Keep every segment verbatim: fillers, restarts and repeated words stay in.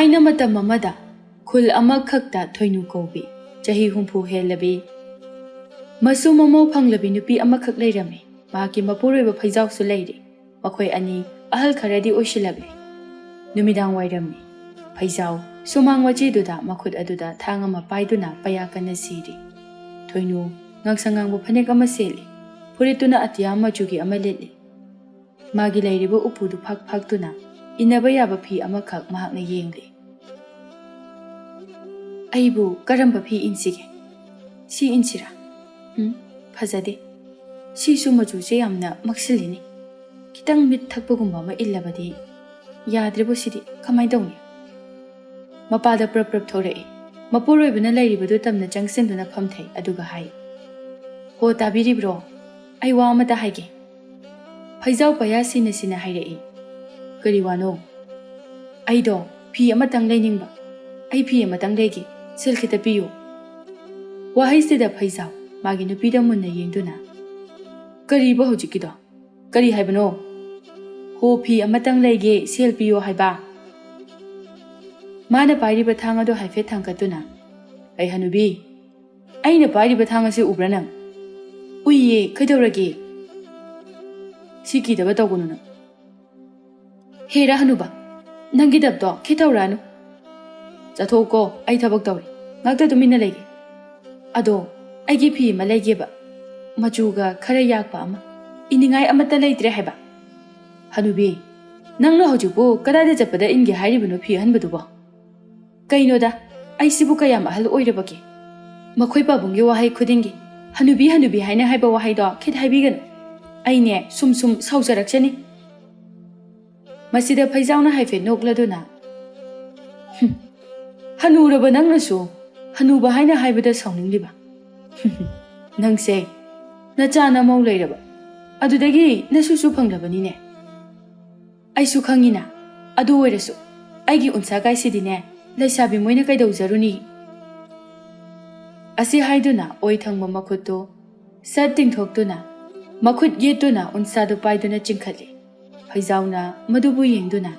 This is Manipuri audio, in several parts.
ꯊꯥꯏꯅ ꯃꯇꯝ ꯑꯃꯗ ꯈꯨꯜ ꯑꯃꯈꯛꯇ ꯊꯣꯏꯅꯨ ꯀꯧꯕꯤ, ꯆꯍꯤ ꯍꯨꯝꯐꯨ ꯍꯦꯜꯂꯕꯤ, ꯃꯁꯨ ꯃꯃꯧ ꯐꯪꯂꯕꯤ ꯅꯨꯄꯤ ꯑꯃꯈꯛ ꯂꯩꯔꯝꯃꯤ꯫ ꯃꯍꯥꯛꯀꯤ ꯃꯄꯨꯔꯣꯏꯕ ꯐꯩꯖꯥꯎꯁꯨ ꯂꯩꯔꯤ꯫ ꯃꯈꯣꯏ ꯑꯅꯤ ꯑꯍꯜ ꯈꯔꯗꯤ ꯑꯣꯏꯁꯤꯜꯂꯛꯂꯤ꯫ ꯅꯨꯃꯤꯗꯥꯡ ꯋꯥꯏꯔꯝꯅꯤ꯫ ꯐꯩꯖꯥꯎ ꯁꯨꯃꯥꯡ ꯋꯥꯆꯦꯗꯨꯗ ꯃꯈꯨꯠ ꯑꯗꯨꯗ ꯊꯥꯡ ꯑꯃ ꯄꯥꯏꯗꯨꯅ ꯄꯩꯌꯥ ꯀꯟꯅ ꯁꯤꯔꯤ꯫ ꯊꯣꯏꯅꯨ ꯉꯥꯡꯁꯪ ꯉꯥꯡꯕ ꯐꯅꯦꯛ ꯑꯃ ꯁꯦꯠꯂꯤ꯫ ꯐꯨꯔꯤꯠꯇꯨꯅ ꯑꯇꯤꯌꯥ ꯃꯆꯨꯒꯤ ꯑꯃ ꯂꯤꯠꯂꯤ꯫ ꯃꯥꯒꯤ ꯂꯩꯔꯤꯕ ꯎꯄꯨꯗꯨ ꯐꯛ ꯐꯛꯇꯨꯅ ꯏꯟꯅꯕ ꯌꯥꯕ ꯐꯤ ꯑꯃꯈꯛ ꯃꯍꯥꯛꯅ ꯌꯦꯡꯂꯤ꯫ "ꯑꯩꯕꯨ ꯀꯔꯝꯕ ꯐꯤ ꯏꯟꯁꯤꯒꯦ? ꯁꯤ ꯏꯟꯁꯤꯔꯥ? ꯎꯝ, ꯐꯖꯗꯦ꯫ ꯁꯤꯁꯨ ꯃꯆꯨꯁꯦ ꯌꯥꯝꯅ ꯃꯛꯁꯤꯜꯂꯤꯅꯦ꯫ ꯈꯤꯇꯪ ꯃꯤꯠ ꯊꯛꯄꯒꯨꯝꯕ ꯑꯃ ꯏꯜꯂꯕꯗꯤ ꯌꯥꯗ꯭ꯔꯦꯕꯣ ꯁꯤꯗꯤ꯫ ꯀꯃꯥꯏꯅ ꯇꯧꯅꯤ?" ꯃꯄꯥꯗ ꯄ꯭ꯔꯞ ꯄ꯭ꯔꯞ ꯊꯣꯔꯛꯏ꯫ ꯃꯄꯨꯔꯣꯏꯕꯅ ꯂꯩꯔꯤꯕꯗꯨ ꯇꯝꯅ ꯆꯪꯁꯤꯟꯗꯨꯅ ꯐꯝꯊꯩ, ꯑꯗꯨꯒ ꯍꯥꯏ, "ꯍꯣ, ꯇꯥꯕꯤꯔꯤꯕ꯭ꯔꯣ? ꯑꯩ ꯋꯥ ꯑꯃꯇ ꯍꯥꯏꯒꯦ꯫" ꯐꯩꯖꯥꯎ ꯄꯌꯥ ꯁꯤꯅ ꯁꯤꯅ ꯍꯥꯏꯔꯛꯏ꯫ "ꯀꯔꯤ ꯋꯥꯅꯣ?" "ꯑꯩꯗꯣ ꯐꯤ ꯑꯃꯇꯪ ꯂꯩꯅꯤꯡꯕ꯫ ꯑꯩ ꯐꯤ ꯑꯃꯇꯪ ꯂꯩꯒꯦ, ꯁꯦꯜ ꯈꯤꯇ ꯄꯤꯌꯨ꯫" ꯋꯥꯍꯩꯁꯤꯗ ꯐꯩꯖꯥꯎ ꯃꯥꯒꯤ ꯅꯨꯄꯤꯗ ꯃꯨꯟꯅ ꯌꯦꯡꯗꯨꯅ, "ꯀꯔꯤꯕ ꯍꯧꯖꯤꯛꯀꯤꯗꯣ? ꯀꯔꯤ ꯍꯥꯏꯕꯅꯣ?" "ꯍꯣ, ꯐꯤ ꯑꯃꯇꯪ ꯂꯩꯒꯦ, ꯁꯦꯜ ꯄꯤꯌꯣ ꯍꯥꯏꯕ꯫" ꯃꯥꯅ ꯄꯥꯏꯔꯤꯕ ꯊꯥꯡ ꯑꯗꯨ ꯍꯥꯏꯐꯦꯠ ꯊꯥꯡꯒꯠꯇꯨꯅ, "ꯑꯩ ꯍꯅꯨꯕꯤ, ꯑꯩꯅ ꯄꯥꯏꯔꯤꯕ ꯊꯥꯡ ꯑꯁꯤ ꯎꯕ꯭ꯔꯥ ꯅꯪ?" "ꯎꯏꯌꯦ, ꯀꯩꯗꯧꯔꯒꯦ?" "ꯁꯤ ꯀꯤꯗꯕ ꯇꯧꯒꯅꯨ ꯅꯪ꯫" "ꯍꯦꯔꯥ ꯍꯅꯨꯕ, ꯅꯪꯒꯤ ꯗꯞꯇꯣ ꯈꯤꯊꯧꯔꯛꯑꯅꯨ꯫ ꯆꯠꯊꯣꯛꯎꯀꯣ, ꯑꯩ ꯊꯕꯛ ꯇꯧꯔꯤ꯫ ꯉꯥꯛꯇ ꯇꯨꯃꯤꯟꯅ ꯂꯩꯒꯦ꯫ ꯑꯗꯣ, ꯑꯩꯒꯤ ꯐꯤ ꯑꯃ ꯂꯩꯒꯦꯕ, ꯃꯆꯨꯒ ꯈꯔ ꯌꯥꯛꯄ ꯑꯃ꯫ ꯏꯅꯤꯡꯉꯥꯏ ꯑꯃꯠꯇ ꯂꯩꯇ꯭ꯔꯦ ꯍꯥꯏꯕ꯫" "ꯍꯅꯨꯕꯤ, ꯅꯪꯅ ꯍꯧꯖꯤꯛꯄꯨ ꯀꯗꯥꯏꯗ ꯆꯠꯄꯗ ꯏꯟꯒꯦ ꯍꯥꯏꯔꯤꯕꯅꯣ ꯐꯤ ꯑꯍꯟꯕꯗꯨꯕꯣ?" "ꯀꯩꯅꯣꯗ, ꯑꯩꯁꯤꯕꯨ ꯀꯌꯥꯝ ꯑꯍꯜ ꯑꯣꯏꯔꯕꯒꯦ? ꯃꯈꯣꯏ ꯄꯥꯕꯨꯡꯒꯤ ꯋꯥꯍꯩ ꯈꯨꯗꯤꯡꯒꯤ ꯍꯅꯨꯕꯤ, ꯍꯅꯨꯕꯤ ꯍꯥꯏꯅ ꯍꯥꯏꯕ ꯋꯥꯍꯩꯗꯣ ꯈꯤꯠ ꯍꯥꯏꯕꯤꯒꯅꯨ꯫ ꯑꯩꯅꯦ ꯁꯨꯝ ꯁꯨꯝ ꯁꯥꯎꯖꯔꯛꯆꯅꯤ꯫" ꯃꯁꯤꯗ ꯐꯩꯖꯥꯎꯅ ꯍꯥꯏꯐꯦꯠ ꯅꯣꯛꯂꯗꯨꯅ, "ꯍꯨꯝ, ꯍꯅꯨꯔꯕ ꯅꯪꯅꯁꯨ ꯍꯅꯨꯕ ꯍꯥꯏꯅ ꯍꯥꯏꯕꯗ ꯁꯥꯎꯅꯤꯡꯂꯤꯕ? ꯅꯪꯁꯦ ꯅꯆꯥ ꯅꯃꯧ ꯂꯩꯔꯕ, ꯑꯗꯨꯗꯒꯤ ꯅꯁꯨꯁꯨ ꯐꯪꯂꯕꯅꯤꯅꯦ꯫" "ꯑꯩꯁꯨ ꯈꯪꯉꯤꯅ, ꯑꯗꯨ ꯑꯣꯏꯔꯁꯨ ꯑꯩꯒꯤ ꯎꯟꯁꯥ ꯀꯥꯏꯁꯤꯗꯤꯅꯦ ꯂꯩꯁꯥꯕꯤ ꯃꯣꯏꯅ ꯀꯩꯗꯧꯖꯔꯨꯅꯤ?" ꯑꯁꯤ ꯍꯥꯏꯗꯨꯅ ꯑꯣꯏ ꯊꯪꯕ ꯃꯈꯨꯠꯇꯨ ꯁꯠ ꯇꯤꯡꯊꯣꯛꯇꯨꯅ ꯃꯈꯨꯠ ꯌꯦꯠꯇꯨꯅ ꯎꯟꯁꯥꯗꯨ ꯄꯥꯏꯗꯨꯅ ꯆꯤꯡꯈꯠꯂꯤ꯫ ꯐꯩꯖꯥꯎꯅ ꯃꯗꯨꯕꯨ ꯌꯦꯡꯗꯨꯅ,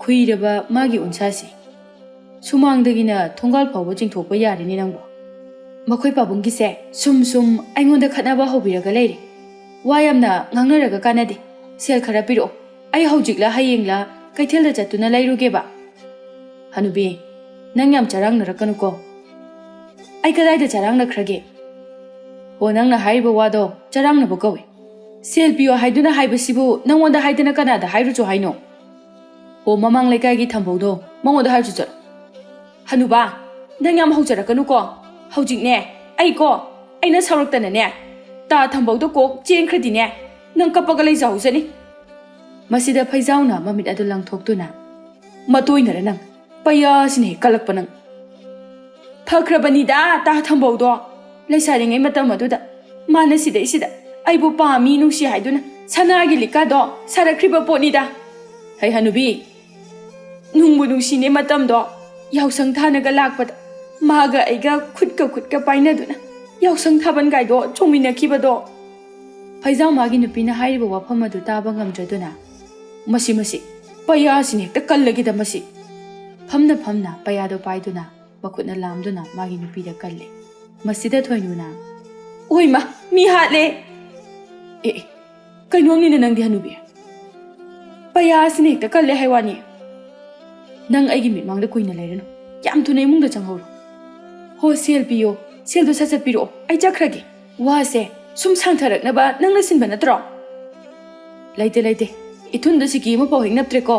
ꯈꯨꯏꯔꯕ ꯃꯥꯒꯤ ꯎꯟꯁꯥꯁꯦ꯫ ꯁꯨꯃꯥꯡꯗꯒꯤꯅ ꯊꯣꯡꯒꯥꯜ ꯐꯥꯎꯕ ꯆꯤꯡꯊꯣꯛꯄ ꯌꯥꯔꯦꯅꯦ ꯅꯪꯕꯣ꯫ ꯃꯈꯣꯏ ꯄꯥꯕꯨꯡꯒꯤꯁꯦ ꯁꯨꯝ ꯁꯨꯝ ꯑꯩꯉꯣꯟꯗ ꯈꯠꯅꯕ ꯍꯧꯕꯤꯔꯒ ꯂꯩꯔꯦ꯫ ꯋꯥ ꯌꯥꯝꯅ ꯉꯥꯡꯅꯔꯒ ꯀꯥꯟꯅꯗꯦ꯫ ꯁꯦꯜ ꯈꯔ ꯄꯤꯔꯛꯑꯣ꯫ ꯑꯩ ꯍꯧꯖꯤꯛꯂ ꯍꯌꯦꯡꯂ ꯀꯩꯊꯦꯜꯗ ꯆꯠꯇꯨꯅ ꯂꯩꯔꯨꯒꯦꯕ꯫ ꯍꯅꯨꯕꯤ, ꯅꯪ ꯌꯥꯝ ꯆꯔꯥꯡꯅꯔꯛꯀꯅꯨꯀꯣ꯫ ꯑꯩ ꯀꯗꯥꯏꯗ ꯆꯔꯥꯡꯅꯈ꯭ꯔꯒꯦ? ꯍꯣ, ꯅꯪꯅ ꯍꯥꯏꯔꯤꯕ ꯋꯥꯗꯣ ꯆꯔꯥꯡꯅꯕ ꯀꯧꯏ꯫ ꯁꯦꯜ ꯄꯤꯌꯣ ꯍꯥꯏꯗꯨꯅ ꯍꯥꯏꯕꯁꯤꯕꯨ ꯅꯪꯉꯣꯟꯗ ꯍꯥꯏꯗꯅ ꯀꯅꯥꯗ ꯍꯥꯏꯔꯨꯆꯣ ꯍꯥꯏꯅꯣ? ꯍꯣ, ꯃꯃꯥꯡ ꯂꯩꯀꯥꯏꯒꯤ ꯊꯝꯕꯧꯗꯣ ꯃꯉꯣꯟꯗ ꯍꯥꯏꯔꯨꯆꯣ ꯆꯠꯂꯣ꯫ ꯍꯅꯨꯕꯥ, ꯅꯪ ꯌꯥꯝ ꯍꯧꯖꯔꯛꯀꯅꯨꯀꯣ꯫ ꯍꯧꯖꯤꯛꯅꯦ, ꯑꯩꯀꯣ, ꯑꯩꯅ ꯁꯥꯎꯔꯛꯇꯅꯅꯦ, ꯇꯥ ꯊꯝꯕꯧꯗꯣ ꯀꯣꯛ ꯆꯦꯟꯈ꯭ꯔꯗꯤꯅꯦ, ꯅꯪ ꯀꯞꯄꯒ ꯂꯩꯖꯍꯧꯖꯅꯤ꯫ ꯃꯁꯤꯗ ꯐꯩꯖꯥꯎꯅ ꯃꯃꯤꯠ ꯑꯗꯨ ꯂꯪꯊꯣꯛꯇꯨꯅ, "ꯃꯇꯣꯏꯅꯔ ꯅꯪ? ꯄꯩꯌꯥꯁꯤꯅ ꯍꯦꯛ ꯀꯜꯂꯛꯄ ꯅꯪ!" ꯐꯈ꯭ꯔꯕꯅꯤꯗ ꯇꯥ ꯊꯝꯕꯧꯗꯣ꯫ ꯂꯩꯁꯥꯔꯤꯉꯩ ꯃꯇꯝ ꯑꯗꯨꯗ ꯃꯥꯅ ꯁꯤꯗꯩꯁꯤꯗ ꯑꯩꯕꯨ ꯄꯥꯝꯃꯤ, ꯅꯨꯡꯁꯤ ꯍꯥꯏꯗꯨꯅ ꯁꯅꯥꯒꯤ ꯂꯤꯛꯀꯥꯗꯣ ꯁꯥꯔꯛꯈ꯭ꯔꯤꯕ ꯄꯣꯠꯅꯤꯗ꯫ ꯍꯩ ꯍꯅꯨꯕꯤ, ꯅꯨꯡꯕꯨ ꯅꯨꯡꯁꯤꯅꯦ ꯃꯇꯝꯗꯣ꯫ ꯌꯥꯎꯁꯪ ꯊꯥꯅꯒ ꯂꯥꯛꯄꯗ ꯃꯥꯒ ꯑꯩꯒ ꯈꯨꯠꯀ ꯈꯨꯠꯀ ꯄꯥꯏꯅꯗꯨꯅ ꯌꯥꯎꯁꯪ ꯊꯥꯕꯜꯒꯥꯏꯗꯣ ꯆꯣꯡꯃꯤꯟꯅꯈꯤꯕꯗꯣ꯫ ꯐꯩꯖꯥꯎ ꯃꯥꯒꯤ ꯅꯨꯄꯤꯅ ꯍꯥꯏꯔꯤꯕ ꯋꯥꯐꯝ ꯑꯗꯨ ꯇꯥꯕ ꯉꯝꯗ꯭ꯔꯗꯨꯅ, "ꯃꯁꯤ, ꯃꯁꯤ, ꯄꯩꯌꯥꯁꯤꯅ ꯍꯦꯛꯇ ꯀꯜꯂꯒꯦꯗ ꯃꯁꯤ!" ꯐꯝꯅ ꯐꯝꯅ ꯄꯩꯌꯥꯗꯣ ꯄꯥꯏꯗꯨꯅ ꯃꯈꯨꯠꯅ ꯂꯥꯝꯗꯨꯅ ꯃꯥꯒꯤ ꯅꯨꯄꯤꯗ ꯀꯜꯂꯦ꯫ ꯃꯁꯤꯗ ꯊꯣꯏꯅꯨꯅ, "ꯑꯣꯏꯃ, ꯃꯤ ꯍꯥꯠꯂꯦ!" "ꯑꯦ, ꯑꯦ, ꯀꯩꯅꯣꯝꯅꯤꯅꯦ ꯅꯪꯗꯤ ꯍꯅꯨꯕꯤ꯫ ꯄꯩꯌꯥꯁꯤꯅ ꯍꯦꯛꯇ ꯀꯜꯂꯦ ꯍꯥꯏ ꯋꯥꯅꯤ꯫ ꯅꯪ ꯑꯩꯒꯤ ꯃꯤꯠꯃꯥꯡꯗ ꯀꯨꯏꯅ ꯂꯩꯔꯅꯨ꯫ ꯌꯥꯝ ꯊꯨꯅ ꯏꯃꯨꯡꯗ ꯆꯪꯍꯧꯔꯣ꯫ ꯍꯣ, ꯁꯦꯜ ꯄꯤꯌꯣ꯫ ꯁꯦꯜꯗꯣ ꯁꯠ ꯁꯠ ꯄꯤꯔꯛꯑꯣ꯫ ꯑꯩ ꯆꯠꯈ꯭ꯔꯒꯦ꯫ ꯋꯥꯁꯦ ꯁꯨꯝ ꯁꯥꯡꯊꯔꯛꯅꯕ ꯅꯪꯅ ꯁꯤꯟꯕ ꯅꯠꯇ꯭ꯔꯣ?" "ꯂꯩꯇꯦ, ꯂꯩꯇꯦ꯫ ꯏꯊꯨꯟꯗ ꯁꯤꯀꯤ ꯑꯃꯐꯥꯎ ꯍꯦꯛ ꯅꯞꯇ꯭ꯔꯦꯀꯣ꯫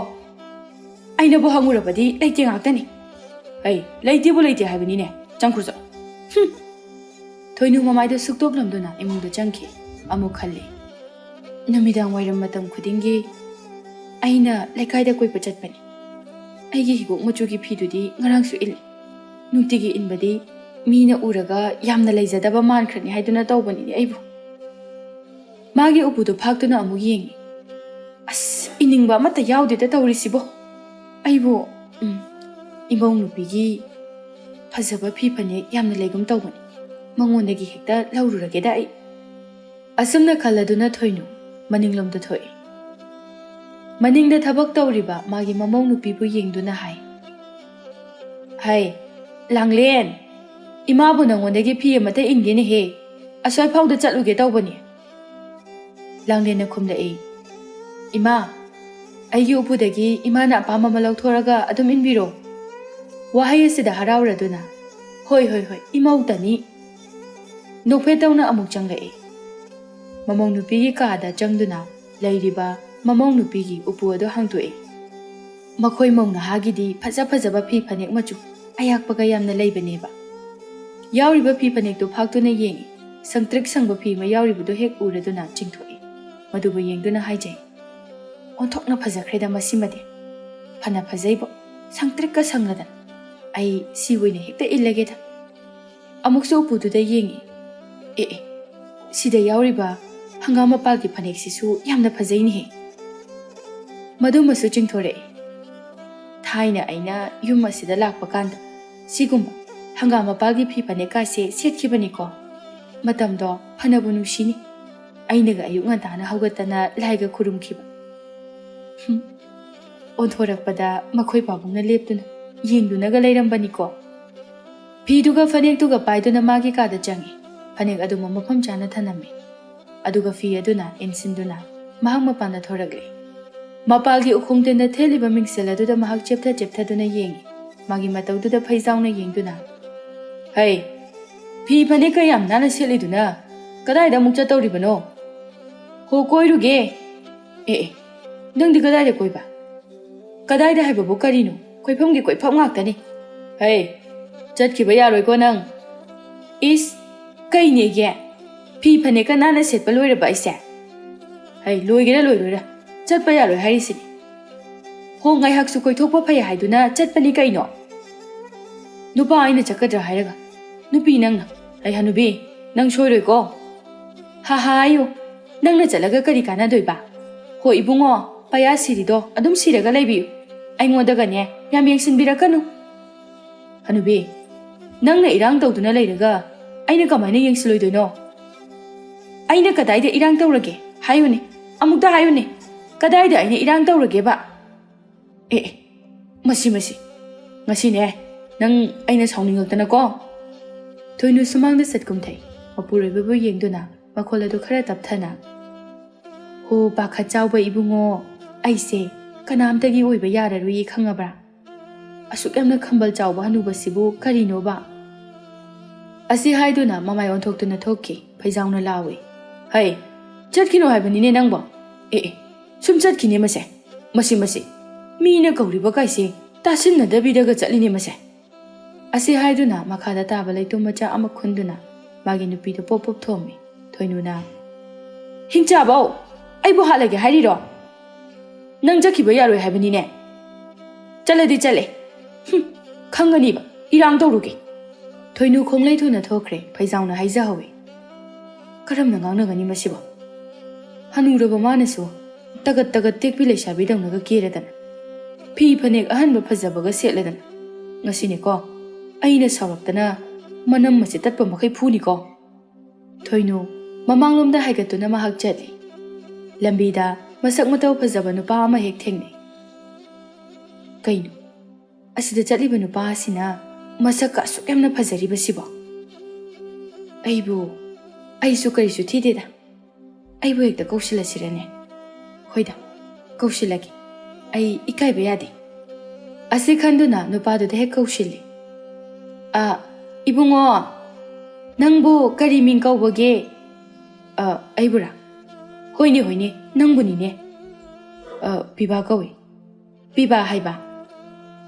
ꯑꯩꯅꯕꯨ ꯍꯪꯉꯨꯔꯕꯗꯤ ꯂꯩꯇꯦ ꯉꯥꯛꯇꯅꯤ꯫ ꯑꯩ ꯂꯩꯇꯦꯕꯨ ꯂꯩꯇꯦ ꯍꯥꯏꯕꯅꯤꯅꯦ꯫ ꯆꯪꯈ꯭ꯔꯣ ꯆꯠꯂꯣ꯫" ꯍꯨꯝ꯫ ꯊꯣꯏꯅꯨ ꯃꯃꯥꯏꯗ ꯁꯨꯛꯇꯣꯛꯂꯝꯗꯨꯅ ꯏꯃꯨꯡꯗ ꯆꯪꯈꯤ꯫ ꯑꯃꯨꯛ ꯈꯜꯂꯤ, ꯅꯨꯃꯤꯗꯥꯡ ꯋꯥꯏꯔꯝ ꯃꯇꯝ ꯈꯨꯗꯤꯡꯒꯤ ꯑꯩꯅ ꯂꯩꯀꯥꯏꯗ ꯀꯣꯏꯕ ꯆꯠꯄꯅꯤ꯫ ꯑꯩꯒꯤ ꯍꯤꯒꯣꯛ ꯃꯆꯨꯒꯤ ꯐꯤꯗꯨꯗꯤ ꯉꯔꯥꯡꯁꯨ ꯏꯜꯂꯤ꯫ ꯅꯨꯡꯇꯤꯒꯤ ꯏꯟꯕꯗꯤ ꯃꯤꯅ ꯎꯔꯒ ꯌꯥꯝꯅ ꯂꯩꯖꯗꯕ ꯃꯥꯟꯈ꯭ꯔꯅꯤ ꯍꯥꯏꯗꯨꯅ ꯇꯧꯕꯅꯤꯅꯦ ꯑꯩꯕꯨ꯫ ꯃꯥꯒꯤ ꯎꯄꯨꯗꯨ ꯐꯥꯛꯇꯨꯅ ꯑꯃꯨꯛ ꯌꯦꯡꯉꯤ꯫ ꯑꯁ, ꯏꯅꯤꯡꯕ ꯑꯃꯠꯇ ꯌꯥꯎꯗꯦꯗ ꯇꯧꯔꯤꯁꯤꯕꯣ꯫ ꯑꯩꯕꯨ, ꯎꯝ, ꯏꯃꯧ ꯅꯨꯄꯤꯒꯤ ꯐꯖꯕ ꯐꯤ ꯐꯅꯦꯛ ꯌꯥꯝꯅ ꯂꯩꯒꯨꯝ ꯇꯧꯕꯅꯤ꯫ ꯃꯉꯣꯟꯗꯒꯤ ꯍꯦꯛꯇ ꯂꯧꯔꯨꯔꯒꯦꯗ ꯑꯩ꯫ ꯑꯁꯨꯝꯅ ꯈꯜꯂꯗꯨꯅ ꯊꯣꯏꯅꯨ ꯃꯅꯤꯡꯂꯣꯝꯗ ꯊꯣꯛꯏ꯫ ꯃꯅꯤꯡꯗ ꯊꯕꯛ ꯇꯧꯔꯤꯕ ꯃꯥꯒꯤ ꯃꯃꯧ ꯅꯨꯄꯤꯕꯨ ꯌꯦꯡꯗꯨꯅ ꯍꯥꯏ, "ꯍꯩ, ꯂꯥꯡꯂꯦꯟ, ꯏꯃꯥꯕꯨ ꯅꯉꯣꯟꯗꯒꯤ ꯐꯤ ꯑꯃꯠꯇ ꯏꯟꯒꯦꯅꯦꯍꯦ, ꯑꯁ꯭ꯋꯥꯏ ꯐꯥꯎꯗ ꯆꯠꯂꯨꯒꯦ ꯇꯧꯕꯅꯤ꯫" ꯂꯥꯡꯂꯦꯟꯅ ꯈꯨꯝꯂꯛꯏ, "ꯏꯃꯥ, ꯑꯩꯒꯤ ꯎꯄꯨꯗꯒꯤ ꯏꯃꯥꯅ ꯑꯄꯥꯝꯕ ꯑꯃ ꯂꯧꯊꯣꯔꯒ ꯑꯗꯨꯝ ꯏꯟꯕꯤꯔꯣ꯫" ꯋꯥꯍꯩ ꯑꯁꯤꯗ ꯍꯔꯥꯎꯔꯗꯨꯅ, "ꯍꯣꯏ, ꯍꯣꯏ, ꯍꯣꯏ, ꯏꯃꯧꯇꯅꯤ꯫" ꯅꯣꯛꯐꯦꯠ ꯇꯧꯅ ꯑꯃꯨꯛ ꯆꯪꯂꯛꯏ꯫ ꯃꯃꯧ ꯅꯨꯄꯤꯒꯤ ꯀꯥꯗ ꯆꯪꯗꯨꯅ ꯂꯩꯔꯤꯕ ꯃꯃꯧ ꯅꯨꯄꯤꯒꯤ ꯎꯄꯨ ꯑꯗꯨ ꯍꯥꯡꯗꯣꯛꯏ꯫ ꯃꯈꯣꯏ ꯃꯧ ꯅꯍꯥꯒꯤꯗꯤ ꯐꯖ ꯐꯖꯕ ꯐꯤ ꯐꯅꯦꯛ ꯃꯆꯨ ꯑꯌꯥꯛꯄꯒ ꯌꯥꯝꯅ ꯂꯩꯕꯅꯦꯕ꯫ ꯌꯥꯎꯔꯤꯕ ꯐꯤ ꯐꯅꯦꯛꯇꯨ ꯐꯥꯛꯇꯨꯅ ꯌꯦꯡꯏ꯫ ꯁꯪꯇ꯭ꯔꯤꯛ ꯁꯪꯕ ꯐꯤ ꯑꯃ ꯌꯥꯎꯔꯤꯕꯗꯨ ꯍꯦꯛ ꯎꯔꯗꯨꯅ ꯆꯤꯡꯊꯣꯛꯏ꯫ ꯃꯗꯨꯕꯨ ꯌꯦꯡꯗꯨꯅ ꯍꯥꯏꯖꯩ, "ꯑꯣꯟꯊꯣꯛꯅ ꯐꯖꯈ꯭ꯔꯦꯗ ꯃꯁꯤꯃꯗꯤ꯫ ꯐꯅ ꯐꯖꯩꯕꯣ, ꯁꯪꯇ꯭ꯔꯤꯛꯀ ꯁꯪꯂꯗꯅ꯫ ꯑꯩ ꯁꯤ ꯑꯣꯏꯅ ꯍꯦꯛꯇ ꯏꯜꯂꯒꯦꯗ꯫" ꯑꯃꯨꯛꯁꯨ ꯎꯄꯨꯗꯨꯗ ꯌꯦꯡꯏ꯫ "ꯑꯦ ꯑꯦ, ꯁꯤꯗ ꯌꯥꯎꯔꯤꯕ ꯍꯪꯒꯥꯝ ꯃꯄꯥꯜꯒꯤ ꯐꯅꯦꯛꯁꯤꯁꯨ ꯌꯥꯝꯅ ꯐꯖꯩꯅꯦꯍꯦ꯫ ꯃꯗꯨꯃꯁꯨ ꯆꯤꯡꯊꯣꯔꯛꯏ꯫ ꯊꯥꯏꯅ ꯑꯩꯅ ꯌꯨꯝ ꯑꯁꯤꯗ ꯂꯥꯛꯄ ꯀꯥꯟꯗ ꯁꯤꯒꯨꯝꯕ ꯍꯪꯒꯥꯝ ꯃꯄꯥꯜꯒꯤ ꯐꯤ ꯐꯅꯦꯛꯀꯥꯁꯦ ꯁꯦꯠꯈꯤꯕꯅꯤꯀꯣ꯫ ꯃꯇꯝꯗꯣ ꯐꯅꯕꯨ ꯅꯨꯡꯁꯤꯅꯤ꯫ ꯑꯩꯅꯒ ꯑꯌꯨꯛ ꯉꯟꯇꯥꯅ ꯍꯧꯒꯠꯇꯅ ꯂꯥꯏꯒ ꯈꯨꯔꯨꯝꯈꯤꯕ꯫" ꯍꯨꯝ꯫ ꯑꯣꯟꯊꯣꯔꯛꯄꯗ ꯃꯈꯣꯏ ꯄꯥꯕꯨꯡꯅ ꯂꯦꯞꯇꯨꯅ ꯌꯦꯡꯗꯨꯅꯒ ꯂꯩꯔꯝꯕꯅꯤꯀꯣ꯫ ꯐꯤꯗꯨꯒ ꯐꯅꯦꯛꯇꯨꯒ ꯄꯥꯏꯗꯨꯅ ꯃꯥꯒꯤ ꯀꯥꯗ ꯆꯪꯏ꯫ ꯐꯅꯦꯛ ꯑꯗꯨꯃ ꯃꯐꯝ ꯆꯥꯅ ꯊꯅꯝꯃꯤ꯫ ꯑꯗꯨꯒ ꯐꯤ ꯑꯗꯨꯅ ꯏꯟꯁꯤꯟꯗꯨꯅ ꯃꯍꯥꯛ ꯃꯄꯥꯟꯗ ꯊꯣꯔꯛꯂꯦ꯫ ꯃꯄꯥꯜꯒꯤ ꯎꯈꯣꯡ ꯇꯦꯟꯗ ꯊꯦꯠꯂꯤꯕ ꯃꯤꯡꯁꯦꯜ ꯑꯗꯨꯗ ꯃꯍꯥꯛ ꯆꯦꯞꯊ ꯆꯦꯞꯊꯗꯨꯅ ꯌꯦꯡꯏ꯫ ꯃꯥꯒꯤ ꯃꯇꯧꯗꯨꯗ ꯐꯩꯖꯥꯎꯅ ꯌꯦꯡꯗꯨꯅ, "ꯍꯩ, ꯐꯤ ꯐꯅꯦꯛꯀ ꯌꯥꯝ ꯅꯥꯟꯅ ꯁꯦꯠꯂꯤꯗꯨꯅ ꯀꯗꯥꯏꯗ ꯑꯃꯨꯛ ꯆꯠꯇꯧꯔꯤꯕꯅꯣ?" "ꯍꯣ, ꯀꯣꯏꯔꯨꯒꯦ꯫" "ꯑꯦ ꯑꯦ, ꯅꯪꯗꯤ ꯀꯗꯥꯏꯗ ꯀꯣꯏꯕ? ꯀꯗꯥꯏꯗ ꯍꯥꯏꯕꯕꯨ ꯀꯔꯤꯅꯣ? ꯀꯣꯏꯐꯝꯒꯤ ꯀꯣꯏꯐꯝ ꯉꯥꯛꯇꯅꯤ꯫" "ꯍꯩ, ꯆꯠꯈꯤꯕ ꯌꯥꯔꯣꯏꯀꯣ ꯅꯪ꯫" "ꯏꯁ, ꯀꯩꯅꯦꯒꯦ? ꯐꯤ ꯐꯅꯦꯛꯀ ꯅꯥꯟꯅ ꯁꯦꯠꯄ ꯂꯣꯏꯔꯕ ꯑꯩꯁꯦ?" "ꯍꯩ, ꯂꯣꯏꯒꯦꯔꯥ ꯂꯣꯏꯔꯣꯏꯔꯥ, ꯆꯠꯄ ꯌꯥꯔꯣꯏ ꯍꯥꯏꯔꯤꯁꯤꯅꯤ꯫" "ꯍꯣ, ꯉꯥꯏꯍꯥꯛꯁꯨ ꯀꯣꯏꯊꯣꯛꯄ ꯐꯩ ꯍꯥꯏꯗꯨꯅ ꯆꯠꯄꯅꯤ ꯀꯩꯅꯣ꯫ ꯅꯨꯄꯥ ꯑꯩꯅ ꯆꯠꯀꯗ꯭ꯔꯥ ꯍꯥꯏꯔꯒ ꯅꯨꯄꯤ ꯅꯪꯅ꯫ ꯍꯩ, ꯍꯅꯨꯕꯤ, ꯅꯪ ꯁꯣꯏꯔꯣꯏꯀꯣ꯫" "ꯍꯥ ꯍꯥ ꯍꯥꯏꯌꯨ, ꯅꯪꯅ ꯆꯠꯂꯒ ꯀꯔꯤ ꯀꯥꯟꯅꯗꯣꯏꯕ? ꯍꯣ ꯏꯕꯨꯡꯉꯣ, ꯄꯩꯌꯥ ꯁꯤꯔꯤꯗꯣ ꯑꯗꯨꯝ ꯁꯤꯔꯒ ꯂꯩꯕꯤꯌꯨ꯫ ꯑꯩꯉꯣꯟꯗꯒꯅꯦ ꯌꯥꯝ ꯌꯦꯡꯁꯤꯟꯕꯤꯔꯛꯀꯅꯨ꯫" "ꯍꯅꯨꯕꯤ, ꯅꯪꯅ ꯏꯔꯥꯡ ꯇꯧꯗꯨꯅ ꯂꯩꯔꯒ ꯑꯩꯅ ꯀꯃꯥꯏꯅ ꯌꯦꯡꯁꯤꯜꯂꯣꯏꯗꯣꯏꯅꯣ?" "ꯑꯩꯅ ꯀꯗꯥꯏꯗ ꯏꯔꯥꯡ ꯇꯧꯔꯒꯦ? ꯍꯥꯏꯌꯨꯅꯦ, ꯑꯃꯨꯛꯇ ꯍꯥꯏꯌꯨꯅꯦ꯫ ꯀꯗꯥꯏꯗ ꯑꯩꯅ ꯏꯔꯥꯡ ꯇꯧꯔꯒꯦꯕ? ꯑꯦ ꯑꯦ, ꯃꯁꯤ ꯃꯁꯤ, ꯉꯁꯤꯅꯦ ꯅꯪ ꯑꯩꯅ ꯁꯥꯎꯅꯤꯡꯉꯛꯇꯅꯀꯣ꯫ ꯊꯣꯏꯅꯨ ꯁꯨꯃꯥꯡꯗ ꯆꯠꯀꯨꯝꯊꯩ꯫ ꯃꯄꯨꯔꯣꯏꯕꯕꯨ ꯌꯦꯡꯗꯨꯅ ꯃꯈꯣꯜ ꯑꯗꯨ ꯈꯔ ꯇꯞꯊꯅ, "ꯍꯣ ꯄꯥꯈꯠ ꯆꯥꯎꯕ ꯏꯕꯨꯡꯉꯣ, ꯑꯩꯁꯦ ꯀꯅꯥꯝꯇꯒꯤ ꯑꯣꯏꯕ ꯌꯥꯔꯔꯣꯏꯌꯦ, ꯈꯪꯉꯕ꯭ꯔꯥ? ꯑꯁꯨꯛ ꯌꯥꯝꯅ ꯈꯝꯕꯜ ꯆꯥꯎꯕ ꯍꯅꯨꯕꯁꯤꯕꯨ ꯀꯔꯤꯅꯣꯕ?" ꯑꯁꯤ ꯍꯥꯏꯗꯨꯅ ꯃꯃꯥꯏ ꯑꯣꯟꯊꯣꯛꯇꯨꯅ ꯊꯣꯛꯈꯤ꯫ ꯐꯩꯖꯥꯎꯅ ꯂꯥꯎꯏ, "ꯍꯩ, ꯆꯠꯈꯤꯅꯣ ꯍꯥꯏꯕꯅꯤꯅꯦ ꯅꯪꯕꯣ꯫ ꯑꯦ ꯑꯦ, ꯁꯨꯝ ꯆꯠꯈꯤꯅꯦ ꯃꯁꯦ꯫ ꯃꯁꯤ ꯃꯁꯤ, ꯃꯤꯅ ꯀꯧꯔꯤꯕ ꯀꯥꯏꯁꯦ ꯇꯥꯁꯤꯟꯅꯗꯕꯤꯗꯒ ꯆꯠꯂꯤꯅꯦ ꯃꯁꯦ꯫" ꯑꯁꯤ ꯍꯥꯏꯗꯨꯅ ꯃꯈꯥꯗ ꯇꯥꯕ ꯂꯩꯇꯨꯝ ꯃꯆꯥ ꯑꯃ ꯈꯨꯟꯗꯨꯅ ꯃꯥꯒꯤ ꯅꯨꯄꯤꯗ ꯄꯣꯞ ꯄꯣꯞ ꯊꯣꯝꯃꯤ꯫ ꯊꯣꯏꯅꯨꯅ, "ꯍꯤꯡꯆꯥꯕꯧ, ꯑꯩꯕꯨ ꯍꯥꯠꯂꯒꯦ ꯍꯥꯏꯔꯤꯔꯣ? ꯅꯪ ꯆꯠꯈꯤꯕ ꯌꯥꯔꯣꯏ ꯍꯥꯏꯕꯅꯤꯅꯦ꯫ ꯆꯠꯂꯗꯤ ꯆꯠꯂꯦ꯫ ꯍꯨꯝ, ꯈꯪꯒꯅꯤꯕ, ꯏꯔꯥꯡ ꯇꯧꯔꯨꯒꯦ꯫" ꯊꯣꯏꯅꯨ ꯈꯣꯡꯂꯩ ꯊꯨꯅ ꯊꯣꯛꯈ꯭ꯔꯦ꯫ ꯐꯩꯖꯥꯎꯅ ꯍꯥꯏꯖꯍꯧꯋꯤ, "ꯀꯔꯝꯅ ꯉꯥꯡꯅꯒꯅꯤ ꯃꯁꯤꯕꯣ? ꯍꯅꯨꯔꯕ ꯃꯥꯅꯁꯨ ꯇꯒꯠ ꯇꯒꯠ ꯇꯦꯛꯄꯤ ꯂꯩꯁꯥꯕꯤꯗꯧꯅꯒ ꯀꯦꯔꯗꯅ, ꯐꯤ ꯐꯅꯦꯛ ꯑꯍꯟꯕ ꯐꯖꯕꯒ ꯁꯦꯠꯂꯗꯅ꯫ ꯉꯁꯤꯅꯦꯀꯣ ꯑꯩꯅ ꯁꯥꯎꯔꯛꯇꯅ ꯃꯅꯝ ꯑꯁꯤ ꯇꯠꯄ ꯃꯈꯩ ꯐꯨꯅꯤꯀꯣ꯫" ꯊꯣꯏꯅꯨ ꯃꯃꯥꯡꯂꯣꯝꯗ ꯍꯥꯏꯒꯠꯇꯨꯅ ꯃꯍꯥꯛ ꯆꯠꯂꯤ꯫ ꯂꯝꯕꯤꯗ ꯃꯁꯛ ꯃꯇꯧ ꯐꯖꯕ ꯅꯨꯄꯥ ꯑꯃ ꯍꯦꯛ ꯊꯦꯡꯅꯩ꯫ "ꯀꯩꯅꯣ, ꯑꯁꯤꯗ ꯆꯠꯂꯤꯕ ꯅꯨꯄꯥ ꯑꯁꯤꯅ ꯃꯁꯛꯀ ꯑꯁꯨꯛ ꯌꯥꯝꯅ ꯐꯖꯔꯤꯕꯁꯤꯕꯣ? ꯑꯩꯕꯨ, ꯑꯩꯁꯨ ꯀꯔꯤꯁꯨ ꯊꯤꯗꯦꯗ꯫ ꯑꯩꯕꯨ ꯍꯦꯛꯇ ꯀꯧꯁꯤꯜꯂꯁꯤꯔꯅꯦ? ꯍꯣꯏꯗ, ꯀꯧꯁꯤꯜꯂꯒꯦ꯫ ꯑꯩ ꯏꯀꯥꯏꯕ ꯌꯥꯗꯦ꯫" ꯑꯁꯤ ꯈꯟꯗꯨꯅ ꯅꯨꯄꯥꯗꯨꯗ ꯍꯦꯛ ꯀꯧꯁꯤꯜꯂꯤ꯫ "ꯑ, ꯏꯕꯨꯡꯉꯣ, ꯅꯪꯕꯨ ꯀꯔꯤ ꯃꯤꯡ ꯀꯧꯕꯒꯦ?" "ꯑ, ꯑꯩꯕꯨꯔꯥ? ꯍꯣꯏꯅꯦ, ꯍꯣꯏꯅꯦ, ꯅꯪꯕꯨꯅꯤꯅꯦ꯫ ꯑ, ꯄꯤꯕꯥ ꯀꯧꯏ꯫" "ꯄꯤꯕꯥ ꯍꯥꯏꯕ?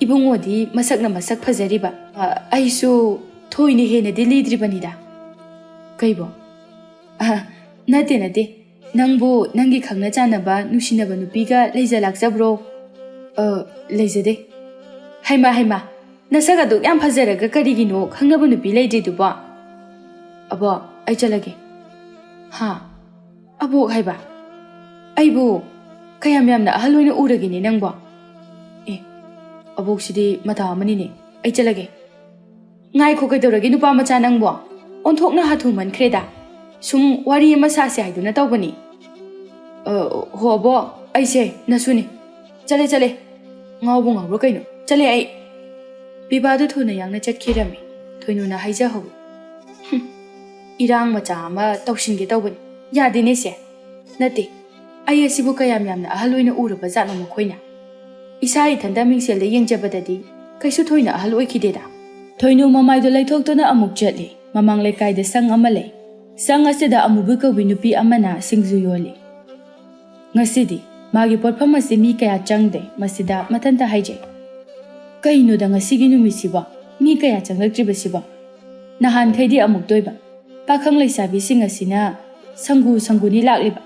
ꯏꯕꯨꯡꯉꯣꯗꯤ ꯃꯁꯛꯅ ꯃꯁꯛ ꯐꯖꯔꯤꯕ꯫ ꯑ, ꯑꯩꯁꯨ ꯊꯣꯏꯅ ꯍꯦꯟꯅꯗꯤ ꯂꯤꯗ꯭ꯔꯤꯕꯅꯤꯗ꯫" "ꯀꯩꯕꯣ?" "ꯑ, ꯅꯠꯇꯦ, ꯅꯠꯇꯦ꯫ ꯅꯪꯕꯨ ꯅꯪꯒꯤ ꯈꯪꯅ ꯆꯥꯟꯅꯕ ꯅꯨꯡꯁꯤꯅꯕ ꯅꯨꯄꯤꯒ ꯂꯩꯖ ꯂꯥꯛꯆꯕ꯭ꯔꯣ?" "ꯑ, ꯂꯩꯖꯗꯦ꯫" "ꯍꯩꯃꯥ, ꯍꯩꯃꯥ, ꯅꯁꯛ ꯑꯗꯨꯛ ꯌꯥꯝ ꯐꯖꯔꯒ ꯀꯔꯤꯒꯤꯅꯣ ꯈꯪꯅꯕ ꯅꯨꯄꯤ ꯂꯩꯇ꯭ꯔꯤꯗꯨꯕꯣ?" "ꯑꯕꯣ, ꯑꯩ ꯆꯠꯂꯒꯦ꯫" "ꯍꯥ? ꯑꯕꯣꯛ ꯍꯥꯏꯕ? ꯑꯩꯕꯨ ꯀꯌꯥꯝ ꯌꯥꯝꯅ ꯑꯍꯜ ꯑꯣꯏꯅ ꯎꯔꯒꯦꯅꯦ ꯅꯪꯕꯣ? ꯑꯦ, ꯑꯕꯣꯛꯁꯤꯗꯤ ꯃꯇꯥ ꯑꯃꯅꯤꯅꯦ꯫ ꯑꯩ ꯆꯠꯂꯒꯦ꯫" "ꯉꯥꯏꯈꯣ, ꯀꯩꯗꯧꯔꯒꯦ ꯅꯨꯄꯥ ꯃꯆꯥ ꯅꯪꯕꯣ? ꯑꯣꯟꯊꯣꯛꯅ ꯍꯥꯊꯨꯃꯟꯈ꯭ꯔꯦꯗ꯫ ꯁꯨꯝ ꯋꯥꯔꯤ ꯑꯃ ꯁꯥꯁꯦ ꯍꯥꯏꯗꯨꯅ ꯇꯧꯕꯅꯤ꯫" "ꯑ, ꯍꯣ ꯑꯕꯣꯛ, "ꯑꯩꯁꯦ ꯅꯁꯨꯅꯤ꯫ ꯆꯠꯂꯦ, ꯆꯠꯂꯦ꯫ ꯉꯥꯎꯕꯨ ꯉꯥꯎꯕ꯭ꯔꯥ ꯀꯩꯅꯣ? ꯆꯠꯂꯦ ꯑꯩ꯫" ꯄꯤꯕꯥꯗꯨ ꯊꯨꯅ ꯌꯥꯡꯅ ꯆꯠꯈꯤꯔꯝꯃꯤ꯫ ꯊꯣꯏꯅꯨꯅ ꯍꯥꯏꯖꯍꯧꯏ, "ꯍꯨꯝ, ꯏꯔꯥꯡ ꯃꯆꯥ ꯑꯃ ꯇꯧꯁꯤꯟꯒꯦ ꯇꯧꯕꯅꯤ꯫ ꯌꯥꯗꯦꯅꯦ ꯁꯦ꯫ ꯅꯠꯇꯦ, ꯑꯩ ꯑꯁꯤꯕꯨ ꯀꯌꯥꯝ ꯌꯥꯝꯅ ꯑꯍꯜ ꯑꯣꯏꯅ ꯎꯔꯕ ꯖꯥꯠꯅꯣ ꯃꯈꯣꯏꯅ? ꯏꯁꯥ ꯏꯊꯟꯇ ꯃꯤꯡꯁꯦꯜꯗ ꯌꯦꯡꯖꯕꯗꯗꯤ ꯀꯩꯁꯨ ꯊꯣꯏꯅ ꯑꯍꯜ ꯑꯣꯏꯈꯤꯗꯦꯗ꯫" ꯊꯣꯏꯅꯨ ꯃꯃꯥꯏꯗꯨ ꯂꯩꯊꯣꯛꯇꯨꯅ ꯑꯃꯨꯛ ꯆꯠꯂꯤ꯫ ꯃꯃꯥꯡ ꯂꯩꯀꯥꯏꯗ ꯁꯪ ꯑꯃ ꯂꯩ꯫ ꯁꯪ ꯑꯁꯤꯗ ꯑꯃꯨꯕꯤ ꯀꯧꯕꯤ ꯅꯨꯄꯤ ꯑꯃꯅ ꯁꯤꯡꯖꯨ ꯌꯣꯜꯂꯤ꯫ ꯉꯁꯤꯗꯤ ꯃꯥꯒꯤ ꯄꯣꯠꯐꯝ ꯑꯁꯤ ꯃꯤ ꯀꯌꯥ ꯆꯪꯗꯦ꯫ ꯃꯁꯤꯗ ꯃꯊꯟꯇ ꯍꯥꯏꯖꯩ, "ꯀꯩꯅꯣꯗ ꯉꯁꯤꯒꯤ ꯅꯨꯃꯤꯠꯁꯤꯕꯣ ꯃꯤ ꯀꯌꯥ ꯆꯪꯂꯛꯇ꯭ꯔꯤꯕꯁꯤꯕꯣ? ꯅꯍꯥꯟꯈꯩꯗꯤ ꯑꯃꯨꯛꯇ ꯑꯣꯏꯕ, ꯄꯥꯈꯪ ꯂꯩꯁꯥꯕꯤꯁꯤꯡ ꯑꯁꯤꯅ ꯁꯪꯒꯨ ꯁꯪꯒꯨꯅꯤ ꯂꯥꯛꯂꯤꯕ꯫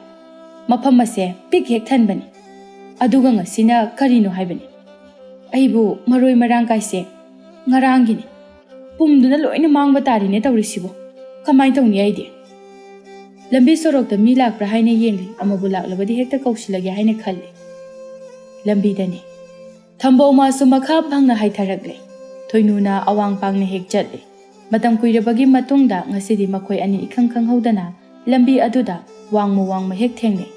ꯃꯐꯝ ꯑꯁꯦ ꯄꯤꯛ ꯍꯦꯛ ꯊꯟꯕꯅꯤ꯫ ꯑꯗꯨꯒ ꯉꯁꯤꯅ ꯀꯔꯤꯅꯣ ꯍꯥꯏꯕꯅꯤ? ꯑꯩꯕꯨ ꯃꯔꯣꯏ ꯃꯔꯥꯡ ꯀꯥꯏꯁꯦ ꯉꯔꯥꯡꯒꯤꯅꯤ꯫ ꯄꯨꯝꯗꯨꯅ ꯂꯣꯏꯅ ꯃꯥꯡꯕ ꯇꯥꯔꯤꯅꯦ ꯇꯧꯔꯤꯁꯤꯕꯣ꯫ ꯀꯃꯥꯏꯅ ꯇꯧꯅꯤ ꯑꯩꯗꯤ?" ꯂꯝꯕꯤ ꯁꯣꯔꯣꯛꯇ ꯃꯤ ꯂꯥꯛꯄ꯭ꯔꯥ ꯍꯥꯏꯅ ꯌꯦꯡꯂꯤ꯫ ꯑꯃꯕꯨ ꯂꯥꯛꯂꯕꯗꯤ ꯍꯦꯛꯇ ꯀꯧꯁꯤꯜꯂꯒꯦ ꯍꯥꯏꯅ ꯈꯜꯂꯤ꯫ ꯂꯝꯕꯤꯗꯅꯤ꯫ ꯊꯝꯕꯧ ꯃꯥꯁꯨ ꯃꯈꯥ ꯐꯪꯅ ꯍꯥꯏꯊꯔꯛꯂꯦ꯫ ꯊꯣꯏꯅꯨꯅ ꯑꯋꯥꯡ ꯄꯥꯡꯅ ꯍꯦꯛ ꯆꯠꯂꯤ꯫ ꯃꯇꯝ ꯀꯨꯏꯔꯕꯒꯤ ꯃꯇꯨꯡꯗ ꯉꯁꯤꯗꯤ ꯃꯈꯣꯏ ꯑꯅꯤ ꯏꯈꯪ ꯈꯪꯍꯧꯗꯅ ꯂꯝꯕꯤ ꯑꯗꯨꯗ ꯋꯥꯡꯃ ꯋꯥꯡꯃ ꯍꯦꯛ ꯊꯦꯡꯅꯩ꯫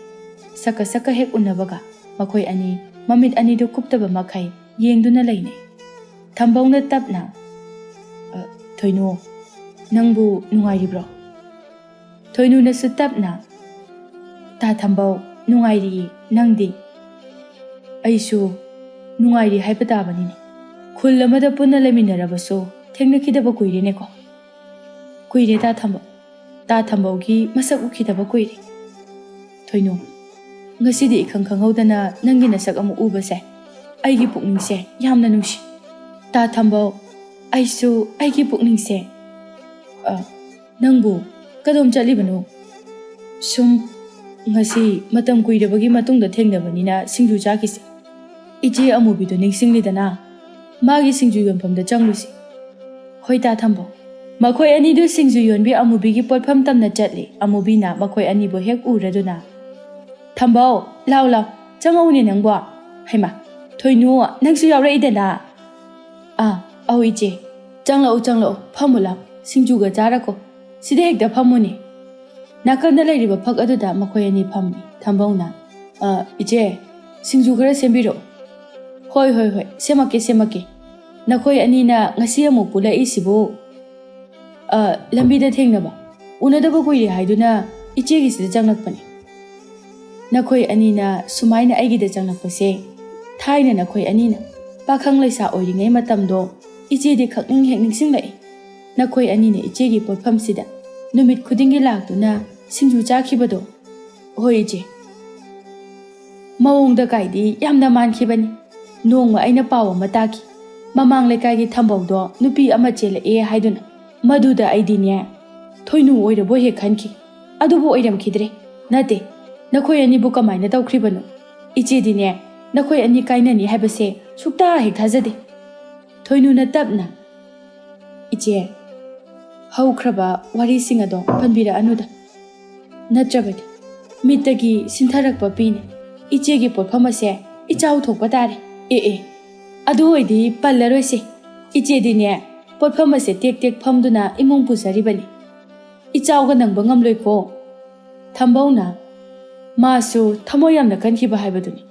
ꯁꯛꯀ ꯁꯛꯀ ꯍꯦꯛ ꯎꯅꯕꯒ ꯃꯈꯣꯏ ꯑꯅꯤ ꯃꯃꯤꯠ ꯑꯅꯤꯗꯨ ꯀꯨꯞꯇꯕ ꯃꯈꯩ ꯌꯦꯡꯗꯨꯅ ꯂꯩꯅꯩ꯫ ꯊꯝꯕꯧꯅ ꯇꯞꯅ, "ꯑ, ꯊꯣꯏꯅꯨ, ꯅꯪꯕꯨ ꯅꯨꯡꯉꯥꯏꯔꯤꯕ꯭ꯔꯣ?" ꯊꯣꯏꯅꯨꯅꯁꯨ ꯇꯞꯅ, "ꯇꯥ ꯊꯝꯕꯧ, ꯅꯨꯡꯉꯥꯏꯔꯤꯌꯦ, ꯅꯪꯗꯤ?" "ꯑꯩꯁꯨ ꯅꯨꯡꯉꯥꯏꯔꯤ ꯍꯥꯏꯕ ꯇꯥꯕꯅꯤꯅꯦ꯫ ꯈꯨꯜ ꯑꯃꯗ ꯄꯨꯟꯅ ꯂꯩꯃꯤꯟꯅꯔꯕꯁꯨ ꯊꯦꯡꯅꯈꯤꯗꯕ ꯀꯨꯏꯔꯦꯅꯦꯀꯣ?" "ꯀꯨꯏꯔꯦ ꯇꯥ ꯊꯝꯕꯧ꯫ ꯇꯥ ꯊꯝꯕꯧꯒꯤ ꯃꯁꯛ ꯎꯈꯤꯗꯕ ꯀꯨꯏꯔꯦ꯫ ꯊꯣꯏꯅꯨ, ꯉꯁꯤꯗꯤ ꯏꯈꯪ ꯈꯪꯍꯧꯗꯅ ꯅꯪꯒꯤ ꯅꯁꯛ ꯑꯃꯨꯛ ꯎꯕꯁꯦ ꯑꯩꯒꯤ ꯄꯨꯛꯅꯤꯡꯁꯦ ꯌꯥꯝꯅ ꯅꯨꯡꯁꯤ꯫ ꯇꯥ ꯊꯝꯕꯧ, ꯑꯩꯁꯨ ꯑꯩꯒꯤ ꯄꯨꯛꯅꯤꯡꯁꯦ꯫" "ꯑ, ꯅꯪꯕꯨ ꯀꯗꯣꯝ ꯆꯠꯂꯤꯕꯅꯣ?" "ꯁꯨꯝ, ꯉꯁꯤ ꯃꯇꯝ ꯀꯨꯏꯔꯕꯒꯤ ꯃꯇꯨꯡꯗ ꯊꯦꯡꯅꯕꯅꯤꯅ ꯁꯤꯡꯖꯨ ꯆꯥꯈꯤꯁꯤ꯫ ꯏꯆꯦ ꯑꯃꯨꯕꯤꯗꯨ ꯅꯤꯡꯁꯤꯡꯂꯤꯗꯅ? ꯃꯥꯒꯤ ꯁꯤꯡꯖꯨ ꯌꯣꯟꯐꯝꯗ ꯆꯪꯂꯨꯁꯤ꯫" "ꯍꯣꯏ ꯇꯥ ꯊꯝꯕꯧ꯫" ꯃꯈꯣꯏ ꯑꯅꯤꯗꯨ ꯁꯤꯡꯖꯨ ꯌꯣꯟꯕꯤ ꯑꯃꯨꯕꯤꯒꯤ ꯄꯣꯠꯐꯝ ꯇꯝꯅ ꯆꯠꯂꯤ꯫ ꯑꯃꯨꯕꯤꯅ ꯃꯈꯣꯏ ꯑꯅꯤꯕꯨ ꯍꯦꯛ ꯎꯔꯗꯨꯅ, "ꯊꯝꯕꯧ, ꯂꯥꯎ ꯂꯥꯎ, ꯆꯪꯉꯛꯎꯅꯦ ꯅꯪꯕꯣ꯫ ꯍꯩꯃꯥ, ꯊꯣꯏꯅꯨ, ꯅꯪꯁꯨ ꯌꯥꯎꯔꯛꯏꯗꯅ?" "ꯑꯥ, ꯑꯧ ꯏꯆꯦ, ꯆꯪꯂꯛꯎ ꯆꯪꯂꯛꯎ, ꯐꯝꯃꯨ ꯂꯥꯎ, ꯁꯤꯡꯖꯨꯒ ꯆꯥꯔꯀꯣ꯫ ꯁꯤꯗ ꯍꯦꯛꯇ ꯐꯝꯃꯨꯅꯦ꯫" ꯅꯥꯀꯟꯗ ꯂꯩꯔꯤꯕ ꯐꯛ ꯑꯗꯨꯗ ꯃꯈꯣꯏ ꯑꯅꯤ ꯐꯝꯃꯤ꯫ ꯊꯝꯕꯧꯅ, ꯑ, ꯏꯆꯦ, ꯁꯤꯡꯖꯨ ꯈꯔ ꯁꯦꯝꯕꯤꯔꯛꯑꯣ꯫ ꯍꯣꯏ, ꯍꯣꯏ, ꯍꯣꯏ, ꯁꯦꯝꯃꯛꯀꯦ, ꯁꯦꯝꯃꯛꯀꯦ꯫ ꯅꯈꯣꯏ ꯑꯅꯤꯅ ꯉꯁꯤ ꯑꯃꯨꯛ ꯄꯨꯜꯂꯛꯏꯁꯤꯕꯨ, ꯑ, ꯂꯝꯕꯤꯗ ꯊꯦꯡꯅꯕ, ꯎꯅꯗꯕ ꯀꯨꯏꯔꯦ ꯍꯥꯏꯗꯨꯅ ꯏꯆꯦꯒꯤꯁꯤꯗ ꯆꯪꯂꯛꯄꯅꯤ꯫ ꯅꯈꯣꯏ ꯑꯅꯤꯅ ꯁꯨꯃꯥꯏꯅ ꯑꯩꯒꯤꯗ ꯆꯪꯂꯛꯄꯁꯦ, ꯊꯥꯏꯅ ꯅꯈꯣꯏ ꯑꯅꯤꯅ ꯄꯥꯈꯪ ꯂꯩꯁꯥ ꯑꯣꯏꯔꯤꯉꯩ ꯃꯇꯝꯗꯣ ꯏꯆꯦꯗꯤ ꯈꯛꯅꯤꯡ ꯍꯦꯛ ꯅꯤꯡꯁꯤꯡꯂꯛꯏ꯫ ꯅꯈꯣꯏ ꯑꯅꯤꯅ ꯏꯆꯦꯒꯤ ꯄꯣꯠꯐꯝꯁꯤꯗ ꯅꯨꯃꯤꯠ ꯈꯨꯗꯤꯡꯒꯤ ꯂꯥꯛꯇꯨꯅ ꯁꯤꯡꯖꯨ ꯆꯥꯈꯤꯕꯗꯣ꯫ ꯍꯣꯏ, ꯏꯆꯦ꯫ ꯃꯑꯣꯡꯗ ꯀꯥꯏꯗꯤ ꯌꯥꯝꯅ ꯃꯥꯟꯈꯤꯕꯅꯤ꯫ ꯅꯣꯡꯃ ꯑꯩꯅ ꯄꯥꯎ ꯑꯃ ꯇꯥꯈꯤ꯫ ꯃꯃꯥꯡ ꯂꯩꯀꯥꯏꯒꯤ ꯊꯝꯕꯧꯗꯣ ꯅꯨꯄꯤ ꯑꯃ ꯆꯦꯜꯂꯛꯑꯦ ꯍꯥꯏꯗꯨꯅ꯫ ꯃꯗꯨꯗ ꯑꯩꯗꯤꯅꯦ, ꯊꯣꯏꯅꯨ ꯑꯣꯏꯔꯕꯣꯏ ꯍꯦꯛ ꯈꯟꯈꯤ꯫ ꯑꯗꯨꯕꯨ ꯑꯣꯏꯔꯝꯈꯤꯗ꯭ꯔꯦ꯫ ꯅꯠꯇꯦ, ꯅꯈꯣꯏ ꯑꯅꯤꯕꯨ ꯀꯃꯥꯏꯅ ꯇꯧꯈ꯭ꯔꯤꯕꯅꯣ? ꯏꯆꯦꯗꯤꯅꯦ, ꯅꯈꯣꯏ ꯑꯅꯤ ꯀꯥꯏꯅꯅꯤ ꯍꯥꯏꯕꯁꯦ ꯁꯨꯛꯇꯥ ꯍꯦꯛ ꯊꯥꯖꯗꯦ꯫ ꯊꯣꯏꯅꯨꯅ ꯇꯞꯅ, "ꯏꯆꯦ, ꯍꯧꯈ꯭ꯔꯕ ꯋꯥꯔꯤꯁꯤꯡ ꯑꯗꯣ ꯄꯟꯕꯤꯔꯛꯑꯅꯨꯗ꯫ ꯅꯠꯇ꯭ꯔꯕꯗꯤ ꯃꯤꯠꯇꯒꯤ ꯁꯤꯟꯊꯔꯛꯄ ꯄꯤꯅꯤ꯫ ꯏꯆꯦꯒꯤ ꯄꯣꯠꯐꯝ ꯑꯁꯦ ꯏꯆꯥꯎ ꯊꯣꯛꯄ ꯇꯥꯔꯦ꯫ ꯑꯦ, ꯑꯦ, ꯑꯗꯨ ꯑꯣꯏꯗꯤ ꯄꯜꯂꯔꯣꯏꯁꯦ꯫ ꯏꯆꯦꯗꯤꯅꯦ, ꯄꯣꯠꯐꯝ ꯑꯁꯦ ꯇꯦꯛ ꯇꯦꯛ ꯐꯝꯗꯨꯅ ꯏꯃꯨꯡ ꯄꯨꯖꯔꯤꯕꯅꯤ꯫ ꯏꯆꯥꯎꯒ ꯅꯪꯕ ꯉꯝꯂꯣꯏꯀꯣ꯫" ꯊꯝꯕꯧꯅ, ꯃꯥꯁꯨ ꯊꯃꯣꯏ ꯌꯥꯝꯅ ꯀꯟꯈꯤꯕ ꯍꯥꯏꯕꯗꯨꯅꯤ꯫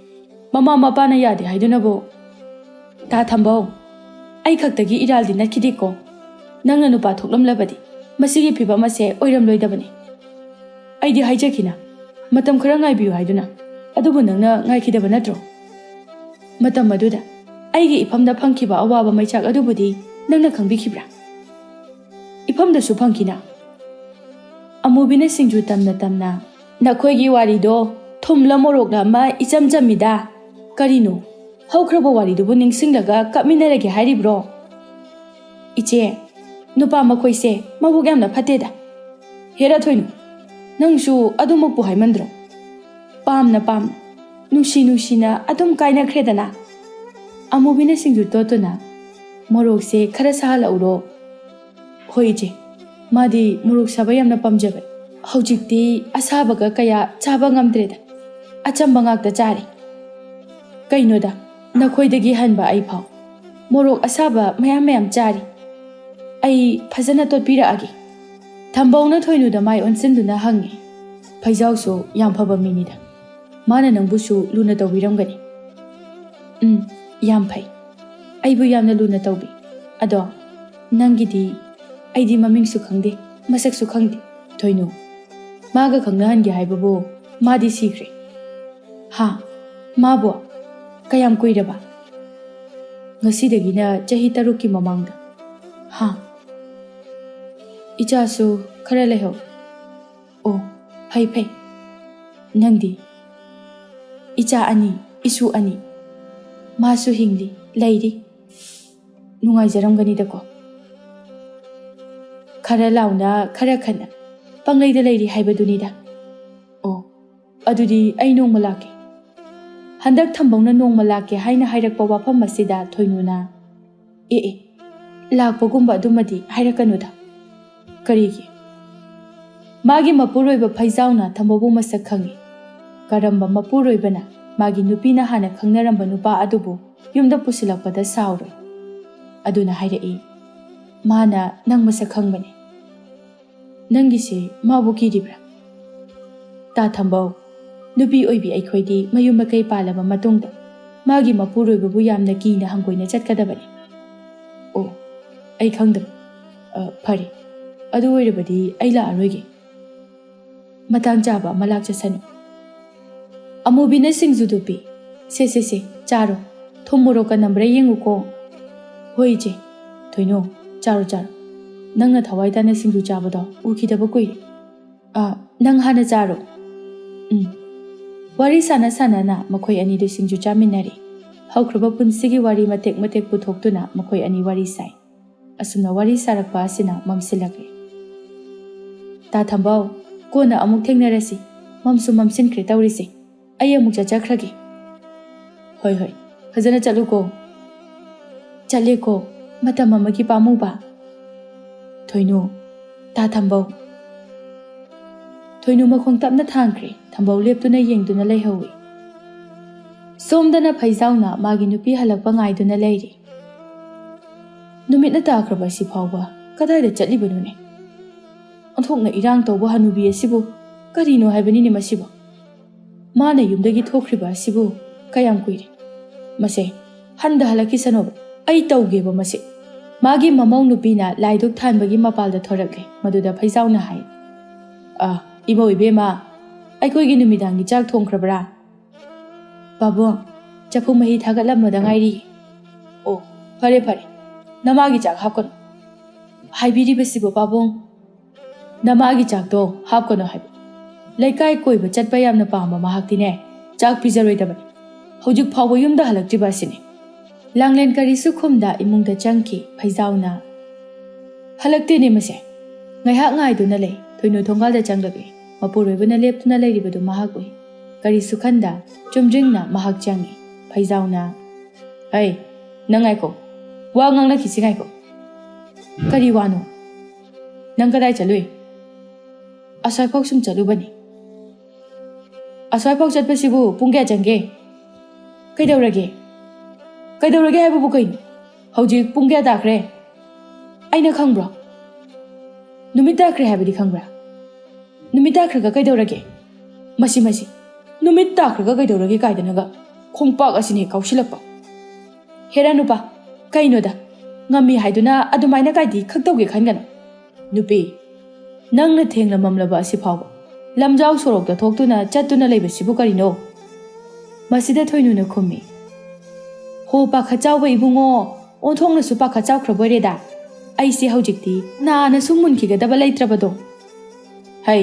ꯃꯃꯥ ꯃꯄꯥꯅ ꯌꯥꯗꯦ ꯍꯥꯏꯗꯨꯅꯕꯨ꯫ ꯇꯥ ꯊꯝꯕꯧ, ꯑꯩ ꯈꯛꯇꯒꯤ ꯏꯔꯥꯜꯗꯤ ꯅꯠꯈꯤꯗꯦꯀꯣ꯫ ꯅꯪꯅ ꯅꯨꯄꯥ ꯊꯣꯛꯂꯝꯂꯕꯗꯤ ꯃꯁꯤꯒꯤ ꯐꯤꯕꯝ ꯑꯁꯦ ꯑꯣꯏꯔꯝꯂꯣꯏꯗꯕꯅꯤ꯫ ꯑꯩꯗꯤ ꯍꯥꯏꯖꯈꯤꯅ, ꯃꯇꯝ ꯈꯔ ꯉꯥꯏꯕꯤꯌꯨ ꯍꯥꯏꯗꯨꯅ, ꯑꯗꯨꯕꯨ ꯅꯪꯅ ꯉꯥꯏꯈꯤꯗꯕ ꯅꯠꯇ꯭ꯔꯣ? ꯃꯇꯝ ꯑꯗꯨꯗ ꯑꯩꯒꯤ ꯏꯐꯝꯗ ꯐꯪꯈꯤꯕ ꯑꯋꯥꯕ ꯃꯩꯆꯥꯛ ꯑꯗꯨꯕꯨꯗꯤ ꯅꯪꯅ ꯈꯪꯕꯤꯈꯤꯕ꯭ꯔꯥ? ꯏꯐꯝꯗꯁꯨ ꯐꯪꯈꯤꯅ꯫ ꯑꯃꯨꯕꯤꯅ ꯁꯤꯡꯖꯨ ꯇꯝꯅ ꯇꯝꯅ, "ꯅꯈꯣꯏꯒꯤ ꯋꯥꯔꯤꯗꯣ ꯊꯨꯝꯂ ꯃꯣꯔꯣꯛꯂ ꯑꯃ ꯏꯆꯝ ꯆꯝꯃꯤꯗ꯫ ꯀꯔꯤꯅꯣ, ꯍꯧꯈ꯭ꯔꯕ ꯋꯥꯔꯤꯗꯨꯕꯨ ꯅꯤꯡꯁꯤꯡꯂꯒ ꯀꯞꯃꯤꯟꯅꯔꯒꯦ ꯍꯥꯏꯔꯤꯕ꯭ꯔꯣ?" "ꯏꯆꯦ, ꯅꯨꯄꯥ ꯃꯈꯣꯏꯁꯦ ꯃꯕꯨꯛ ꯌꯥꯝꯅ ꯐꯠꯇꯦꯗ꯫ ꯍꯦꯔꯥ ꯊꯣꯏꯅꯨ, ꯅꯪꯁꯨ ꯑꯗꯨꯃꯛꯄꯨ ꯍꯥꯏꯃꯟꯗ꯭ꯔꯣ? ꯄꯥꯝꯅ ꯄꯥꯝꯅ, ꯅꯨꯡꯁꯤ ꯅꯨꯡꯁꯤꯅ ꯑꯗꯨꯝ ꯀꯥꯏꯅꯈ꯭ꯔꯦꯗꯅ꯫" ꯑꯃꯨꯕꯤꯅ ꯁꯤꯡꯖꯨ ꯇꯣꯠꯇꯨꯅ, "ꯃꯣꯔꯣꯛꯁꯦ ꯈꯔ ꯁꯥꯍꯜꯂꯛꯎꯔꯣ?" "ꯍꯣꯏ ꯏꯆꯦ, ꯃꯥꯗꯤ ꯃꯣꯔꯣꯛ ꯁꯥꯕ ꯌꯥꯝꯅ ꯄꯥꯝꯖꯕ꯫ ꯍꯧꯖꯤꯛꯇꯤ ꯑꯁꯥꯕꯒ ꯀꯌꯥ ꯆꯥꯕ ꯉꯝꯗ꯭ꯔꯦꯗ, ꯑꯆꯝꯕ ꯉꯥꯛꯇ ꯆꯥꯔꯦ꯫ ꯀꯩꯅꯣꯗ, ꯅꯈꯣꯏꯗꯒꯤ ꯍꯟꯕ ꯑꯩ ꯐꯥꯎ ꯃꯣꯔꯣꯛ ꯑꯁꯥꯕ ꯃꯌꯥꯝ ꯃꯌꯥꯝ ꯆꯥꯔꯤ꯫ ꯑꯩ ꯐꯖꯅ ꯇꯣꯠꯄꯤꯔꯛꯑꯒꯦ꯫" ꯊꯝꯕꯧꯅ ꯊꯣꯏꯅꯨꯗ ꯃꯥꯏ ꯑꯣꯟꯁꯤꯟꯗꯨꯅ ꯍꯪꯉꯤ꯫ ꯐꯩꯖꯥꯎꯁꯨ ꯌꯥꯝ ꯐꯕ ꯃꯤꯅꯤꯗ꯫ ꯃꯥꯅ ꯅꯪꯕꯨꯁꯨ ꯂꯨꯅ ꯇꯧꯕꯤꯔꯝꯒꯅꯤ꯫ ꯎꯝ, ꯌꯥꯝ ꯐꯩ꯫ ꯑꯩꯕꯨ ꯌꯥꯝꯅ ꯂꯨꯅ ꯇꯧꯕꯤ꯫ ꯑꯗꯣ ꯅꯪꯒꯤꯗꯤ ꯑꯩꯗꯤ ꯃꯃꯤꯡꯁꯨ ꯈꯪꯗꯦ, ꯃꯁꯛꯁꯨ ꯈꯪꯗꯦ꯫ ꯊꯣꯏꯅꯨ, ꯃꯥꯒ ꯈꯪꯅꯍꯟꯒꯦ ꯍꯥꯏꯕꯕꯨ ꯃꯥꯗꯤ ꯁꯤꯈ꯭ꯔꯦ꯫ ꯍꯥ? ꯃꯥꯕꯨ? ꯀꯌꯥꯝ ꯀꯨꯏꯔꯕ? ꯉꯁꯤꯗꯒꯤꯅ ꯆꯍꯤ ꯇꯔꯨꯛꯀꯤ ꯃꯃꯥꯡꯗ꯫ ꯍꯥ? ꯏꯆꯥꯁꯨ ꯈꯔ ꯂꯩꯍꯧ꯫ ꯑꯣ, ꯐꯩ ꯐꯩ꯫ ꯅꯪꯗꯤ? ꯏꯆꯥ ꯑꯅꯤ, ꯏꯁꯨ ꯑꯅꯤ꯫ ꯃꯥꯁꯨ ꯍꯤꯡꯂꯤ, ꯂꯩꯔꯤ꯫ ꯅꯨꯡꯉꯥꯏꯖꯔꯝꯒꯅꯤꯗꯀꯣ꯫ ꯈꯔ ꯂꯥꯎꯅ, ꯈꯔ ꯈꯟꯅ, ꯄꯪꯂꯩꯗ ꯂꯩꯔꯤ ꯍꯥꯏꯕꯗꯨꯅꯤꯗ꯫ ꯑꯣ, ꯑꯗꯨꯗꯤ ꯑꯩ ꯅꯣꯡꯃ ꯂꯥꯛꯀꯦ꯫ ꯍꯟꯗꯛ ꯊꯝꯕꯧꯅ ꯅꯣꯡꯃ ꯂꯥꯛꯀꯦ ꯍꯥꯏꯅ ꯍꯥꯏꯔꯛꯄ ꯋꯥꯐꯝ ꯑꯁꯤꯗ ꯊꯣꯏꯅꯨꯅ, "ꯑꯦ ꯑꯦ, ꯂꯥꯛꯄꯒꯨꯝꯕ ꯑꯗꯨꯃꯗꯤ ꯍꯥꯏꯔꯛꯀꯅꯨꯗ꯫ ꯀꯔꯤꯒꯤ?" ꯃꯥꯒꯤ ꯃꯄꯨꯔꯣꯏꯕ ꯐꯩꯖꯥꯎꯅ ꯊꯝꯕꯧꯕꯨ ꯃꯁꯛ ꯈꯪꯏ꯫ ꯀꯔꯝꯕ ꯃꯄꯨꯔꯣꯏꯕꯅ ꯃꯥꯒꯤ ꯅꯨꯄꯤꯅ ꯍꯥꯟꯅ ꯈꯪꯅꯔꯝꯕ ꯅꯨꯄꯥ ꯑꯗꯨꯕꯨ ꯌꯨꯝꯗ ꯄꯨꯁꯤꯜꯂꯛꯄꯗ ꯁꯥꯎꯔꯣꯏ? ꯑꯗꯨꯅ ꯍꯥꯏꯔꯛꯏ, "ꯃꯥꯅ ꯅꯪ ꯃꯁꯛ ꯈꯪꯕꯅꯤ꯫ ꯅꯪꯒꯤꯁꯦ ꯃꯥꯕꯨ ꯀꯤꯔꯤꯕ꯭ꯔꯥ?" ꯇꯥ ꯊꯝꯕꯧ, ꯅꯨꯄꯤ ꯑꯣꯏꯕꯤ ꯑꯩꯈꯣꯏꯗꯤ ꯃꯌꯨꯝ ꯃꯀꯩ ꯄꯥꯜꯂꯕ ꯃꯇꯨꯡꯗ ꯃꯥꯒꯤ ꯃꯄꯨꯔꯣꯏꯕꯕꯨ ꯌꯥꯝꯅ ꯀꯤꯅ ꯍꯪꯒꯣꯏꯅ ꯆꯠꯀꯗꯕꯅꯤ꯫ ꯑꯣ, ꯑꯩ ꯈꯪꯗꯕ꯫ ꯑ, ꯐꯔꯦ꯫ ꯑꯗꯨ ꯑꯣꯏꯔꯕꯗꯤ ꯑꯩ ꯂꯥꯛꯑꯔꯣꯏꯒꯦ꯫ ꯃꯇꯥꯡ ꯆꯥꯕ ꯑꯃ ꯂꯥꯛꯆꯁꯅꯨ꯫ ꯑꯃꯨꯕꯤꯅ ꯁꯤꯡꯖꯨꯗꯨ ꯄꯤ꯫ "ꯁꯦ, ꯁꯦ, ꯁꯦ, ꯆꯥꯔꯣ꯫ ꯊꯨꯝ ꯃꯣꯔꯣꯛꯀ ꯅꯝꯕ꯭ꯔꯥ ꯌꯦꯡꯉꯨꯀꯣ꯫" "ꯍꯣꯏ, ꯏꯆꯦ꯫" "ꯊꯣꯏꯅꯨ, ꯆꯥꯔꯣ, ꯆꯥꯔꯣ꯫ ꯅꯪꯅ ꯊꯋꯥꯏ ꯇꯥꯅ ꯁꯤꯡꯖꯨ ꯆꯥꯕꯗꯣ ꯎꯈꯤꯗꯕ ꯀꯨꯏꯔꯦ꯫ ꯑ, ꯅꯪ ꯍꯥꯟꯅ ꯆꯥꯔꯣ꯫" ꯎꯝ꯫ ꯋꯥꯔꯤ ꯁꯥꯟꯅ ꯁꯥꯟꯅꯅ ꯃꯈꯣꯏ ꯑꯅꯤꯗꯨ ꯁꯤꯡꯖꯨ ꯆꯥꯃꯤꯟꯅꯔꯤ꯫ ꯍꯧꯈ꯭ꯔꯕ ꯄꯨꯟꯁꯤꯒꯤ ꯋꯥꯔꯤ ꯃꯇꯦꯛ ꯃꯇꯦꯛ ꯄꯨꯊꯣꯛꯇꯨꯅ ꯃꯈꯣꯏ ꯑꯅꯤ ꯋꯥꯔꯤ ꯁꯥꯏ꯫ ꯑꯁꯨꯝꯅ ꯋꯥꯔꯤ ꯁꯥꯔꯛꯄ ꯑꯁꯤꯅ ꯃꯝꯁꯤꯜꯂꯛꯂꯦ꯫ "ꯇꯥ ꯊꯝꯕꯧ, ꯀꯣꯟꯅ ꯑꯃꯨꯛ ꯊꯦꯡꯅꯔꯁꯤ꯫ ꯃꯝꯁꯨ ꯃꯝꯁꯤꯟꯈ꯭ꯔꯦ ꯇꯧꯔꯤꯁꯦ꯫ ꯑꯩ ꯑꯃꯨꯛ ꯆꯠꯆꯈ꯭ꯔꯒꯦ꯫" "ꯍꯣꯏ, ꯍꯣꯏ꯫ ꯐꯖꯅ ꯆꯠꯂꯨꯀꯣ꯫" "ꯆꯠꯂꯦꯀꯣ, ꯃꯇꯝ ꯑꯃꯒꯤ ꯄꯥꯝꯃꯨꯕ꯫" "ꯊꯣꯏꯅꯨ, ꯇꯥ ꯊꯝꯕꯧ꯫" ꯊꯣꯏꯅꯨ ꯃꯈꯣꯡ ꯇꯞꯅ ꯊꯥꯡꯈ꯭ꯔꯦ꯫ ꯊꯝꯕꯧ ꯂꯦꯞꯇꯨꯅ ꯌꯦꯡꯗꯨꯅ ꯂꯩꯍꯧꯏ꯫ ꯁꯣꯝꯗꯅ ꯐꯩꯖꯥꯎꯅ ꯃꯥꯒꯤ ꯅꯨꯄꯤ ꯍꯜꯂꯛꯄ ꯉꯥꯏꯗꯨꯅ ꯂꯩꯔꯤ꯫ ꯅꯨꯃꯤꯠꯅ ꯇꯥꯈ꯭ꯔꯕ ꯑꯁꯤ ꯐꯥꯎꯕ ꯀꯗꯥꯏꯗ ꯆꯠꯂꯤꯕꯅꯣꯅꯦ? ꯑꯣꯟꯊꯣꯛꯅ ꯏꯔꯥꯡ ꯇꯧꯕ ꯍꯅꯨꯕꯤ ꯑꯁꯤꯕꯨ ꯀꯔꯤꯅꯣ ꯍꯥꯏꯕꯅꯤꯅꯦ ꯃꯁꯤꯕꯨ? ꯃꯥꯅ ꯌꯨꯝꯗꯒꯤ ꯊꯣꯛꯈ꯭ꯔꯤꯕ ꯑꯁꯤꯕꯨ ꯀꯌꯥꯝ ꯀꯨꯏꯔꯦ? ꯃꯁꯦ, ꯍꯟꯗ ꯍꯜꯂꯛꯈꯤꯁꯅꯣꯕ꯫ ꯑꯩ ꯇꯧꯒꯦꯕ ꯃꯁꯦ꯫ ꯃꯥꯒꯤ ꯃꯃꯧ ꯅꯨꯄꯤꯅ ꯂꯥꯏꯗꯨꯛ ꯊꯥꯟꯕꯒꯤ ꯃꯄꯥꯜꯗ ꯊꯣꯔꯛꯂꯦ꯫ ꯃꯗꯨꯗ ꯐꯩꯖꯥꯎꯅ ꯍꯥꯏ, "ꯑ, ꯏꯃꯧ ꯏꯕꯦꯝꯃ, ꯑꯩꯈꯣꯏꯒꯤ ꯅꯨꯃꯤꯗꯥꯡꯒꯤ ꯆꯥꯛ ꯊꯣꯡꯈ꯭ꯔꯕ꯭ꯔꯥ?" "ꯄꯥꯕꯨꯡ, ꯆꯐꯨ ꯃꯍꯤ ꯊꯥꯒꯠꯂꯝꯕꯗ ꯉꯥꯏꯔꯤ꯫" "ꯑꯣ, ꯐꯔꯦ ꯐꯔꯦ, ꯅꯃꯥꯒꯤ ꯆꯥꯛ ꯍꯥꯞꯀꯅꯨ꯫" "ꯍꯥꯏꯕꯤꯔꯤꯕꯁꯤꯕꯨ ꯄꯥꯕꯨꯡ?" "ꯅꯃꯥꯒꯤ ꯆꯥꯛꯇꯣ ꯍꯥꯞꯀꯅꯨ ꯍꯥꯏꯕ꯫ ꯂꯩꯀꯥꯏ ꯀꯣꯏꯕ ꯆꯠꯄ ꯌꯥꯝꯅ ꯄꯥꯝꯕ ꯃꯍꯥꯛꯇꯤꯅꯦ, ꯆꯥꯛ ꯄꯤꯖꯔꯣꯏꯗꯕꯅꯤ꯫ ꯍꯧꯖꯤꯛ ꯐꯥꯎꯕ ꯌꯨꯝꯗ ꯍꯜꯂꯛꯇ꯭ꯔꯤꯕ ꯑꯁꯤꯅꯤ꯫" ꯂꯥꯡꯂꯦꯟ ꯀꯔꯤꯁꯨ ꯈꯨꯝꯗ ꯏꯃꯨꯡꯗ ꯆꯪꯈꯤ ꯐꯩꯖꯥꯎꯅ꯫ "ꯍꯜꯂꯛꯇꯦꯅꯦ ꯃꯁꯦ꯫ ꯉꯥꯏꯍꯥꯛ ꯉꯥꯏꯗꯨꯅ ꯂꯩ꯫" ꯊꯣꯏꯅꯨ ꯊꯣꯡꯒꯥꯜꯗ ꯆꯪꯂꯛꯂꯦ꯫ ꯃꯄꯨꯔꯣꯏꯕꯅ ꯂꯦꯞꯇꯨꯅ ꯂꯩꯔꯤꯕꯗꯨ ꯃꯍꯥꯛ ꯎꯏ꯫ ꯀꯔꯤꯁꯨ ꯈꯟꯗ ꯆꯨꯝꯗ꯭ꯔꯤꯡꯅ ꯃꯍꯥꯛ ꯆꯪꯉꯤ꯫ ꯐꯩꯖꯥꯎꯅ, "ꯍꯩ, ꯅꯪ ꯉꯥꯏꯈꯣ꯫ ꯋꯥ ꯉꯥꯡꯅꯈꯤꯁꯤ, ꯉꯥꯏꯈꯣ꯫" "ꯀꯔꯤ ꯋꯥꯅꯣ?" "ꯅꯪ ꯀꯗꯥꯏ ꯆꯠꯂꯨꯏ?" "ꯑꯁ꯭ꯋꯥꯏꯐꯥꯎ ꯁꯨꯝ ꯆꯠꯂꯨꯕꯅꯤ꯫" "ꯑꯁ꯭ꯋꯥꯏꯐꯥꯎ ꯆꯠꯄꯁꯤꯕꯨ ꯄꯨꯡ ꯀꯌꯥ ꯆꯪꯒꯦ?" "ꯀꯩꯗꯧꯔꯒꯦ? ꯀꯩꯗꯧꯔꯒꯦ ꯍꯥꯏꯕꯕꯨ ꯀꯩꯅꯣ? ꯍꯧꯖꯤꯛ ꯄꯨꯡ ꯀꯌꯥ ꯇꯥꯈ꯭ꯔꯦ? ꯑꯩꯅ ꯈꯪꯕ꯭ꯔꯣ? ꯅꯨꯃꯤꯠ ꯇꯥꯈ꯭ꯔꯦ ꯍꯥꯏꯕꯗꯤ ꯈꯪꯕ꯭ꯔꯥ? ꯅꯨꯃꯤꯠ ꯇꯥꯈ꯭ꯔꯒ ꯀꯩꯗꯧꯔꯒꯦ? ꯃꯁꯤ, ꯃꯁꯤ, ꯅꯨꯃꯤꯠ ꯇꯥꯈ꯭ꯔꯒ ꯀꯩꯗꯧꯔꯒꯦ ꯀꯥꯏꯗꯅꯒ ꯈꯣꯡꯄꯥꯛ ꯑꯁꯤꯅ ꯍꯦꯛ ꯀꯥꯎꯁꯤꯜꯂꯛꯄ꯫ ꯍꯦꯔꯥ ꯅꯨꯄꯥ, ꯀꯩꯅꯣꯗ, ꯉꯝꯃꯤ ꯍꯥꯏꯗꯨꯅ ꯑꯗꯨꯃꯥꯏꯅ ꯀꯥꯏꯗꯤ ꯈꯛ ꯇꯧꯒꯦ ꯈꯟꯒꯅꯨ꯫ ꯅꯨꯄꯤ, ꯅꯪꯅ ꯊꯦꯡꯂ ꯃꯝꯂꯕ ꯑꯁꯤ ꯐꯥꯎꯕ ꯂꯝꯖꯥꯎ ꯁꯣꯔꯣꯛꯇ ꯊꯣꯛꯇꯨꯅ ꯆꯠꯇꯨꯅ ꯂꯩꯕꯁꯤꯕꯨ ꯀꯔꯤꯅꯣ?" ꯃꯁꯤꯗ ꯊꯣꯏꯅꯨꯅ ꯈꯨꯝꯃꯤ, "ꯍꯣ, ꯄꯥꯈꯠ ꯆꯥꯎꯕ ꯏꯕꯨꯡꯉꯣ, ꯑꯣꯟꯊꯣꯛꯅꯁꯨ ꯄꯥꯈꯠ ꯆꯥꯎꯈ꯭ꯔꯕ ꯑꯣꯏꯔꯦꯗ꯫ ꯑꯩꯁꯦ ꯍꯧꯖꯤꯛꯇꯤ ꯅꯥꯅ ꯁꯨꯝ ꯃꯨꯟꯈꯤꯒꯗꯕ ꯂꯩꯇ꯭ꯔꯕꯗꯣ꯫ ꯍꯩ,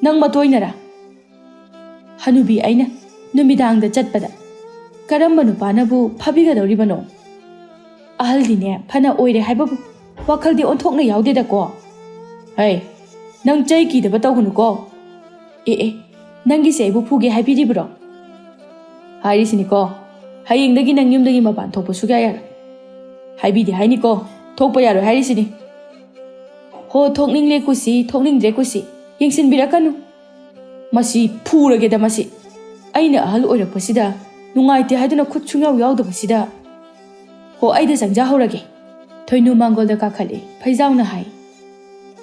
ꯅꯪ ꯃꯇꯣꯏꯅꯔꯥ? ꯍꯅꯨꯕꯤ, ꯑꯩꯅ ꯅꯨꯃꯤꯗꯥꯡꯗ ꯆꯠꯄꯗ ꯀꯔꯝꯕ ꯅꯨꯄꯥꯅꯕꯨ ꯐꯥꯕꯤꯒꯗꯧꯔꯤꯕꯅꯣ? ꯑꯍꯜꯗꯤꯅꯦ, ꯐꯅ ꯑꯣꯏꯔꯦ ꯍꯥꯏꯕꯕꯨ ꯋꯥꯈꯜꯗꯤ ꯑꯣꯟꯊꯣꯛꯅ ꯌꯥꯎꯗꯦꯗꯀꯣ꯫ ꯍꯩ, ꯅꯪ ꯆꯩ ꯀꯤꯗꯕ ꯇꯧꯒꯅꯨꯀꯣ꯫ ꯑꯦ, ꯑꯦ, ꯅꯪꯒꯤꯁꯦ ꯑꯩꯕꯨ ꯐꯨꯒꯦ ꯍꯥꯏꯕꯤꯔꯤꯕ꯭ꯔꯣ? ꯍꯥꯏꯔꯤꯁꯤꯅꯤꯀꯣ, ꯍꯌꯦꯡꯗꯒꯤ ꯅꯪ ꯌꯨꯝꯗꯒꯤ ꯃꯄꯥꯟ ꯊꯣꯛꯄ ꯁꯨꯛꯌꯥ ꯌꯥꯔꯣꯏ꯫ ꯍꯥꯏꯕꯤꯗꯦ ꯍꯥꯏꯅꯤꯀꯣ, ꯊꯣꯛꯄ ꯌꯥꯔꯣꯏ ꯍꯥꯏꯔꯤꯁꯤꯅꯤ꯫ ꯍꯣ, ꯊꯣꯛꯅꯤꯡꯂꯦ ꯀꯨꯁꯤ, ꯊꯣꯛꯅꯤꯡꯗ꯭ꯔꯦ ꯀꯨꯁꯤ, ꯌꯦꯡꯁꯤꯟꯕꯤꯔꯛꯀꯅꯨ꯫ ꯃꯁꯤ ꯐꯨꯔꯒꯦꯗ ꯃꯁꯤ꯫ ꯑꯩꯅ ꯑꯍꯜ ꯑꯣꯏꯔꯛꯄꯁꯤꯗ ꯅꯨꯡꯉꯥꯏꯇꯦ ꯍꯥꯏꯗꯨꯅ ꯈꯨꯠ ꯁꯨꯡꯌꯥꯎ ꯌꯥꯎꯗꯕꯁꯤꯗ꯫ ꯍꯣ, ꯑꯩꯗ ꯆꯪꯖꯍꯧꯔꯒꯦ꯫ ꯊꯣꯏꯅꯨ ꯃꯥꯡꯒꯣꯜꯗ ꯀꯥꯈꯠꯂꯦ꯫ ꯐꯩꯖꯥꯎꯅ ꯍꯥꯏ,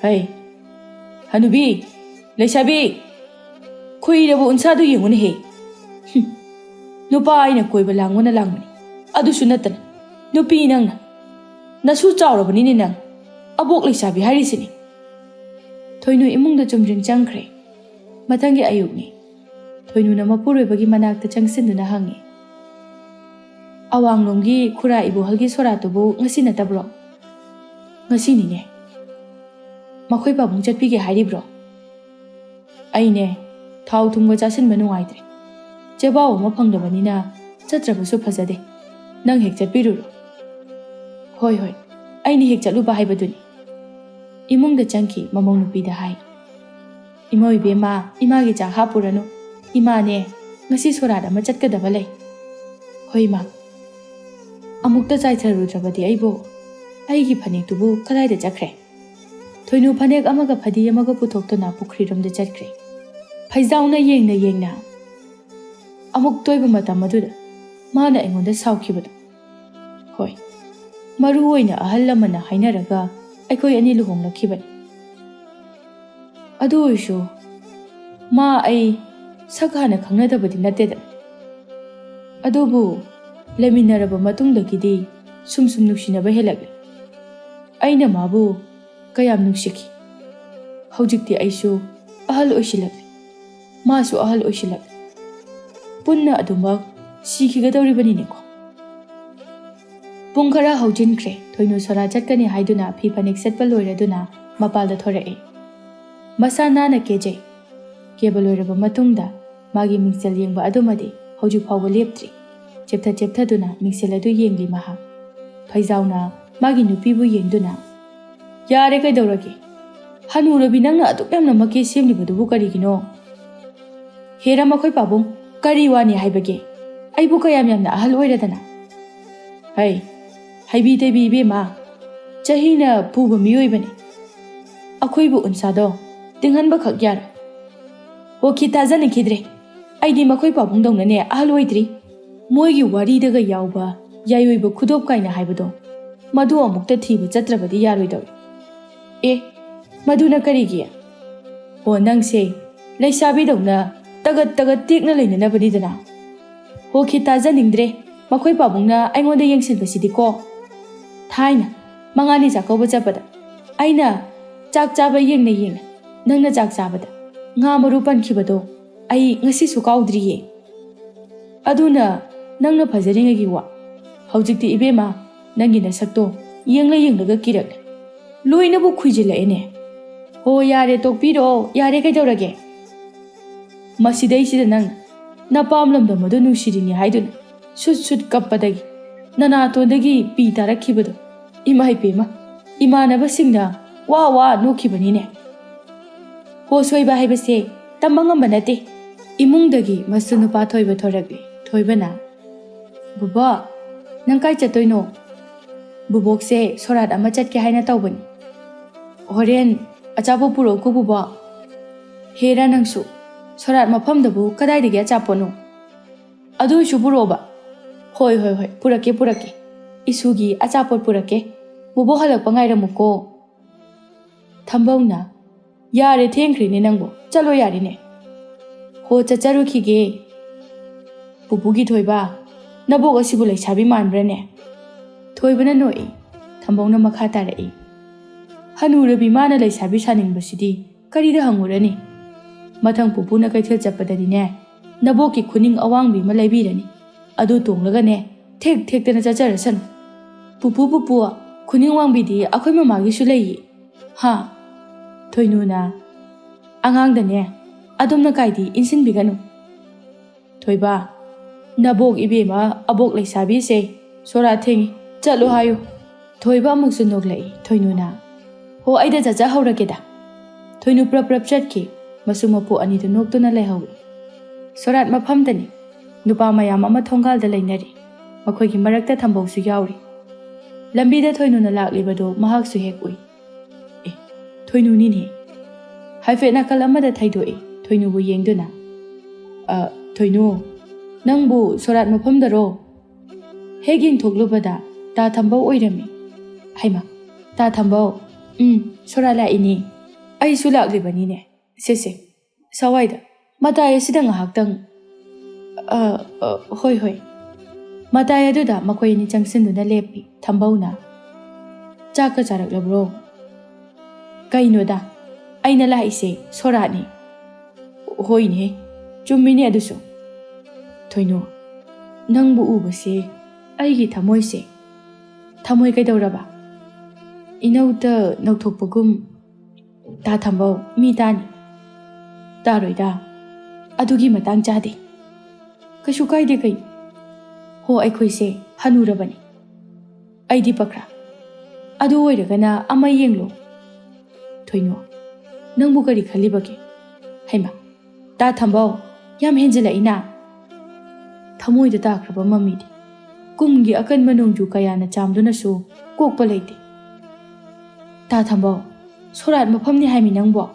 "ꯍꯩ, ꯍꯅꯨꯕꯤ, ꯂꯩꯁꯥꯕꯤ!" ꯈꯨꯏꯔꯕ ꯎꯟꯁꯥꯗꯨ ꯌꯦꯡꯉꯨꯅꯦꯍꯦ꯫ ꯍꯨꯝ꯫ ꯅꯨꯄꯥ ꯑꯩꯅ ꯀꯣꯏꯕ ꯂꯥꯡꯕꯅ ꯂꯥꯡꯕꯅꯤ꯫ ꯑꯗꯨꯁꯨ ꯅꯠꯇꯅ, ꯅꯨꯄꯤ ꯅꯪꯅ꯫ ꯅꯁꯨ ꯆꯥꯎꯔꯕꯅꯤꯅꯦ ꯅꯪ꯫ ꯑꯕꯣꯛ ꯂꯩꯁꯥꯕꯤ ꯍꯥꯏꯔꯤꯁꯤꯅꯤ꯫ ꯊꯣꯏꯅꯨ ꯏꯃꯨꯡꯗ ꯆꯨꯝꯗ꯭ꯔꯤꯡ ꯆꯪꯈ꯭ꯔꯦ꯫ ꯃꯊꯪꯒꯤ ꯑꯌꯨꯛꯅꯤ꯫ ꯊꯣꯏꯅꯨꯅ ꯃꯄꯨꯔꯣꯏꯕꯒꯤ ꯃꯅꯥꯛꯇ ꯆꯪꯁꯤꯟꯗꯨꯅ ꯍꯪꯉꯤ, "ꯑꯋꯥꯡꯂꯣꯝꯒꯤ ꯈꯨꯔꯥ ꯏꯕꯣꯍꯜꯒꯤ ꯁꯣꯔꯥꯠꯇꯨꯕꯨ ꯉꯁꯤ ꯅꯠꯇꯕ꯭ꯔꯣ?" "ꯉꯁꯤꯅꯤꯅꯦ꯫ ꯃꯈꯣꯏ ꯄꯥꯕꯨꯡ ꯆꯠꯄꯤꯒꯦ ꯍꯥꯏꯔꯤꯕ꯭ꯔꯣ?" "ꯑꯩꯅꯦ, ꯊꯥꯎ ꯊꯨꯝꯒ ꯆꯥꯁꯤꯟꯕ ꯅꯨꯡꯉꯥꯏꯇ꯭ꯔꯦ꯫ ꯆꯦꯕꯥꯎ ꯑꯃ ꯐꯪꯗꯕꯅꯤꯅ ꯆꯠꯇ꯭ꯔꯕꯁꯨ ꯐꯖꯗꯦ꯫ ꯅꯪ ꯍꯦꯛ ꯆꯠꯄꯤꯔꯨꯔꯣ꯫" "ꯍꯣꯏ, ꯍꯣꯏ, ꯑꯩꯅ ꯍꯦꯛ ꯆꯠꯂꯨꯕ ꯍꯥꯏꯕꯗꯨꯅꯤ꯫" ꯏꯃꯨꯡꯗ ꯆꯪꯈꯤ, ꯃꯃꯧ ꯅꯨꯄꯤꯗ ꯍꯥꯏ, "ꯏꯃꯧ ꯏꯕꯦꯝꯃ, ꯏꯃꯥꯒꯤ ꯆꯥꯛ ꯍꯥꯞꯄꯨꯔꯅꯨ꯫ ꯏꯃꯥꯅꯦ, ꯉꯁꯤ ꯁꯣꯔꯥꯠ ꯑꯃ ꯆꯠꯀꯗꯕ ꯂꯩ꯫" "ꯍꯣꯏ, ꯏꯃꯥ꯫" "ꯑꯃꯨꯛꯇ ꯆꯥꯏꯊꯔꯨꯗ꯭ꯔꯕꯗꯤ ꯑꯩꯕꯨ꯫ ꯑꯩꯒꯤ ꯐꯅꯦꯛꯇꯨꯕꯨ ꯀꯗꯥꯏꯗ ꯆꯠꯈ꯭ꯔꯦ?" ꯊꯣꯏꯅꯨ ꯐꯅꯦꯛ ꯑꯃꯒ ꯐꯗꯤ ꯑꯃꯒ ꯄꯨꯊꯣꯛꯇꯨꯅ ꯄꯨꯈ꯭ꯔꯤꯔꯣꯝꯗ ꯆꯠꯈ꯭ꯔꯦ꯫ ꯐꯩꯖꯥꯎꯅ ꯌꯦꯡꯅ ꯌꯦꯡꯅ ꯑꯃꯨꯛ ꯇꯣꯏꯕ ꯃꯇꯝ ꯑꯗꯨꯗ ꯃꯥꯅ ꯑꯩꯉꯣꯟꯗ ꯁꯥꯎꯈꯤꯕꯗꯣ꯫ ꯍꯣꯏ, ꯃꯔꯨ ꯑꯣꯏꯅ ꯑꯍꯜ ꯂꯃꯟꯅ ꯍꯥꯏꯅꯔꯒ ꯑꯩꯈꯣꯏ ꯑꯅꯤ ꯂꯨꯍꯣꯡꯂꯛꯈꯤꯕꯅꯤ꯫ ꯑꯗꯨ ꯑꯣꯏꯔꯁꯨ ꯃꯥ ꯑꯩ ꯁꯛ ꯍꯥꯟꯅ ꯈꯪꯅꯗꯕꯗꯤ ꯅꯠꯇꯦꯗꯅ꯫ ꯑꯗꯨꯕꯨ ꯂꯩꯃꯤꯟꯅꯔꯕ ꯃꯇꯨꯡꯗꯒꯤꯗꯤ ꯁꯨꯝ ꯁꯨꯝ ꯅꯨꯡꯁꯤꯅꯕ ꯍꯦꯜꯂꯛꯂꯦ꯫ ꯑꯩꯅ ꯃꯥꯕꯨ ꯀꯌꯥꯝ ꯅꯨꯡꯁꯤꯈꯤ꯫ ꯍꯧꯖꯤꯛꯇꯤ ꯑꯩꯁꯨ ꯑꯍꯜ ꯑꯣꯏꯁꯤꯜꯂꯛꯂꯦ꯫ ꯃꯥꯁꯨ ꯑꯍꯜ ꯑꯣꯏꯁꯤꯜꯂꯛꯂꯦ꯫ ꯄꯨꯟꯅ ꯑꯗꯨꯃꯛ ꯁꯤꯈꯤꯒꯗꯧꯔꯤꯕꯅꯤꯅꯦꯀꯣ꯫ ꯄꯨꯡ ꯈꯔ ꯍꯧꯖꯤꯟꯈ꯭ꯔꯦ꯫ ꯊꯣꯏꯅꯨ ꯁꯣꯔꯥ ꯆꯠꯀꯅꯤ ꯍꯥꯏꯗꯨꯅ ꯐꯤ ꯐꯅꯦꯛ ꯁꯦꯠꯄ ꯂꯣꯏꯔꯗꯨꯅ ꯃꯄꯥꯜꯗ ꯊꯣꯔꯛꯏ꯫ ꯃꯁꯥ ꯅꯥꯟꯅ ꯀꯦꯖꯩ꯫ ꯀꯦꯕ ꯂꯣꯏꯔꯕ ꯃꯇꯨꯡꯗ ꯃꯥꯒꯤ ꯃꯤꯡꯁꯦꯜ ꯌꯦꯡꯕ ꯑꯗꯨꯃꯗꯤ ꯍꯧꯖꯤꯛ ꯐꯥꯎꯕ ꯂꯦꯞꯇ꯭ꯔꯤ꯫ ꯆꯦꯞꯊ ꯆꯦꯞꯊꯗꯨꯅ ꯃꯤꯡꯁꯦꯜ ꯑꯗꯨ ꯌꯦꯡꯂꯤ ꯃꯍꯥꯛ꯫ ꯐꯩꯖꯥꯎꯅ ꯃꯥꯒꯤ ꯅꯨꯄꯤꯕꯨ ꯌꯦꯡꯗꯨꯅ, "ꯌꯥꯔꯦ, ꯀꯩꯗꯧꯔꯒꯦ? ꯍꯅꯨꯔꯕꯤ ꯅꯪꯅ ꯑꯗꯨꯛ ꯌꯥꯝꯅ ꯃꯀꯦ ꯁꯦꯝꯂꯤꯕꯗꯨꯕꯨ ꯀꯔꯤꯒꯤꯅꯣ? ꯍꯦꯔꯥ ꯃꯈꯣꯏ ꯄꯥꯕꯨꯡ, ꯀꯔꯤ ꯋꯥꯅꯤ ꯍꯥꯏꯕꯒꯦ? ꯑꯩꯕꯨ ꯀꯌꯥꯝ ꯌꯥꯝꯅ ꯑꯍꯜ ꯑꯣꯏꯔꯗꯅ?" "ꯍꯩ, ꯍꯩꯕꯤ ꯇꯩꯕꯤ ꯏꯕꯦꯝꯃ, ꯆꯍꯤꯅ ꯄꯨꯕ ꯃꯤꯑꯣꯏꯕꯅꯤ꯫ ꯑꯩꯈꯣꯏꯕꯨ ꯎꯟꯁꯥꯗꯣ ꯇꯤꯡꯍꯟꯕꯈꯛ ꯌꯥꯔꯣꯏ꯫" "ꯑꯣ, ꯈꯤ ꯇꯥꯖꯅꯤꯡꯈꯤꯗ꯭ꯔꯦ꯫ ꯑꯩꯗꯤ ꯃꯈꯣꯏ ꯄꯥꯕꯨꯡꯗꯧꯅꯅꯦ ꯑꯍꯜ ꯑꯣꯏꯗ꯭ꯔꯤ꯫ ꯃꯣꯏꯒꯤ ꯋꯥꯔꯤꯗꯒ ꯌꯥꯎꯕ ꯌꯥꯏꯑꯣꯏꯕ ꯈꯨꯗꯣꯞ ꯀꯥꯏꯅ ꯍꯥꯏꯕꯗꯣ, ꯃꯗꯨ ꯑꯃꯨꯛꯇ ꯊꯤꯕ ꯆꯠꯇ꯭ꯔꯕꯗꯤ ꯌꯥꯔꯣꯏꯗꯧꯔꯤ꯫" "ꯑꯦ, ꯃꯗꯨꯅ ꯀꯔꯤꯒꯤ?" "ꯑꯣ, ꯅꯪꯁꯦ ꯂꯩꯁꯥꯕꯤꯗꯧꯅ ꯇꯒꯠ ꯇꯒꯠ ꯇꯦꯛꯅ ꯂꯩꯅꯅꯕꯅꯤꯗꯅ꯫ ꯍꯣ, ꯈꯤꯠ ꯇꯥꯖꯅꯤꯡꯗ꯭ꯔꯦ꯫ ꯃꯈꯣꯏ ꯄꯥꯕꯨꯡꯅ ꯑꯩꯉꯣꯟꯗ ꯌꯦꯡꯁꯤꯟꯕꯁꯤꯗꯤꯀꯣ꯫ ꯊꯥꯏꯅ ꯃꯉꯥꯅꯤ ꯆꯥꯛꯀꯧꯕ ꯆꯠꯄꯗ ꯑꯩꯅ ꯆꯥꯛ ꯆꯥꯕ ꯌꯦꯡꯅ ꯌꯦꯡꯅ ꯅꯪꯅ ꯆꯥꯛ ꯆꯥꯕꯗ ꯉꯥ ꯃꯔꯨ ꯄꯟꯈꯤꯕꯗꯣ ꯑꯩ ꯉꯁꯤꯁꯨ ꯀꯥꯎꯗ꯭ꯔꯤꯌꯦ꯫ ꯑꯗꯨꯅ ꯅꯪꯅ ꯐꯖꯔꯤꯉꯩꯒꯤ ꯋꯥ꯫ ꯍꯧꯖꯤꯛꯇꯤ ꯏꯕꯦꯝꯃ, ꯅꯪꯒꯤ ꯅꯁꯛꯇꯣ ꯌꯦꯡꯂ ꯌꯦꯡꯂꯒ ꯀꯤꯔꯛꯂꯦ꯫ ꯂꯣꯏꯅꯕꯨ ꯈꯨꯏꯖꯤꯜꯂꯛꯑꯦꯅꯦ꯫ ꯍꯣ, ꯌꯥꯔꯦ, ꯇꯣꯛꯄꯤꯔꯣ, ꯌꯥꯔꯦ, ꯀꯩꯗꯧꯔꯒꯦ? ꯃꯁꯤꯗꯩꯁꯤꯗ ꯅꯪ ꯅꯄꯥꯝ ꯂꯝꯗꯝ ꯑꯗꯨ ꯅꯨꯡꯁꯤꯔꯤꯅꯤ ꯍꯥꯏꯗꯨꯅ ꯁꯨꯠ ꯁꯨꯠ ꯀꯞꯄꯗꯒꯤ ꯅꯅꯥꯇꯣꯟꯗꯒꯤ ꯄꯤ ꯇꯥꯔꯛꯈꯤꯕꯗꯣ, ꯏꯃꯥ ꯏꯄꯦꯝꯃ, ꯏꯃꯥꯟꯅꯕꯁꯤꯡꯅ ꯋꯥ ꯋꯥ ꯅꯣꯛꯈꯤꯕꯅꯤꯅꯦ꯫ ꯍꯣ, ꯁꯣꯏꯕ ꯍꯥꯏꯕꯁꯦ ꯇꯝꯕ ꯉꯝꯕ ꯅꯠꯇꯦ꯫ ꯏꯃꯨꯡꯗꯒꯤ ꯃꯁꯨ ꯅꯨꯄꯥ ꯊꯣꯏꯕ ꯊꯣꯔꯛꯂꯦ꯫ ꯊꯣꯏꯕꯅ, "ꯕꯨꯕꯣꯛ, ꯅꯪ ꯀꯥꯏ ꯆꯠꯇꯣꯏꯅꯣ?" "ꯕꯨꯕꯣꯛꯁꯦ ꯁꯣꯔꯥꯠ ꯑꯃ ꯆꯠꯀꯦ ꯍꯥꯏꯅ ꯇꯧꯕꯅꯤ꯫ ꯍꯣꯔꯦꯟ ꯑꯆꯥꯄꯣꯠ ꯄꯨꯔꯛꯎꯀꯣ ꯕꯨꯕꯣꯛ꯫" "ꯍꯦꯔꯥ ꯅꯪꯁꯨ, ꯁꯣꯔꯥꯠ ꯃꯐꯝꯗꯕꯨ ꯀꯗꯥꯏꯗꯒꯤ ꯑꯆꯥꯄꯣꯠꯅꯣ? ꯑꯗꯨ ꯑꯣꯏꯁꯨ ꯄꯨꯔꯛꯑꯣꯕ꯫" "ꯍꯣꯏ, ꯍꯣꯏ, ꯍꯣꯏ, ꯄꯨꯔꯛꯀꯦ, ꯄꯨꯔꯛꯀꯦ꯫ ꯏꯁꯨꯒꯤ ꯑꯆꯥꯄꯣꯠ ꯄꯨꯔꯛꯀꯦ꯫ ꯕꯨꯕꯣꯛ ꯍꯜꯂꯛꯄ ꯉꯥꯏꯔꯝꯃꯨꯀꯣ꯫" ꯊꯝꯕꯧꯅ, "ꯌꯥꯔꯦ, ꯊꯦꯡꯈ꯭ꯔꯦꯅꯦ ꯅꯪꯕꯨ, ꯆꯠꯂꯣ ꯌꯥꯔꯦꯅꯦ꯫" "ꯍꯣ, ꯆꯠꯆꯔꯨꯈꯤꯒꯦ꯫" "ꯄꯨꯄꯨꯒꯤ ꯊꯣꯏꯕ, ꯅꯕꯣꯛ ꯑꯁꯤꯕꯨ ꯂꯩꯁꯥꯕꯤ ꯃꯥꯟꯕ꯭ꯔꯅꯦ?" ꯊꯣꯏꯕꯅ ꯅꯣꯛꯏ꯫ ꯊꯝꯕꯧꯅ ꯃꯈꯥ ꯇꯥꯔꯛꯏ, "ꯍꯅꯨꯔꯕꯤ ꯃꯥꯅ ꯂꯩꯁꯥꯕꯤ ꯁꯥꯅꯤꯡꯕꯁꯤꯗꯤ ꯀꯔꯤꯗ ꯍꯪꯉꯨꯔꯅꯤ? ꯃꯊꯪ ꯄꯨꯄꯨꯅ ꯀꯩꯊꯦꯜ ꯆꯠꯄꯗꯗꯤꯅꯦ, ꯅꯕꯣꯛꯀꯤ ꯈꯨꯅꯤꯡ ꯑꯋꯥꯡꯕꯤ ꯑꯃ ꯂꯩꯕꯤꯔꯅꯤ꯫ ꯑꯗꯨ ꯇꯣꯡꯂꯒꯅꯦ, ꯊꯦꯛ ꯊꯦꯛꯇꯅ ꯆꯠꯆꯔꯁꯅꯨ꯫" "ꯄꯨꯄꯨ, ꯄꯨꯄꯨ, ꯈꯨꯅꯤꯡ ꯋꯥꯡꯕꯤꯗꯤ ꯑꯩꯈꯣꯏ ꯃꯃꯥꯒꯤꯁꯨ ꯂꯩꯌꯦ꯫" "ꯍꯥ?" ꯊꯣꯏꯅꯨꯅ, "ꯑꯉꯥꯡꯗꯅꯦ ꯑꯗꯨꯝꯅ ꯀꯥꯏꯗꯤ ꯏꯟꯁꯤꯟꯕꯤꯒꯅꯨ꯫" ꯊꯣꯏꯕ, "ꯅꯕꯣꯛ ꯏꯕꯦꯝꯃ, ꯑꯕꯣꯛ ꯂꯩꯁꯥꯕꯤꯁꯦ ꯁꯣꯔꯥ ꯊꯦꯡꯉꯤ, ꯆꯠꯂꯣ ꯍꯥꯏꯌꯨ꯫" ꯊꯣꯏꯕ ꯑꯃꯨꯛꯁꯨ ꯅꯣꯛꯂꯛꯏ꯫ ꯊꯣꯏꯅꯨꯅ, "ꯍꯣ, ꯑꯩꯗ ꯆꯠꯆꯍꯧꯔꯒꯦꯗ꯫" ꯊꯣꯏꯅꯨ ꯄ꯭ꯔꯞ ꯄ꯭ꯔꯞ ꯆꯠꯈꯤ꯫ ꯃꯁꯨ ꯃꯄꯨ ꯑꯅꯤꯗꯨ ꯅꯣꯛꯇꯨꯅ ꯂꯩꯍꯧꯏ꯫ ꯁꯣꯔꯥꯠ ꯃꯐꯝꯗꯅꯤ꯫ ꯅꯨꯄꯥ ꯃꯌꯥꯝ ꯑꯃ ꯊꯣꯡꯒꯥꯜꯗ ꯂꯩꯅꯔꯤ꯫ ꯃꯈꯣꯏꯒꯤ ꯃꯔꯛꯇ ꯊꯝꯕꯧꯁꯨ ꯌꯥꯎꯔꯤ꯫ ꯂꯝꯕꯤꯗ ꯊꯣꯏꯅꯨꯅ ꯂꯥꯛꯂꯤꯕꯗꯨ ꯃꯍꯥꯛꯁꯨ ꯍꯦꯛ ꯎꯏ꯫ "ꯑꯦ, ꯊꯣꯏꯅꯨꯅꯤꯅꯦ꯫" ꯍꯥꯏꯐꯦꯠ ꯅꯥꯀꯜ ꯑꯃꯗ ꯊꯩꯗꯣꯛꯏ, ꯊꯣꯏꯅꯨꯕꯨ ꯌꯦꯡꯗꯨꯅ꯫ "ꯑ, ꯊꯣꯏꯅꯨ, ꯅꯪꯕꯨ ꯁꯣꯔꯥꯠ ꯃꯐꯝꯗꯔꯣ?" ꯍꯦꯛ ꯌꯦꯡꯊꯣꯛꯂꯨꯕꯗ ꯇꯥ ꯊꯝꯕꯧ ꯑꯣꯏꯔꯝꯃꯤ꯫ "ꯍꯩꯃꯥ, ꯇꯥ ꯊꯝꯕꯧ, ꯎꯝ, ꯁꯣꯔꯥꯠ ꯂꯥꯛꯏꯅꯦ꯫ ꯑꯩꯁꯨ ꯂꯥꯛꯂꯤꯕꯅꯤꯅꯦ꯫ ꯁꯦ, ꯁꯦ, ꯁꯋꯥꯏꯗ, ꯃꯇꯥꯏ ꯑꯁꯤꯗ ꯉꯥꯏꯍꯥꯛꯇꯪ꯫ "ꯑ, ꯑ, ꯍꯣꯏ, ꯍꯣꯏ"꯫ ꯃꯇꯥꯏ ꯑꯗꯨꯗ ꯃꯈꯣꯏ ꯑꯅꯤ ꯆꯪꯁꯤꯟꯗꯨꯅ ꯂꯦꯞꯄꯤ꯫ ꯊꯝꯕꯧꯅ, "ꯆꯥꯛꯀ ꯆꯥꯔꯛꯂꯕ꯭ꯔꯣ?" "ꯀꯩꯅꯣꯗ, ꯑꯩꯅ ꯂꯥꯛꯏꯁꯦ ꯁꯣꯔꯥꯠꯅꯤ"꯫ "ꯍꯣꯏꯅꯦ, ꯆꯨꯝꯃꯤꯅꯦ ꯑꯗꯨꯁꯨ"꯫ "ꯊꯣꯏꯅꯨ, ꯅꯪꯕꯨ ꯎꯕꯁꯦ ꯑꯩꯒꯤ ꯊꯃꯣꯏꯁꯦ"꯫ "ꯊꯃꯣꯏ ꯀꯩꯗꯧꯔꯕ?" "ꯏꯅꯧꯇ ꯅꯧꯊꯣꯛꯄꯒꯨꯝ"꯫ "ꯇꯥ ꯊꯝꯕꯧ, ꯃꯤ ꯇꯥꯅꯤ"꯫ "ꯇꯥꯔꯣꯏꯗ, ꯑꯗꯨꯒꯤ ꯃꯇꯥꯡ ꯆꯥꯗꯦ"꯫ "ꯀꯩꯁꯨ ꯀꯥꯏꯗꯦ ꯀꯩꯅꯣ"꯫ "ꯍꯣ, ꯑꯩꯈꯣꯏꯁꯦ ꯍꯅꯨꯔꯕꯅꯤ"꯫ "ꯑꯩꯗꯤ ꯄꯛꯈ꯭ꯔꯥ? ꯑꯗꯨ ꯑꯣꯏꯔꯒꯅ ꯑꯃ ꯌꯦꯡꯂꯣ"꯫ "ꯊꯣꯏꯅꯨ, ꯅꯪꯕꯨ ꯀꯔꯤ ꯈꯜꯂꯤꯕꯒꯦ?" "ꯍꯩꯃꯥ, ꯇꯥ ꯊꯝꯕꯧ, ꯌꯥꯝ ꯍꯦꯟꯖꯤꯜꯂꯛꯏꯅ"꯫ ꯊꯃꯣꯏꯗ ꯇꯥꯈ꯭ꯔꯕ ꯃꯃꯤꯗꯤ ꯀꯨꯝꯒꯤ ꯑꯀꯟꯕ ꯅꯣꯡꯖꯨ ꯀꯌꯥꯅ ꯆꯥꯝꯗꯨꯅꯁꯨ ꯀꯣꯛꯄ ꯂꯩꯇꯦ꯫ "ꯇꯥ ꯊꯝꯕꯧ, ꯁꯣꯔꯥꯠ ꯃꯐꯝꯅꯤ ꯍꯥꯏꯃꯤ ꯅꯪꯕꯣ"꯫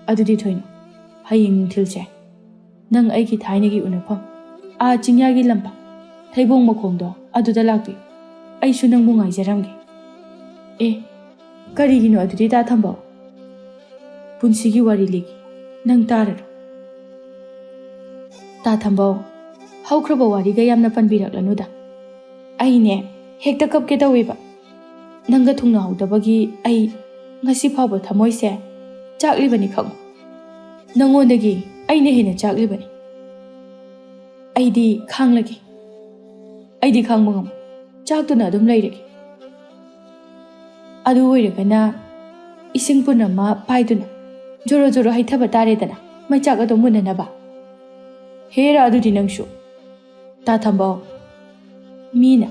"ꯑꯗꯨꯗꯤ ꯊꯣꯏꯅꯨ, ꯍꯌꯦꯡ ꯅꯨꯡꯊꯤꯜꯁꯦ ꯅꯪ ꯑꯩꯒꯤ ꯊꯥꯏꯅꯒꯤ ꯎꯅꯐꯝ, ꯑꯥ ꯆꯤꯡꯌꯥꯒꯤ ꯂꯝꯄꯥꯛ, ꯊꯩꯕꯣꯡ ꯃꯈꯣꯡꯗꯣ ꯑꯗꯨꯗ ꯂꯥꯛꯄꯤꯌꯨ꯫ ꯑꯩꯁꯨ ꯅꯪꯕꯨ ꯉꯥꯏꯖꯔꯝꯒꯦ"꯫ "ꯑꯦ, ꯀꯔꯤꯒꯤꯅꯣ ꯑꯗꯨꯗꯤ ꯇꯥ ꯊꯝꯕꯧ?" "ꯄꯨꯟꯁꯤꯒꯤ ꯋꯥꯔꯤ ꯂꯤꯒꯦ, ꯅꯪ ꯇꯥꯔꯔꯣ"꯫ "ꯇꯥ ꯊꯝꯕꯧ, ꯍꯧꯈ꯭ꯔꯕ ꯋꯥꯔꯤꯒ ꯌꯥꯝꯅ ꯄꯟꯕꯤꯔꯛꯂꯅꯨꯗ꯫ ꯑꯩꯅꯦ, ꯍꯦꯛꯇ ꯀꯞꯀꯦ ꯇꯧꯋꯦꯕ꯫ ꯅꯪꯒ ꯊꯨꯡꯅꯍꯧꯗꯕꯒꯤ ꯑꯩ ꯉꯁꯤ ꯐꯥꯎꯕ ꯊꯃꯣꯏꯁꯦ ꯆꯥꯛꯂꯤꯕꯅꯤ ꯈꯪꯉꯨ꯫ ꯅꯪꯉꯣꯟꯗꯒꯤ ꯑꯩꯅ ꯍꯦꯟꯅ ꯆꯥꯛꯂꯤꯕꯅꯤ꯫ ꯑꯩꯗꯤ ꯈꯥꯡꯂꯒꯦ꯫ ꯑꯩꯗꯤ ꯈꯥꯡꯕ ꯉꯝꯃꯣꯏ꯫ ꯆꯥꯛꯇꯨꯅ ꯑꯗꯨꯝ ꯂꯩꯔꯒꯦ꯫ ꯑꯗꯨ ꯑꯣꯏꯔꯒꯅ ꯏꯁꯤꯡ ꯄꯨꯟ ꯑꯃ ꯄꯥꯏꯗꯨꯅ ꯖꯣꯔꯣ ꯖꯣꯔꯣ ꯍꯩꯊꯕ ꯇꯥꯔꯦꯗꯅ, ꯃꯩꯆꯥꯛ ꯑꯗꯨ ꯃꯨꯟꯅꯅꯕ"꯫ "ꯍꯦꯔꯥ, ꯑꯗꯨꯗꯤ ꯅꯪꯁꯨ"꯫ "ꯇꯥ ꯊꯝꯕꯧ, ꯃꯤꯅ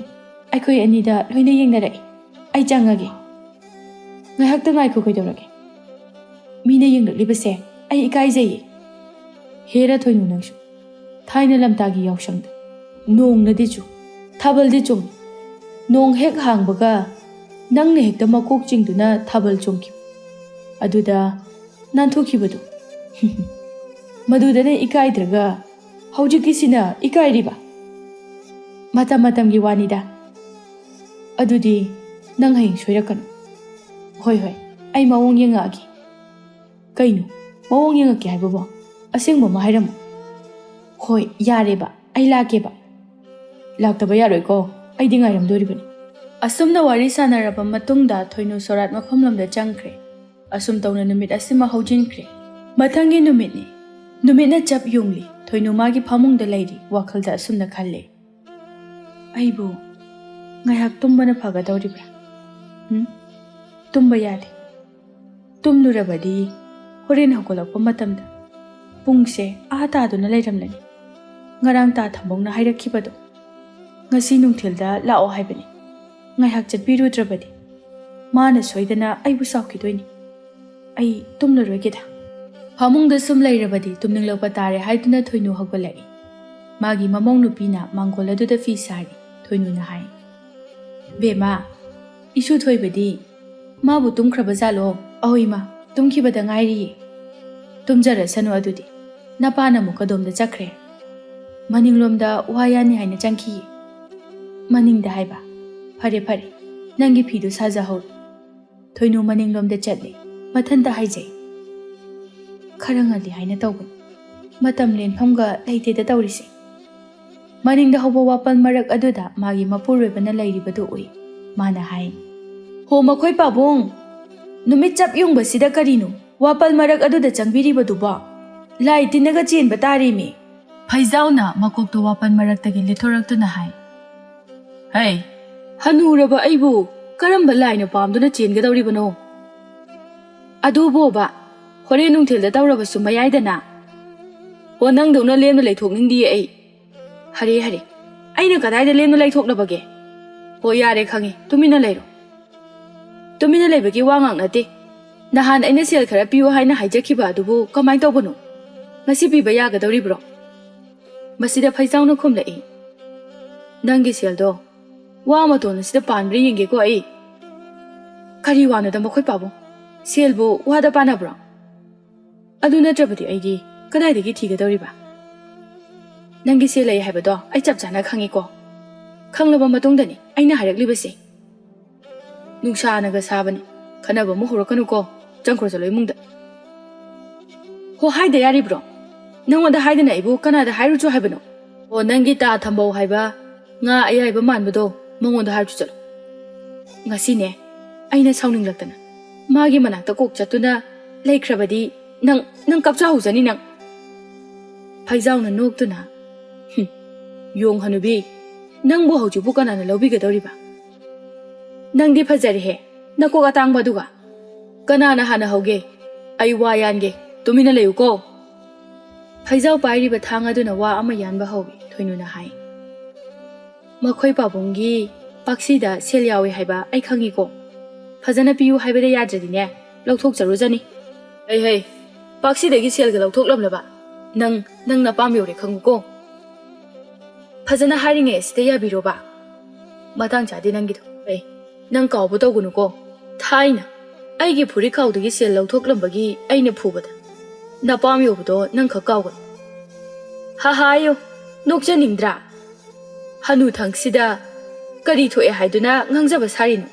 ꯑꯩꯈꯣꯏ ꯑꯅꯤꯗ ꯂꯣꯏꯅ ꯌꯦꯡꯅꯔꯛꯏ꯫ ꯑꯩ ꯆꯪꯉꯒꯦ"꯫ "ꯉꯥꯏꯍꯥꯛꯇ ꯉꯥꯏꯈꯣ, ꯀꯩꯗꯧꯔꯒꯦ? ꯃꯤꯅ ꯌꯦꯡꯂꯛꯂꯤꯕꯁꯦ ꯑꯩ ꯏꯀꯥꯏꯖꯩꯌꯦ"꯫ "ꯍꯦꯔꯥ ꯊꯣꯏꯅꯨ, ꯅꯪꯁꯨ꯫ ꯊꯥꯏꯅ ꯂꯝꯇꯥꯒꯤ ꯌꯥꯎꯁꯪꯗ ꯅꯣꯡꯅꯗꯤ ꯆꯨ, ꯊꯥꯕꯜꯗꯤ ꯆꯣꯡꯉꯤ꯫ ꯅꯣꯡ ꯍꯦꯛ ꯍꯥꯡꯕꯒ ꯅꯪꯅ ꯍꯦꯛꯇ ꯃꯀꯣꯛ ꯆꯤꯡꯗꯨꯅ ꯊꯥꯕꯜ ꯆꯣꯡꯈꯤꯕ꯫ ꯑꯗꯨꯗ ꯅꯥꯟꯊꯣꯛꯈꯤꯕꯗꯨ꯫ ꯃꯗꯨꯗꯅ ꯏꯀꯥꯏꯗ꯭ꯔꯒ ꯍꯧꯖꯤꯛꯀꯤꯁꯤꯅ ꯏꯀꯥꯏꯔꯤꯕ? ꯃꯇꯝ ꯃꯇꯝꯒꯤ ꯋꯥꯅꯤꯗ꯫ ꯑꯗꯨꯗꯤ ꯅꯪ ꯍꯌꯦꯡ ꯁꯣꯏꯔꯛꯀꯅꯨ"꯫ "ꯍꯣꯏ, ꯍꯣꯏ, ꯑꯩ ꯃꯑꯣꯡ ꯌꯦꯡꯉꯛꯑꯒꯦ"꯫ "ꯀꯩꯅꯣ? ꯃꯑꯣꯡ ꯌꯦꯡꯉꯛꯀꯦ ꯍꯥꯏꯕꯕꯣ? ꯑꯁꯦꯡꯕ ꯑꯃ ꯍꯥꯏꯔꯝꯃꯨ꯫ ꯍꯣꯏ, ꯌꯥꯔꯦꯕ, ꯑꯩ ꯂꯥꯛꯀꯦꯕ꯫ ꯂꯥꯛꯇꯕ ꯌꯥꯔꯣꯏꯀꯣ, ꯑꯩꯗꯤ ꯉꯥꯏꯔꯝꯗꯣꯔꯤꯕꯅꯤ꯫ ꯑꯁꯨꯝꯅ ꯋꯥꯔꯤ ꯁꯥꯟꯅꯔꯕ ꯃꯇꯨꯡꯗ ꯊꯣꯏꯅꯨ ꯁꯣꯔꯥꯠ ꯃꯐꯝꯂꯣꯝꯗ ꯆꯪꯈ꯭ꯔꯦ꯫ ꯑꯁꯨꯝ ꯇꯧꯅ ꯅꯨꯃꯤꯠ ꯑꯁꯤꯃ ꯍꯧꯖꯤꯟꯈ꯭ꯔꯦ꯫ ꯃꯊꯪꯒꯤ ꯅꯨꯃꯤꯠꯅꯤ꯫ ꯅꯨꯃꯤꯠꯅ ꯆꯞ ꯌꯨꯡꯂꯤ꯫ ꯊꯣꯏꯅꯨ ꯃꯥꯒꯤ ꯐꯃꯨꯡꯗ ꯂꯩꯔꯤ, ꯋꯥꯈꯜꯗ ꯑꯁꯨꯝꯅ ꯈꯜꯂꯦ꯫ ꯑꯩꯕꯨ ꯉꯥꯏꯍꯥꯛ ꯇꯨꯝꯕꯅ ꯐꯒꯗꯧꯔꯤꯕ꯭ꯔꯥ? ꯎꯝ? ꯇꯨꯝꯕ ꯌꯥꯗꯦ꯫ ꯇꯨꯝꯂꯨꯔꯕꯗꯤ ꯍꯣꯔꯦꯟ ꯍꯧꯒꯠꯂꯛꯄ ꯃꯇꯝꯗ ꯄꯨꯡꯁꯦ ꯑꯥ ꯇꯥꯗꯨꯅ ꯂꯩꯔꯝꯂꯅꯤ꯫ ꯉꯔꯥꯡ ꯇꯥ ꯊꯝꯕꯧꯅ ꯍꯥꯏꯔꯛꯈꯤꯕꯗꯣ, "ꯉꯁꯤ ꯅꯨꯡꯊꯤꯜꯗ ꯂꯥꯛꯑꯣ" ꯍꯥꯏꯕꯅꯤ꯫ ꯉꯥꯏꯍꯥꯛ ꯆꯠꯄꯤꯔꯨꯗ꯭ꯔꯕꯗꯤ ꯃꯥꯅ ꯁꯣꯏꯗꯅ ꯑꯩꯕꯨ ꯁꯥꯎꯈꯤꯗꯣꯏꯅꯤ꯫ ꯑꯩ ꯇꯨꯝꯂꯔꯣꯏꯒꯦꯗ꯫ ꯐꯃꯨꯡꯗ ꯁꯨꯝ ꯂꯩꯔꯕꯗꯤ ꯇꯨꯝꯅꯤꯡꯂꯛꯄ ꯇꯥꯔꯦ ꯍꯥꯏꯗꯨꯅ ꯊꯣꯏꯅꯨ ꯍꯧꯒꯠꯂꯛꯏ꯫ ꯃꯥꯒꯤ ꯃꯃꯧ ꯅꯨꯄꯤꯅ ꯃꯥꯡꯒꯣꯜ ꯑꯗꯨꯗ ꯐꯤ ꯁꯥꯔꯤ꯫ ꯊꯣꯏꯅꯨꯅ ꯍꯥꯏ, "ꯕꯦꯝꯃ, ꯏꯁꯨ ꯊꯣꯏꯕꯗꯤ ꯃꯥꯕꯨ ꯇꯨꯝꯈ꯭ꯔꯕ ꯖꯥꯠꯂꯣ?" "ꯑꯍꯣꯏ ꯏꯃꯥ, ꯇꯨꯝꯈꯤꯕꯗ ꯉꯥꯏꯔꯤꯌꯦ꯫ ꯇꯨꯝꯖꯔꯁꯅꯨ ꯑꯗꯨꯗꯤ꯫ ꯅꯄꯥꯅ ꯑꯃꯨꯛ ꯀꯗꯣꯝꯗ ꯆꯠꯈ꯭ꯔꯦ?" "ꯃꯅꯤꯡꯂꯣꯝꯗ ꯋꯥ ꯌꯥꯅꯤ ꯍꯥꯏꯅ ꯆꯪꯈꯤꯌꯦ꯫" "ꯃꯅꯤꯡꯗ ꯍꯥꯏꯕ? ꯐꯔꯦ ꯐꯔꯦ, ꯅꯪꯒꯤ ꯐꯤꯗꯨ ꯁꯥꯖꯍꯧꯔꯣ꯫" ꯊꯣꯏꯅꯨ ꯃꯅꯤꯡꯂꯣꯝꯗ ꯆꯠꯂꯦ꯫ ꯃꯊꯟꯇ ꯍꯥꯏꯖꯩ, "ꯈꯔ ꯉꯜꯂꯤ ꯍꯥꯏꯅ ꯇꯧꯕꯅꯤ꯫ ꯃꯇꯝ ꯂꯦꯟꯐꯝꯒ ꯂꯩꯇꯦꯗ ꯇꯧꯔꯤꯁꯦ꯫" ꯃꯅꯤꯡꯗ ꯍꯧꯕ ꯋꯥꯄꯜ ꯃꯔꯛ ꯑꯗꯨꯗ ꯃꯥꯒꯤ ꯃꯄꯨꯔꯣꯏꯕꯅ ꯂꯩꯔꯤꯕꯗꯨ ꯎꯏ꯫ ꯃꯥꯅ ꯍꯥꯏ, "ꯍꯣ, ꯃꯈꯣꯏ ꯄꯥꯕꯨꯡ, ꯅꯨꯃꯤꯠ ꯆꯞ ꯌꯨꯡꯕꯁꯤꯗ ꯀꯔꯤꯅꯣ ꯋꯥꯄꯜ ꯃꯔꯛ ꯑꯗꯨꯗ ꯆꯪꯕꯤꯔꯤꯕꯗꯨꯕꯣ? ꯂꯥꯏ ꯇꯤꯟꯅꯒ ꯆꯦꯟꯕ ꯇꯥꯔꯦꯃꯤ꯫" ꯐꯩꯖꯥꯎꯅ ꯃꯀꯣꯛꯇꯣ ꯋꯥꯄꯜ ꯃꯔꯛꯇꯒꯤ ꯂꯤꯊꯣꯔꯛꯇꯨꯅ ꯍꯥꯏ, "ꯍꯩ, ꯍꯅꯨꯔꯕ ꯑꯩꯕꯨ ꯀꯔꯝꯕ ꯂꯥꯏꯅ ꯄꯥꯝꯗꯨꯅ ꯆꯦꯟꯒꯗꯧꯔꯤꯕꯅꯣ? ꯑꯗꯨꯕꯣꯕ, ꯍꯣꯔꯦꯟ ꯅꯨꯡꯊꯤꯜꯗ ꯇꯧꯔꯕꯁꯨ ꯃꯌꯥꯏꯗꯅ꯫ ꯍꯣ, ꯅꯪꯗꯧꯅ ꯂꯦꯝꯅ ꯂꯩꯊꯣꯛꯅꯤꯡꯗꯤꯌꯦ ꯑꯩ꯫ ꯍꯔꯦ, ꯍꯔꯦ, ꯑꯩꯅ ꯀꯗꯥꯏꯗ ꯂꯦꯝꯅ ꯂꯩꯊꯣꯛꯂꯕꯒꯦ? ꯍꯣ, ꯌꯥꯔꯦ, ꯈꯪꯉꯦ, ꯇꯨꯃꯤꯟꯅ ꯂꯩꯔꯣ꯫" "ꯇꯨꯃꯤꯟꯅ ꯂꯩꯕꯒꯤ ꯋꯥ ꯉꯥꯛ ꯅꯠꯇꯦ꯫ ꯅꯍꯥꯟ ꯑꯩꯅ ꯁꯦꯜ ꯈꯔ ꯄꯤꯌꯨ ꯍꯥꯏꯅ ꯍꯥꯏꯖꯈꯤꯕ ꯑꯗꯨꯕꯨ ꯀꯃꯥꯏ ꯇꯧꯕꯅꯣ? ꯉꯁꯤ ꯄꯤꯕ ꯌꯥꯒꯗꯧꯔꯤꯕ꯭ꯔꯣ?" ꯃꯁꯤꯗ ꯐꯩꯖꯥꯎꯅ ꯈꯨꯝꯂꯛꯏ, "ꯅꯪꯒꯤ ꯁꯦꯜꯗꯣ ꯋꯥ ꯃꯇꯣꯟ ꯑꯁꯤꯗ ꯄꯥꯟꯕ꯭ꯔꯥ ꯌꯦꯡꯒꯦꯀꯣ ꯑꯩ꯫" "ꯀꯔꯤ ꯋꯥꯅꯣꯗ ꯃꯈꯣꯏ ꯄꯥꯕꯨꯡ? ꯁꯦꯜꯕꯨ ꯋꯥꯗ ꯄꯥꯟꯅꯕ꯭ꯔꯣ? ꯑꯗꯨ ꯅꯠꯇ꯭ꯔꯕꯗꯤ ꯑꯩꯗꯤ ꯀꯗꯥꯏꯗꯒꯤ ꯊꯤꯒꯗꯧꯔꯤꯕ? ꯅꯪꯒꯤ ꯁꯦꯜ ꯂꯩ ꯍꯥꯏꯕꯗꯣ ꯑꯩ ꯆꯞ ꯆꯥꯅ ꯈꯪꯉꯤꯀꯣ꯫ ꯈꯪꯂꯕ ꯃꯇꯨꯡꯗꯅꯤ ꯑꯩꯅ ꯍꯥꯏꯔꯛꯂꯤꯕꯁꯦ꯫ ꯅꯨꯡꯁꯥꯅꯒ ꯁꯥꯕꯅꯤ, ꯈꯠꯅꯕ ꯑꯃꯨꯛ ꯍꯧꯔꯛꯀꯅꯨꯀꯣ꯫ ꯆꯪꯈ꯭ꯔꯣ ꯆꯠꯂꯣ ꯏꯃꯨꯡꯗ꯫" ꯍꯣ, ꯍꯥꯏꯗ ꯌꯥꯔꯤꯕ꯭ꯔꯣ? ꯅꯪꯉꯣꯟꯗ ꯍꯥꯏꯗꯅ ꯑꯩꯕꯨ ꯀꯅꯥꯗ ꯍꯥꯏꯔꯨꯆꯣ ꯍꯥꯏꯕꯅꯣ? ꯑꯣ, ꯅꯪꯒꯤ ꯇꯥ ꯊꯝꯕꯧ ꯍꯥꯏꯕ ꯉꯥ ꯑꯌꯥꯏꯕ ꯃꯥꯟꯕꯗꯣ ꯃꯉꯣꯟꯗ ꯍꯥꯏꯔꯨꯆꯣ ꯆꯠꯂꯣ꯫ ꯉꯁꯤꯅꯦ, ꯑꯩꯅ ꯁꯥꯎꯅꯤꯡꯂꯛꯇꯅ ꯃꯥꯒꯤ ꯃꯅꯥꯛꯇ ꯀꯣꯛ ꯆꯠꯇꯨꯅ ꯂꯩꯈ꯭ꯔꯕꯗꯤ ꯅꯪ, ꯅꯪ ꯀꯞꯆꯍꯧꯖꯅꯤ ꯅꯪ꯫ ꯐꯩꯖꯥꯎꯅ ꯅꯣꯛꯇꯨꯅ, "ꯍꯨꯝ, ꯌꯣꯡ ꯍꯅꯨꯕꯤ, ꯅꯪꯕꯨ ꯍꯧꯖꯤꯛꯄꯨ ꯀꯅꯥꯅ ꯂꯧꯕꯤꯒꯗꯧꯔꯤꯕ? ꯅꯪꯗꯤ ꯐꯖꯔꯦꯍꯦ, ꯅꯀꯣꯛ ꯑꯇꯥꯡꯕ ꯑꯗꯨꯒ꯫ ꯀꯅꯥꯅ ꯍꯥꯟꯅ ꯍꯧꯒꯦ? ꯑꯩ ꯋꯥ ꯌꯥꯟꯒꯦ, ꯇꯨꯃꯤꯟꯅ ꯂꯩꯌꯨꯀꯣ꯫" ꯐꯩꯖꯥꯎ ꯄꯥꯏꯔꯤꯕ ꯊꯥꯡ ꯑꯗꯨꯅ ꯋꯥ ꯑꯃ ꯌꯥꯟꯕ ꯍꯧꯏ꯫ ꯊꯣꯏꯅꯨꯅ ꯍꯥꯏ, "ꯃꯈꯣꯏ ꯄꯥꯕꯨꯡꯒꯤ ꯄꯥꯛꯁꯤꯗ ꯁꯦꯜ ꯌꯥꯎꯏ ꯍꯥꯏꯕ ꯑꯩ ꯈꯪꯉꯤꯀꯣ꯫ ꯐꯖꯅ ꯄꯤꯌꯨ ꯍꯥꯏꯕꯗ ꯌꯥꯗ꯭ꯔꯗꯤꯅꯦ, ꯂꯧꯊꯣꯛꯆꯔꯨꯖꯅꯤ꯫" "ꯍꯩ ꯍꯩ, ꯄꯥꯛꯁꯤꯗꯒꯤ ꯁꯦꯜꯒ ꯂꯧꯊꯣꯛꯂꯝꯂꯕ? ꯅꯪ, ꯅꯪ ꯅꯄꯥꯝ ꯌꯧꯔꯦ ꯈꯪꯉꯨꯀꯣ꯫ ꯐꯖꯅ ꯍꯥꯏꯔꯤꯉꯩ ꯑꯁꯤꯗ ꯌꯥꯕꯤꯔꯣꯕ꯫ ꯃꯇꯥꯡ ꯆꯥꯗꯦ ꯅꯪꯒꯤꯗꯣ꯫ ꯑꯦ, ꯅꯪ ꯀꯥꯎꯕ ꯇꯧꯒꯅꯨꯀꯣ꯫ ꯊꯥꯏꯅ ꯑꯩꯒꯤ ꯐꯨꯔꯤꯠ ꯈꯥꯎꯗꯒꯤ ꯁꯦꯜ ꯂꯧꯊꯣꯛꯂꯝꯕꯒꯤ ꯑꯩꯅ ꯐꯨꯕꯗ ꯅꯄꯥꯝ ꯌꯧꯕꯗꯣ ꯅꯪ ꯈꯛ ꯀꯥꯎꯒꯅꯨ꯫" "ꯍꯥ ꯍꯥ, ꯑꯌꯣ, ꯅꯣꯛꯆꯅꯤꯡꯗ꯭ꯔꯥ? ꯍꯅꯨꯊꯪꯁꯤꯗ ꯀꯔꯤ ꯊꯣꯛꯑꯦ ꯍꯥꯏꯗꯨꯅ ꯉꯥꯡꯖꯕ ꯁꯥꯔꯤꯅꯣ?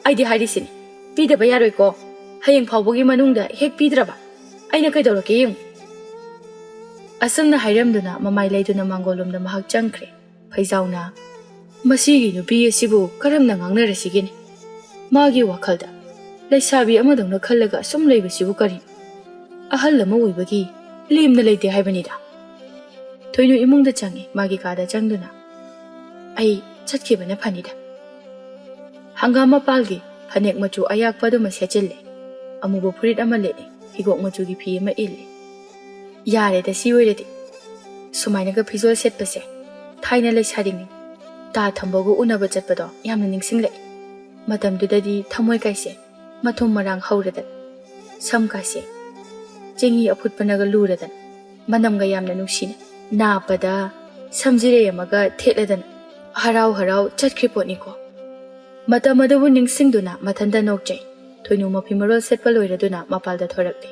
ꯑꯩꯗꯤ ꯍꯥꯏꯔꯤꯁꯤꯅꯤ, ꯄꯤꯗꯕ ꯌꯥꯔꯣꯏꯀꯣ꯫ ꯍꯌꯦꯡ ꯐꯥꯎꯕꯒꯤ ꯃꯅꯨꯡꯗ ꯍꯦꯛ ꯄꯤꯗ꯭ꯔꯕ ꯑꯩꯅ ꯀꯩꯗꯧꯔꯛꯀꯦ ꯌꯦꯡꯉꯨ꯫" ꯑꯁꯨꯝꯅ ꯍꯥꯏꯔꯝꯗꯨꯅ ꯃꯃꯥꯏ ꯂꯩꯗꯨꯅ ꯃꯥꯡꯒꯣꯜꯂꯣꯝꯗ ꯃꯍꯥꯛ ꯆꯪꯈ꯭ꯔꯦ꯫ ꯐꯩꯖꯥꯎꯅ, "ꯃꯁꯤꯒꯤ ꯅꯨꯄꯤ ꯑꯁꯤꯕꯨ ꯀꯔꯝꯅ ꯉꯥꯡꯅꯔꯁꯤꯒꯦꯅꯦ? ꯃꯥꯒꯤ ꯋꯥꯈꯜꯗ ꯂꯩꯁꯥꯕꯤ ꯑꯃꯗꯧꯅ ꯈꯜꯂꯒ ꯑꯁꯨꯝ ꯂꯩꯕꯁꯤꯕꯨ ꯀꯔꯤꯅꯣ? ꯑꯍꯜ ꯑꯃ ꯑꯣꯏꯕꯒꯤ ꯂꯦꯝꯅ ꯂꯩꯇꯦ ꯍꯥꯏꯕꯅꯤꯗ꯫" ꯊꯣꯏꯅꯨ ꯏꯃꯨꯡꯗ ꯆꯪꯉꯤ꯫ ꯃꯥꯒꯤ ꯀꯥꯗ ꯆꯪꯗꯨꯅ, "ꯑꯩ ꯆꯠꯈꯤꯕꯅ ꯐꯅꯤꯗ꯫" ꯍꯪꯒꯥꯝ ꯃꯄꯥꯜꯒꯤ ꯐꯅꯦꯛ ꯃꯆꯨ ꯑꯌꯥꯛꯄ ꯑꯗꯨꯃ ꯁꯦꯠꯆꯤꯜꯂꯦ꯫ ꯑꯃꯨꯕ ꯐꯨꯔꯤꯠ ꯑꯃ ꯂꯤꯠꯂꯦ꯫ ꯍꯤꯒꯣꯛ ꯃꯆꯨꯒꯤ ꯐꯤ ꯑꯃ ꯏꯜꯂꯦ꯫ "ꯌꯥꯔꯦꯗ, ꯁꯤ ꯑꯣꯏꯔꯗꯤ꯫ ꯁꯨꯃꯥꯏꯅꯒ ꯐꯤꯖꯣꯜ ꯁꯦꯠꯄꯁꯦ ꯊꯥꯏꯅ ꯂꯩꯁꯥꯔꯤꯉꯩ ꯇꯥ ꯊꯝꯕꯒ ꯎꯅꯕ ꯆꯠꯄꯗꯣ ꯌꯥꯝꯅ ꯅꯤꯡꯁꯤꯡꯂꯛꯏ꯫ ꯃꯇꯝꯗꯨꯗꯗꯤ ꯊꯃꯣꯏ ꯀꯥꯏꯁꯦ ꯃꯊꯨꯝ ꯃꯔꯥꯡ ꯍꯧꯔꯗꯅ, ꯁꯝ ꯀꯥꯁꯦ ꯆꯦꯡꯍꯤ ꯑꯐꯨꯠꯄꯅꯒ ꯂꯨꯔꯗꯅ, ꯃꯅꯝꯒ ꯌꯥꯝꯅ ꯅꯨꯡꯁꯤꯅ ꯅꯥꯞꯄꯗ ꯁꯝꯖꯤꯔꯩ ꯑꯃꯒ ꯊꯦꯠꯂꯗꯅ ꯍꯔꯥꯎ ꯍꯔꯥꯎ ꯆꯠꯈ꯭ꯔꯤ ꯄꯣꯠꯅꯤꯀꯣ꯫" ꯃꯇꯝ ꯑꯗꯨꯕꯨ ꯅꯤꯡꯁꯤꯡꯗꯨꯅ ꯃꯊꯟꯇ ꯅꯣꯛꯆꯩ꯫ ꯊꯣꯏꯅꯨ ꯃꯐꯤ ꯃꯔꯣꯜ ꯁꯦꯠꯄ ꯂꯣꯏꯔꯗꯨꯅ ꯃꯄꯥꯟꯗ ꯊꯣꯔꯛꯂꯦ꯫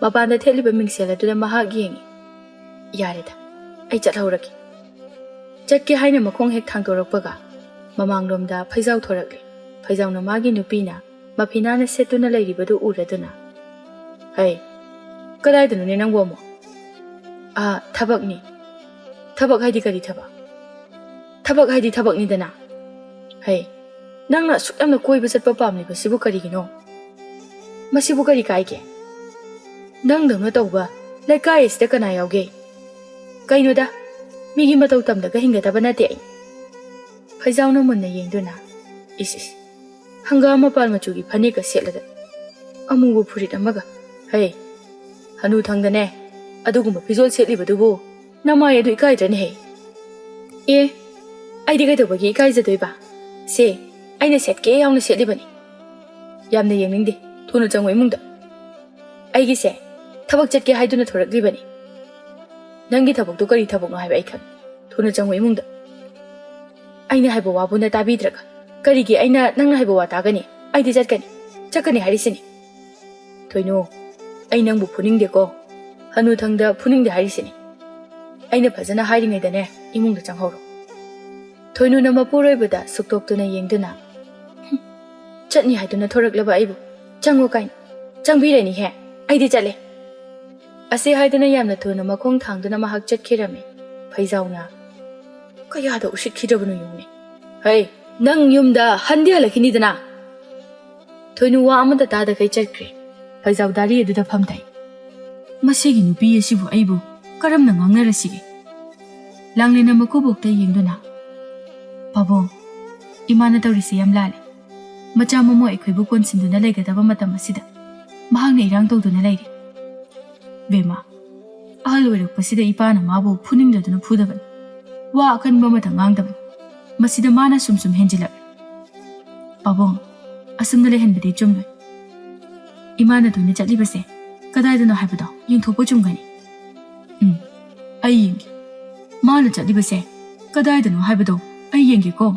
ꯃꯄꯥꯟꯗ ꯊꯦꯠꯂꯤꯕ ꯃꯤꯡꯁꯦꯜ ꯑꯗꯨꯗ ꯃꯍꯥꯛ ꯌꯦꯡꯉꯤ꯫ "ꯌꯥꯔꯦꯗ, ꯑꯩ ꯆꯠꯍꯧꯔꯒꯦ꯫" ꯆꯠꯀꯦ ꯍꯥꯏꯅ ꯃꯈꯣꯡ ꯍꯦꯛ ꯊꯥꯡꯗꯣꯔꯛꯄꯒ ꯃꯃꯥꯡꯂꯣꯝꯗ ꯐꯩꯖꯥꯎ ꯊꯣꯔꯛꯂꯦ꯫ ꯐꯩꯖꯥꯎꯅ ꯃꯥꯒꯤ ꯅꯨꯄꯤꯅ ꯃꯐꯤ ꯅꯥꯟꯅ ꯁꯦꯠꯇꯨꯅ ꯂꯩꯔꯤꯕꯗꯨ ꯎꯔꯗꯨꯅ, "ꯍꯩ, ꯀꯗꯥꯏꯗꯅꯣꯅꯦ ꯅꯪꯕꯨ ꯑꯃꯨꯛ? ꯑꯥ, ꯊꯕꯛꯅꯤ꯫ ꯊꯕꯛ ꯍꯥꯏꯗꯤ ꯀꯔꯤ ꯊꯕꯛ? ꯊꯕꯛ ꯍꯥꯏꯗꯤ ꯊꯕꯛꯅꯤꯗꯅ꯫ ꯍꯩ, ꯅꯪꯅ ꯑꯁꯨꯛ ꯌꯥꯝꯅ ꯀꯣꯏꯕ ꯆꯠꯄ ꯄꯥꯝꯂꯤꯕꯁꯤꯕꯨ ꯀꯔꯤꯒꯤꯅꯣ? ꯃꯁꯤꯕꯨ ꯀꯔꯤ ꯀꯥꯏꯒꯦ? ꯅꯪꯗꯧꯅ ꯇꯧꯕ ꯂꯩꯀꯥꯏ ꯑꯁꯤꯗ ꯀꯅꯥ ꯌꯥꯎꯒꯦ? ꯀꯩꯅꯣꯗ, ꯃꯤꯒꯤ ꯃꯇꯧ ꯇꯝꯗꯒ ꯍꯤꯡꯒꯗꯕ ꯅꯠꯇꯦ ꯑꯩ꯫ ꯐꯩꯖꯥꯎꯅ ꯃꯨꯟꯅ ꯌꯦꯡꯗꯨꯅ, ꯏꯁ ꯏꯁ, ꯍꯪꯒꯥꯝ ꯃꯄꯥꯟ ꯃꯆꯨꯒꯤ ꯐꯅꯦꯛꯀ ꯁꯦꯠꯂꯗꯅ, ꯑꯃꯨꯕ ꯐꯨꯔꯤꯠ ꯑꯃꯒ꯫ ꯍꯩ, ꯍꯅꯨꯊꯪꯗꯅꯦ, ꯑꯗꯨꯒꯨꯝꯕ ꯐꯤꯖꯣꯜ ꯁꯦꯠꯂꯤꯕꯗꯨꯕꯨ ꯅꯃꯥꯏ ꯑꯗꯨ ꯏꯀꯥꯏꯗ꯭ꯔꯅꯦꯍꯦ? ꯑꯦ, ꯑꯩꯗꯤ ꯀꯩꯗꯧꯕꯒꯤ ꯏꯀꯥꯏꯖꯗꯣꯏꯕ? ꯁꯦ, ꯑꯩꯅ ꯁꯦꯠꯀꯦ ꯌꯥꯎꯅ ꯁꯦꯠꯂꯤꯕꯅꯤ꯫ ꯌꯥꯝꯅ ꯌꯦꯡꯅꯤꯡꯗꯦ꯫ ꯊꯨꯅ ꯆꯪꯉꯣ ꯏꯃꯨꯡꯗ꯫ ꯑꯩꯒꯤꯁꯦ ꯊꯕꯛ ꯆꯠꯀꯦ ꯍꯥꯏꯗꯨꯅ ꯊꯣꯔꯛꯂꯤꯕꯅꯤ꯫ ꯅꯪꯒꯤ ꯊꯕꯛꯇꯨ ꯀꯔꯤ ꯊꯕꯛꯅꯣ ꯍꯥꯏꯕ ꯑꯩ ꯈꯪꯉꯤ꯫ ꯊꯨꯅ ꯆꯪꯉꯨ ꯏꯃꯨꯡꯗ꯫ ꯑꯩꯅ ꯍꯥꯏꯕ ꯋꯥꯕꯨ ꯅ ꯇꯥꯕꯤꯗ꯭ꯔꯒ ꯀꯔꯤꯒꯤ ꯑꯩꯅ ꯅꯪꯅ ꯍꯥꯏꯕ ꯋꯥ ꯇꯥꯒꯅꯤ? ꯑꯩꯗꯤ ꯆꯠꯀꯅꯤ, ꯆꯠꯀꯅꯤ ꯍꯥꯏꯔꯤꯁꯤꯅꯤ꯫ ꯊꯣꯏꯅꯨ, ꯑꯩ ꯅꯪꯕꯨ ꯐꯨꯅꯤꯡꯗꯦꯀꯣ꯫ ꯍꯅꯨꯊꯪꯗ ꯐꯨꯅꯤꯡꯗꯦ ꯍꯥꯏꯔꯤꯁꯤꯅꯤ꯫ ꯑꯩꯅ ꯐꯖꯅ ꯍꯥꯏꯔꯤꯉꯩꯗꯅꯦ, ꯏꯃꯨꯡꯗ ꯆꯪꯍꯧꯔꯣ꯫ ꯊꯣꯏꯅꯨꯅ ꯃꯄꯨꯔꯣꯏꯕꯗ ꯁꯨꯛꯇꯣꯛꯇꯨꯅ ꯌꯦꯡꯗꯨꯅ, "ꯍꯨꯝ, ꯆꯠꯅꯤ ꯍꯥꯏꯗꯨꯅ ꯊꯣꯔꯛꯂꯕ ꯑꯩꯕꯨ ꯆꯪꯉꯣ ꯀꯥꯏꯅ ꯆꯪꯕꯤꯔꯅꯤꯍꯦ, ꯑꯩꯗꯤ ꯆꯠꯂꯦ"꯫ ꯑꯁꯤ ꯍꯥꯏꯗꯨꯅ ꯌꯥꯝꯅ ꯊꯨꯅ ꯃꯈꯣꯡ ꯊꯥꯡꯗꯨꯅ ꯃꯍꯥꯛ ꯆꯠꯈꯤꯔꯝꯃꯤ꯫ ꯐꯩꯖꯥꯎꯅ, "ꯀꯌꯥꯗ ꯎꯁꯤꯠꯈꯤꯗ꯭ꯔꯕꯅꯣ ꯌꯦꯡꯉꯨꯅꯦ꯫ ꯍꯩ, ꯅꯪ ꯌꯨꯝꯗ ꯍꯟꯗꯤ ꯍꯜꯂꯛꯈꯤꯅꯤꯗꯅ?" ꯊꯣꯏꯅꯨ ꯋꯥ ꯑꯃꯠꯇ ꯇꯥꯗꯈꯩ ꯆꯠꯈ꯭ꯔꯦ꯫ ꯐꯩꯖꯥꯎ ꯗꯥꯔꯤ ꯑꯗꯨꯗ ꯐꯝꯊꯩ꯫ "ꯃꯁꯤꯒꯤ ꯅꯨꯄꯤ ꯑꯁꯤꯕꯨ ꯑꯩꯕꯨ ꯀꯔꯝꯅ ꯉꯥꯡꯅꯔꯁꯤꯒꯦ?" ꯂꯥꯡꯂꯦꯟꯅ ꯃꯀꯨꯕꯣꯛꯇ ꯌꯦꯡꯗꯨꯅ, "ꯄꯥꯕꯨꯡ, ꯏꯃꯥꯅ ꯇꯧꯔꯤꯁꯤ ꯌꯥꯝ ꯂꯥꯜꯂꯦ꯫ ꯃꯆꯥ ꯃꯃꯧ ꯑꯩꯈꯣꯏꯕꯨ ꯀꯣꯟꯁꯤꯟꯗꯨꯅ ꯂꯩꯒꯗꯕ ꯃꯇꯝ ꯑꯁꯤꯗ ꯃꯍꯥꯛꯅ ꯏꯔꯥꯡ ꯇꯧꯗꯨꯅ ꯂꯩꯔꯦ꯫ ꯕꯦꯝꯃ, ꯑꯍꯜ ꯑꯣꯏꯔꯛꯄꯁꯤꯗ ꯏꯄꯥꯅ ꯃꯥꯕꯨ ꯐꯨꯅꯤꯡꯗꯗꯨꯅ ꯐꯨꯗꯕꯅꯤ꯫ ꯋꯥ ꯑꯀꯟꯕ ꯑꯃꯇ ꯉꯥꯡꯗꯕꯅꯤ꯫ ꯃꯁꯤꯗ ꯃꯥꯅ ꯁꯨꯝ ꯁꯨꯝ ꯍꯦꯟꯖꯤꯜꯂꯛꯂꯦ꯫ ꯄꯥꯕꯨꯡ, ꯑꯁꯨꯝꯅ ꯂꯩꯍꯟꯕꯗꯤ ꯆꯨꯝꯂꯣꯏ꯫ ꯏꯃꯥꯅ ꯇꯣꯏꯅ ꯆꯠꯂꯤꯕꯁꯦ ꯀꯗꯥꯏꯗꯅꯣ ꯍꯥꯏꯕꯗꯣ ꯌꯦꯡꯊꯣꯛꯄ ꯆꯨꯝꯒꯅꯤ꯫ ꯎꯝ, ꯑꯩ ꯌꯦꯡꯒꯦ꯫ ꯃꯥꯅ ꯆꯠꯂꯤꯕꯁꯦ ꯀꯗꯥꯏꯗꯅꯣ ꯍꯥꯏꯕꯗꯣ ꯑꯩ ꯌꯦꯡꯒꯦꯀꯣ"꯫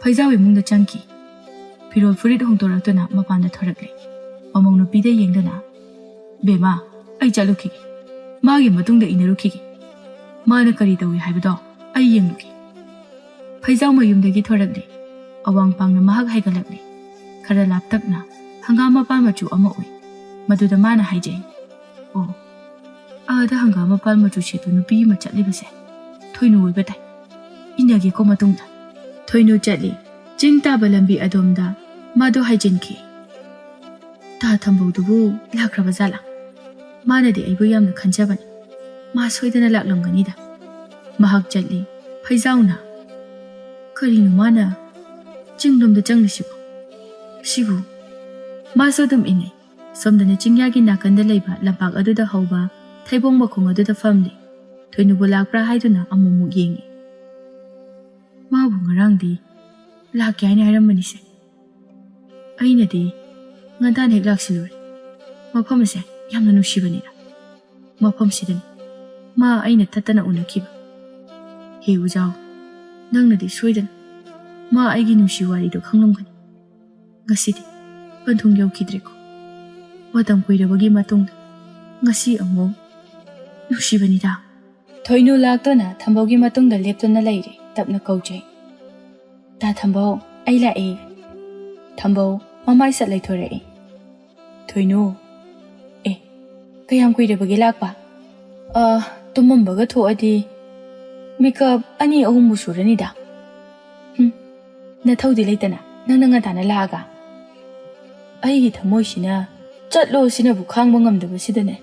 ꯐꯩꯖꯥꯎ ꯏꯃꯨꯡꯗ ꯆꯪꯈꯤ꯫ ꯐꯤꯔꯣꯜ ꯐꯨꯔꯤꯠ ꯍꯣꯡꯗꯣꯔꯛꯇꯨꯅ ꯃꯄꯥꯟꯗ ꯊꯣꯔꯛꯂꯦ꯫ ꯃꯃꯧ ꯅꯨꯄꯤꯗ ꯌꯦꯡꯗꯨꯅ, "ꯕꯦꯝꯃ, ꯑꯩ ꯆꯠꯂꯨꯈꯤꯒꯦ꯫ ꯃꯥꯒꯤ ꯃꯇꯨꯡꯗ ꯏꯟꯅꯔꯨꯈꯤꯒꯦ꯫ ꯃꯥꯅ ꯀꯔꯤ ꯇꯧꯏ ꯍꯥꯏꯕꯗꯣ ꯑꯩ ꯌꯦꯡꯂꯨꯒꯦ"꯫ ꯐꯩꯖꯥꯎ ꯃꯌꯨꯝꯗꯒꯤ ꯊꯣꯔꯛꯂꯦ꯫ ꯑꯋꯥꯡ ꯄꯥꯡꯅ ꯃꯍꯥꯛ ꯍꯥꯏꯒꯠꯂꯛꯂꯦ꯫ ꯈꯔ ꯂꯥꯞꯇꯛꯅ ꯍꯪꯒꯥꯝ ꯃꯄꯥꯟ ꯃꯆꯨ ꯑꯃ ꯎꯏ꯫ ꯃꯗꯨꯗ ꯃꯥꯅ ꯍꯥꯏꯖꯩ, ꯑꯣ, ꯑꯥꯗ ꯍꯪꯒꯥꯝ ꯃꯄꯥꯜ ꯃꯆꯨ ꯁꯦꯠꯄ ꯅꯨꯄꯤ ꯑꯃ ꯆꯠꯂꯤꯕꯁꯦ ꯊꯣꯏꯅꯨ ꯑꯣꯏꯕ ꯇꯥꯏ꯫ ꯏꯟꯅꯒꯦꯀꯣ ꯃꯇꯨꯡꯗ꯫ ꯊꯣꯏꯅꯨ ꯆꯠꯂꯤ꯫ ꯆꯤꯡ ꯇꯥꯕ ꯂꯝꯕꯤ ꯑꯗꯣꯝꯗ ꯃꯥꯗꯣ ꯍꯥꯏꯖꯤꯟꯈꯤ꯫ ꯇꯥ ꯊꯝꯕꯧꯗꯨꯕꯨ ꯂꯥꯛꯈ꯭ꯔꯕ ꯖꯥꯠꯂꯥ? ꯃꯥꯅꯗꯤ ꯑꯩꯕꯨ ꯌꯥꯝꯅ ꯈꯟꯖꯕꯅꯤ꯫ ꯃꯥ ꯁꯣꯏꯗꯅ ꯂꯥꯛꯂꯝꯒꯅꯤꯗ꯫ ꯃꯍꯥꯛ ꯆꯠꯂꯤ꯫ ꯐꯩꯖꯥꯎꯅ, "ꯀꯔꯤꯅꯣ ꯃꯥꯅ ꯆꯤꯡꯂꯣꯝꯗ ꯆꯪꯂꯤꯁꯤꯕꯨ? ꯁꯤꯕꯨ?" ꯃꯥꯁꯨ ꯑꯗꯨꯝ ꯏꯟꯅꯩ꯫ ꯁꯣꯝꯗꯅ ꯆꯤꯡꯌꯥꯒꯤ ꯅꯥꯀꯟꯗ ꯂꯩꯕ ꯂꯝꯄꯥꯛ ꯑꯗꯨꯗ ꯍꯧꯕ ꯊꯩꯕꯣꯡ ꯃꯈꯣꯡ ꯑꯗꯨꯗ ꯐꯝꯂꯤ꯫ ꯊꯣꯏꯅꯨꯕꯨ ꯂꯥꯛꯄ꯭ꯔꯥ ꯍꯥꯏꯗꯨꯅ ꯑꯃꯨꯛꯃꯨꯛ ꯌꯦꯡꯏ꯫ ꯃꯥꯕꯨ ꯉꯔꯥꯡꯗꯤ ꯂꯥꯛꯀꯦ ꯍꯥꯏꯅ ꯍꯥꯏꯔꯝꯕꯅꯤꯁꯦ꯫ ꯑꯩꯅꯗꯤ ꯉꯟꯇꯥꯅ ꯍꯦꯛ ꯂꯥꯛꯁꯤꯜꯂꯨꯔꯦ꯫ ꯃꯐꯝ ꯑꯁꯦ ꯌꯥꯝꯅ ꯅꯨꯡꯁꯤꯕꯅꯤꯗ꯫ ꯃꯐꯝꯁꯤꯗꯅꯤ ꯃꯥ ꯑꯩꯅ ꯇꯠꯇꯅ ꯎꯅꯈꯤꯕ꯫ ꯍꯦ ꯎꯖꯥꯎ, ꯅꯪꯅꯗꯤ ꯁꯣꯏꯗꯅ ꯃꯥ ꯑꯩꯒꯤ ꯅꯨꯡꯁꯤ ꯋꯥꯔꯤꯗꯣ ꯈꯪꯂꯝꯒꯅꯤ꯫ ꯉꯁꯤꯗꯤ ꯄꯟꯊꯨꯡ ꯌꯧꯈꯤꯗ꯭ꯔꯦꯀꯣ꯫ ꯃꯇꯝ ꯀꯨꯏꯔꯕꯒꯤ ꯃꯇꯨꯡꯗ ꯉꯁꯤ ꯑꯃꯨꯛ ꯅꯨꯡꯁꯤꯕꯅꯤꯗ꯫ ꯊꯣꯏꯅꯨ ꯂꯥꯛꯇꯨꯅ ꯊꯝꯕꯧꯒꯤ ꯃꯇꯨꯡꯗ ꯂꯦꯞꯇꯨꯅ ꯂꯩꯔꯦ꯫ ꯇꯞꯅ ꯀꯧꯖꯩ, "ꯇꯥ ꯊꯝꯕꯧ, ꯑꯩ ꯂꯥꯛꯑꯦ꯫" ꯊꯝꯕꯧ ꯃꯃꯥꯏ ꯁꯠ ꯂꯩꯊꯣꯔꯛꯏ꯫ "ꯊꯣꯏꯅꯨ, ꯑꯦ, ꯀꯌꯥꯝ ꯀꯨꯏꯔꯕꯒꯦ ꯂꯥꯛꯄ? ꯑ, ꯇꯨꯝꯃꯝꯕꯒ ꯊꯣꯛꯑꯗꯤ ꯃꯤꯀꯞ ꯑꯅꯤ ꯑꯍꯨꯝꯕꯨ ꯁꯨꯔꯅꯤꯗ꯫ ꯍꯨꯝ, ꯅꯊꯧꯗꯤ ꯂꯩꯇꯅ ꯅꯪꯅ ꯉꯟꯇꯥꯅ ꯂꯥꯛꯑꯒ꯫ ꯑꯩꯒꯤ ꯊꯃꯣꯏꯁꯤꯅ ꯆꯠꯂꯣ ꯁꯤꯅꯕꯨ ꯈꯥꯡꯕ ꯉꯝꯗꯕꯁꯤꯗꯅꯦ꯫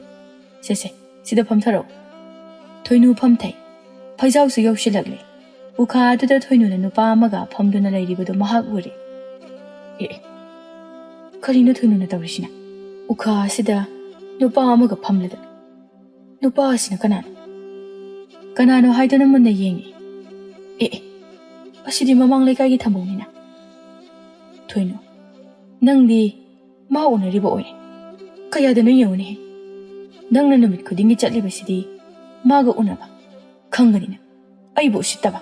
ꯁꯦ, ꯁꯦ, ꯁꯤꯗ ꯐꯝꯊꯔꯛꯎ꯫" ꯊꯣꯏꯅꯨ ꯐꯝꯊꯩ꯫ ꯐꯩꯖꯥꯎꯁꯨ ꯌꯧꯁꯤꯜꯂꯛꯂꯦ꯫ ꯎꯈꯥ ꯑꯗꯨꯗ ꯊꯣꯏꯅꯨꯅ ꯅꯨꯄꯥ ꯑꯃꯒ ꯐꯝꯗꯨꯅ ꯂꯩꯔꯤꯕꯗꯨ ꯃꯍꯥꯛ ꯎꯔꯦ꯫ "ꯑꯦ, ꯑꯦ, ꯀꯔꯤꯅꯣ ꯊꯣꯏꯅꯨꯅ ꯇꯧꯔꯤꯁꯤꯅ? ꯎꯈꯥ ꯑꯁꯤꯗ ꯅꯨꯄꯥ ꯑꯃꯒ ꯐꯝꯂꯗꯅ꯫ ꯅꯨꯄꯥ ꯑꯁꯤꯅ ꯀꯅꯥꯅꯣ? ꯀꯅꯥꯅꯣ ꯍꯥꯏꯗꯨꯅ ꯃꯨꯟꯅ ꯌꯦꯡꯉꯤ꯫ ꯑꯦ, ꯑꯦ, ꯑꯁꯤꯗꯤ ꯃꯃꯥꯡ ꯂꯩꯀꯥꯏꯒꯤ ꯊꯝꯕꯧꯅꯤꯅ꯫ ꯊꯣꯏꯅꯨ, ꯅꯪꯗꯤ ꯃꯥ ꯎꯅꯔꯤꯕ ꯑꯣꯏꯔꯦ꯫ ꯀꯌꯥꯗꯅꯣ ꯌꯦꯡꯉꯨꯅꯦ꯫ ꯅꯪꯅ ꯅꯨꯃꯤꯠ ꯈꯨꯗꯤꯡꯒꯤ ꯆꯠꯂꯤꯕꯁꯤꯗꯤ ꯃꯥꯒ ꯎꯅꯕ꯫ ꯈꯪꯒꯅꯤꯅ꯫ ꯑꯩꯕꯨ ꯎꯁꯤꯠꯇꯕ꯫"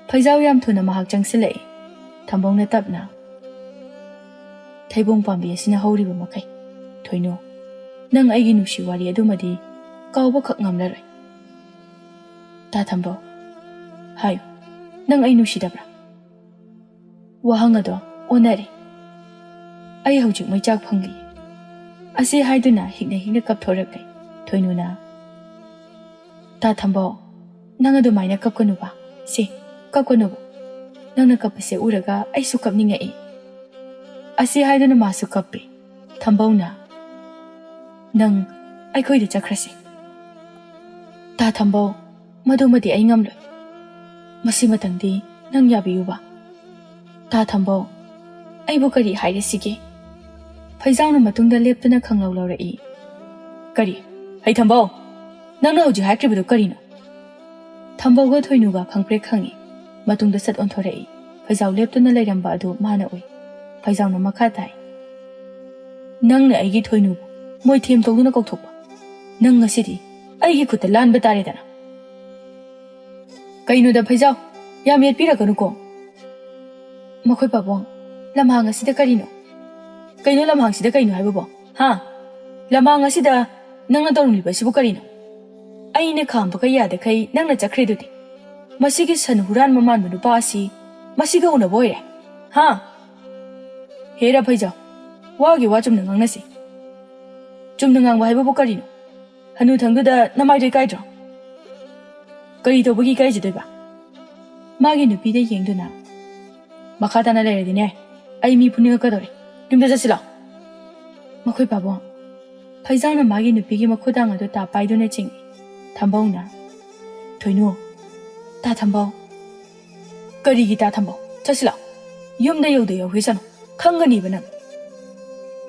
ꯐꯩꯖꯥꯎ ꯌꯥꯝ ꯊꯨꯅ ꯃꯍꯥꯛ ꯆꯪꯁꯤꯜꯂꯛꯏ꯫ ꯊꯝꯕꯧꯅ ꯇꯞꯅ, "ꯊꯩꯕꯣꯡ ꯄꯥꯝꯕꯤ ꯑꯁꯤꯅ ꯍꯧꯔꯤꯕ ꯃꯈꯩ, ꯊꯣꯏꯅꯨ, ꯅꯪ ꯑꯩꯒꯤ ꯅꯨꯡꯁꯤ ꯋꯥꯔꯤ ꯑꯗꯨꯃꯗꯤ ꯀꯥꯎꯕꯈꯛ ꯉꯝꯂꯔꯣꯏ꯫ ꯇꯥ ꯊꯝꯕꯧ, ꯍꯥꯏꯌꯨ, ꯅꯪ ꯑꯩ ꯅꯨꯡꯁꯤꯗꯕ꯭ꯔꯥ?" ꯋꯥꯍꯪ ꯑꯗꯣ ꯑꯣꯟꯅꯔꯦ꯫ ꯑꯩ ꯍꯧꯖꯤꯛ ꯃꯩꯆꯥꯛ ꯐꯪꯂꯤ꯫ ꯑꯁꯤ ꯍꯥꯏꯗꯨꯅ ꯍꯤꯛꯅ ꯍꯤꯛꯅ ꯀꯞꯊꯣꯔꯛꯂꯦ꯫ ꯊꯣꯏꯅꯨꯅ, "ꯇꯥ ꯊꯝꯕꯧ, ꯅꯪ ꯑꯗꯨꯃꯥꯏꯅ ꯀꯞꯀꯅꯨꯕ꯫ ꯁꯦ, ꯀꯞꯀꯅꯨꯕ꯫ ꯅꯪꯅ ꯀꯞꯄꯁꯦ ꯎꯔꯒ ꯑꯩꯁꯨ ꯀꯞꯅꯤꯡꯉꯛꯏ"꯫ ꯑꯁꯤ ꯍꯥꯏꯗꯨꯅ ꯃꯥꯁꯨ ꯀꯞꯄꯦ꯫ ꯊꯝꯕꯧꯅ, "ꯅꯪ ꯑꯩꯈꯣꯏꯗ ꯆꯠꯈ꯭ꯔꯁꯤ"꯫ "ꯇꯥ ꯊꯝꯕꯧ, ꯃꯗꯨꯃꯗꯤ ꯑꯩ ꯉꯝꯂꯣꯏ꯫ ꯃꯁꯤꯃꯇꯪꯗꯤ ꯅꯪ ꯌꯥꯕꯤꯌꯨꯕ"꯫ "ꯇꯥ ꯊꯝꯕꯧ, ꯑꯩꯕꯨ ꯀꯔꯤ ꯍꯥꯏꯔꯁꯤꯒꯦ?" ꯐꯩꯖꯥꯎꯅ ꯃꯇꯨꯡꯗ ꯂꯦꯞꯇꯨꯅ ꯈꯪꯂꯧ ꯂꯧꯔꯛꯏ꯫ "ꯀꯔꯤ? ꯍꯩ ꯊꯝꯕꯧ, ꯅꯪꯅ ꯍꯧꯖꯤꯛ ꯍꯥꯏꯈ꯭ꯔꯤꯕꯗꯨ ꯀꯔꯤꯅꯣ?" ꯊꯝꯕꯧꯒ ꯊꯣꯏꯅꯨꯒ ꯈꯪꯄ꯭ꯔꯦꯛ ꯈꯪꯉꯤ꯫ ꯃꯇꯨꯡꯗ ꯁꯠ ꯑꯣꯟꯊꯣꯔꯛꯏ꯫ ꯐꯩꯖꯥꯎ ꯂꯦꯞꯇꯨꯅ ꯂꯩꯔꯝꯕ ꯑꯗꯨ ꯃꯥꯅ ꯎꯏ꯫ ꯐꯩꯖꯥꯎꯅ ꯃꯈꯥ ꯇꯥꯏ, "ꯅꯪꯅ ꯑꯩꯒꯤ ꯊꯣꯏꯅꯨꯕꯨ ꯃꯣꯏꯊꯦꯝ ꯇꯧꯗꯨꯅ ꯀꯧꯊꯣꯛꯄ꯫ ꯅꯪ ꯉꯁꯤꯗꯤ ꯑꯩꯒꯤ ꯈꯨꯠꯇ ꯂꯥꯟꯕ ꯇꯥꯔꯦꯗꯅ"꯫ "ꯀꯩꯅꯣꯗ ꯐꯩꯖꯥꯎ, ꯌꯥꯝ ꯌꯦꯠꯄꯤꯔꯛꯀꯅꯨꯀꯣ"꯫ "ꯃꯈꯣꯏ ꯄꯥꯕꯨꯡ, ꯂꯝꯍꯥꯡ ꯑꯁꯤꯗ ꯀꯔꯤꯅꯣ? ꯀꯩꯅꯣ ꯂꯝꯍꯥꯡꯁꯤꯗ ꯀꯩꯅꯣ ꯍꯥꯏꯕꯕꯣ? ꯍꯥ? ꯂꯝꯍꯥꯡ ꯑꯁꯤꯗ ꯅꯪꯅ ꯇꯧꯔꯝꯂꯤꯕ ꯑꯁꯤꯕꯨ ꯀꯔꯤꯅꯣ? ꯑꯩꯅ ꯈꯥꯝꯕꯒ ꯌꯥꯗꯈꯩ ꯅꯪꯅ ꯆꯠꯈ꯭ꯔꯦꯗꯨꯗꯤ꯫ ꯃꯁꯤꯒꯤ ꯁꯟ ꯍꯨꯔꯥꯟꯕ ꯃꯥꯟꯕ ꯅꯨꯄꯥ ꯑꯁꯤ ꯃꯁꯤꯒ ꯎꯅꯕ ꯑꯣꯏꯔꯦ꯫ ꯍꯥ? ꯍꯦꯔꯥ ꯐꯩꯖꯥꯎ, ꯋꯥꯒꯤ ꯋꯥ ꯆꯨꯝꯅ ꯉꯥꯡꯅꯁꯤ꯫ ꯆꯨꯝꯅ ꯉꯥꯡꯕ ꯍꯥꯏꯕꯕꯨ ꯀꯔꯤꯅꯣ? ꯍꯅꯨꯊꯪꯗꯨꯗ ꯅꯃꯥꯏꯗꯣ ꯏꯀꯥꯏꯗ꯭ꯔꯣ? ꯀꯔꯤ ꯇꯧꯕꯒꯤ ꯏꯀꯥꯏꯖꯗꯣꯏꯕ?" ꯃꯥꯒꯤ ꯅꯨꯄꯤꯗ ꯌꯦꯡꯗꯨꯅ, "ꯃꯈꯥ ꯇꯥꯅ ꯂꯩꯔꯗꯤꯅꯦ, ꯑꯩ ꯃꯤ ꯐꯨꯅꯤꯡꯉꯛꯀꯗꯧꯔꯦ꯫ ꯌꯨꯝꯗ ꯆꯠꯁꯤ ꯂꯥꯎ"꯫ "ꯃꯈꯣꯏ ꯄꯥꯕꯨꯡ"꯫ ꯐꯩꯖꯥꯎꯅ ꯃꯥꯒꯤ ꯅꯨꯄꯤꯒꯤ ꯃꯈꯨꯗꯥꯡ ꯑꯗꯨ ꯇꯥ ꯄꯥꯏꯗꯨꯅ ꯆꯤꯡꯏ꯫ ꯊꯝꯕꯧꯅ, "ꯊꯣꯏꯅꯨ, ꯇꯥ ꯊꯝꯕꯧ"꯫ "ꯀꯔꯤꯒꯤ ꯇꯥ ꯊꯝꯕꯧ? ꯆꯠꯁꯤ ꯂꯥꯎ꯫ ꯌꯨꯝꯗ ꯌꯧꯗ ꯌꯧꯈꯤꯁꯅꯨ꯫ ꯈꯪꯒꯅꯤꯕ ꯅꯪ"꯫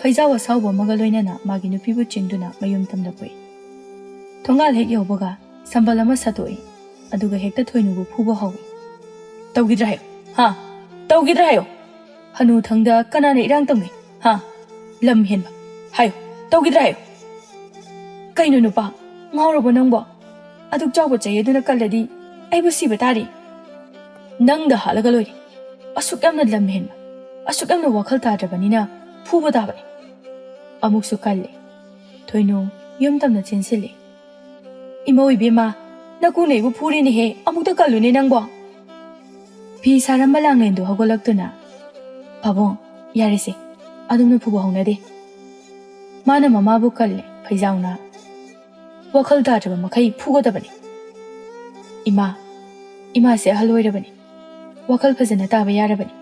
ꯐꯩꯖꯥꯎ ꯑꯁꯥꯎꯕ ꯑꯃꯒ ꯂꯣꯏꯅꯅ ꯃꯥꯒꯤ ꯅꯨꯄꯤꯕꯨ ꯆꯤꯡꯗꯨꯅ ꯃꯌꯨꯝ ꯇꯝꯅ ꯄꯨꯏ꯫ ꯊꯣꯡꯒꯥꯜ ꯍꯦꯛ ꯌꯧꯕꯒ ꯁꯝꯕꯜ ꯑꯃ ꯁꯠꯇꯣꯛꯏ꯫ ꯑꯗꯨꯒ ꯍꯦꯛꯇ ꯊꯣꯏꯅꯨꯕꯨ ꯐꯨꯕ ꯍꯧꯏ꯫ "ꯇꯧꯈꯤꯗ꯭ꯔꯥ ꯍꯥꯏꯌꯣ? ꯍꯥ? ꯇꯧꯈꯤꯗ꯭ꯔꯥ ꯍꯥꯏꯌꯣ? ꯍꯅꯨꯊꯪꯗ ꯀꯅꯥꯅ ꯏꯔꯥꯡ ꯇꯧꯅꯩ? ꯍꯥ? ꯂꯝ ꯍꯦꯟꯕ꯫ ꯍꯥꯏꯌꯣ, ꯇꯧꯈꯤꯗ꯭ꯔꯥ ꯍꯥꯏꯌꯣ"꯫ "ꯀꯩꯅꯣ ꯅꯨꯄꯥ, ꯉꯥꯎꯔꯕꯣ ꯅꯪꯕꯣ? ꯑꯗꯨꯛ ꯆꯥꯎꯕ ꯆꯩ ꯑꯗꯨꯅ ꯀꯜꯂꯗꯤ ꯑꯩꯕꯨ ꯁꯤꯕ ꯇꯥꯔꯦ꯫ ꯅꯪꯗ ꯍꯥꯠꯂꯒ ꯂꯣꯏꯔꯦ꯫ ꯑꯁꯨꯛ ꯌꯥꯝꯅ ꯂꯝ ꯍꯦꯟꯕ, ꯑꯁꯨꯛ ꯌꯥꯝꯅ ꯋꯥꯈꯜ ꯇꯥꯗ꯭ꯔꯕꯅꯤꯅ ꯐꯨꯕ ꯇꯥꯕꯅꯤ"꯫ ꯑꯃꯨꯛꯁꯨ ꯀꯜꯂꯦ꯫ ꯊꯣꯏꯅꯨ ꯌꯨꯝ ꯇꯝꯅ ꯆꯦꯟꯁꯤꯜꯂꯦ꯫ "ꯏꯃꯧ ꯏꯕꯦꯝꯃ, ꯅꯀꯨꯅ ꯑꯩꯕꯨ ꯐꯨꯔꯦꯅꯦꯍꯦ, ꯑꯃꯨꯛꯇ ꯀꯜꯂꯨꯅꯦ ꯅꯪꯕꯣ"꯫ ꯐꯤ ꯁꯥꯔꯝꯕ ꯂꯥꯡꯂꯦꯟꯗꯨ ꯍꯧꯒꯠꯂꯛꯇꯨꯅ, "ꯄꯥꯕꯨꯡ, ꯌꯥꯔꯦꯁꯦ, ꯑꯗꯨꯝꯅ ꯐꯨꯕ ꯍꯧꯅꯗꯦ"꯫ ꯃꯥꯅ ꯃꯃꯥꯕꯨ ꯀꯜꯂꯦ ꯐꯩꯖꯥꯎꯅ꯫ ꯋꯥꯈꯜ ꯇꯥꯗ꯭ꯔꯕ ꯃꯈꯩ ꯐꯨꯒꯗꯕꯅꯤ꯫ ꯏꯃꯥ, ꯏꯃꯥꯁꯦ ꯑꯍꯜ ꯑꯣꯏꯔꯕꯅꯤ꯫ ꯋꯥꯈꯜ ꯐꯖꯅ ꯇꯥꯕ ꯌꯥꯔꯕꯅꯤ꯫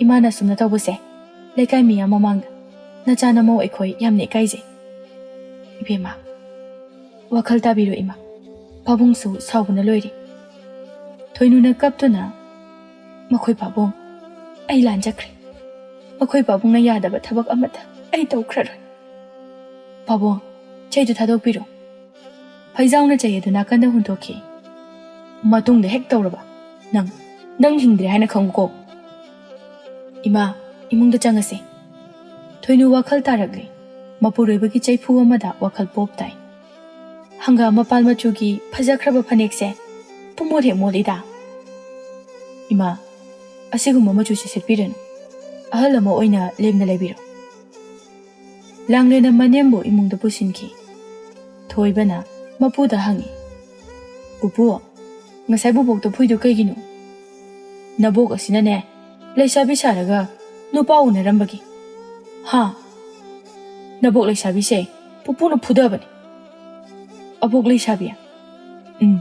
ꯏꯃꯥꯅ ꯑꯁꯨꯝꯅ ꯇꯧꯕꯁꯦ ꯂꯩꯀꯥꯏ ꯃꯤꯌꯥꯝ ꯃꯃꯥꯡꯗ ꯅꯆꯥ ꯅꯃꯧ ꯑꯩꯈꯣꯏ ꯌꯥꯝꯅ ꯏꯀꯥꯏꯖꯩ꯫ ꯏꯕꯦꯝꯃ, ꯋꯥꯈꯜ ꯇꯥꯕꯤꯔꯣ ꯏꯃꯥ꯫ ꯄꯥꯕꯨꯡꯁꯨ ꯁꯥꯎꯕꯅ ꯂꯣꯏꯔꯦ꯫ ꯊꯣꯏꯅꯨꯅ ꯀꯞꯇꯨꯅ, "ꯃꯈꯣꯏ ꯄꯥꯕꯨꯡ, ꯑꯩ ꯂꯥꯟꯖꯈ꯭ꯔꯦ꯫ ꯃꯈꯣꯏ ꯄꯥꯕꯨꯡꯅ ꯌꯥꯗꯕ ꯊꯕꯛ ꯑꯃꯠꯇ ꯑꯩ ꯇꯧꯈ꯭ꯔꯔꯣꯏ꯫ ꯄꯥꯕꯨꯡ, ꯆꯩꯗꯨ ꯊꯥꯗꯣꯛꯄꯤꯔꯣ꯫" ꯐꯩꯖꯥꯎꯅ ꯆꯩ ꯑꯗꯨ ꯅꯥꯀꯟꯗ ꯍꯨꯟꯗꯣꯛꯈꯤ꯫ "ꯃꯇꯨꯡꯗ ꯍꯦꯛ ꯇꯧꯔꯕ ꯅꯪ, ꯅꯪ ꯍꯤꯡꯗ꯭ꯔꯦ ꯍꯥꯏꯅ ꯈꯪꯉꯨꯀꯣ꯫" "ꯏꯃꯥ, ꯏꯃꯨꯡꯗ ꯆꯪꯉꯁꯤ꯫" ꯊꯣꯏꯅꯨ ꯋꯥꯈꯜ ꯇꯥꯔꯛꯂꯦ꯫ ꯃꯄꯨꯔꯣꯏꯕꯒꯤ ꯆꯩꯐꯨ ꯑꯃꯗ ꯋꯥꯈꯜ ꯄꯣꯞ ꯇꯥꯏ꯫ "ꯍꯪꯒꯥꯝ ꯃꯄꯥꯜ ꯃꯆꯨꯒꯤ ꯐꯖꯈ꯭ꯔꯕ ꯐꯅꯦꯛꯁꯦ ꯄꯨꯡꯃꯣꯠ ꯍꯦꯛ ꯃꯣꯠꯂꯤꯗ꯫" "ꯏꯃꯥ, ꯑꯁꯤꯒꯨꯝꯕ ꯃꯆꯨꯁꯦ ꯁꯦꯠꯄꯤꯔꯅꯨ꯫ ꯑꯍꯜ ꯑꯃ ꯑꯣꯏꯅ ꯂꯦꯝꯅ ꯂꯩꯕꯤꯔꯣ꯫" ꯂꯥꯡꯂꯦꯟꯅ ꯃꯅꯦꯝꯕꯨ ꯏꯃꯨꯡꯗ ꯄꯨꯁꯤꯟꯈꯤ꯫ ꯊꯣꯏꯕꯅ ꯃꯄꯨꯗ ꯍꯪꯉꯤ, "ꯄꯨꯄꯨ, ꯉꯁꯥꯏ ꯕꯨꯕꯣꯛꯇ ꯐꯨꯏꯗꯨ ꯀꯩꯒꯤꯅꯣ? ꯅꯕꯣꯛ ꯑꯁꯤꯅꯅꯦ ꯂꯩꯁꯥꯕꯤ ꯁꯥꯔꯒ ꯅꯨꯄꯥ ꯎꯅꯔꯝꯕꯒꯤ꯫ ꯍꯥ? ꯅꯕꯣꯛ ꯂꯩꯁꯥꯕꯤꯁꯦ ꯄꯨꯄꯨꯅ ꯐꯨꯗꯕꯅꯤ꯫" "ꯑꯕꯣꯛ ꯂꯩꯁꯥꯕꯤ?" "ꯎꯝ,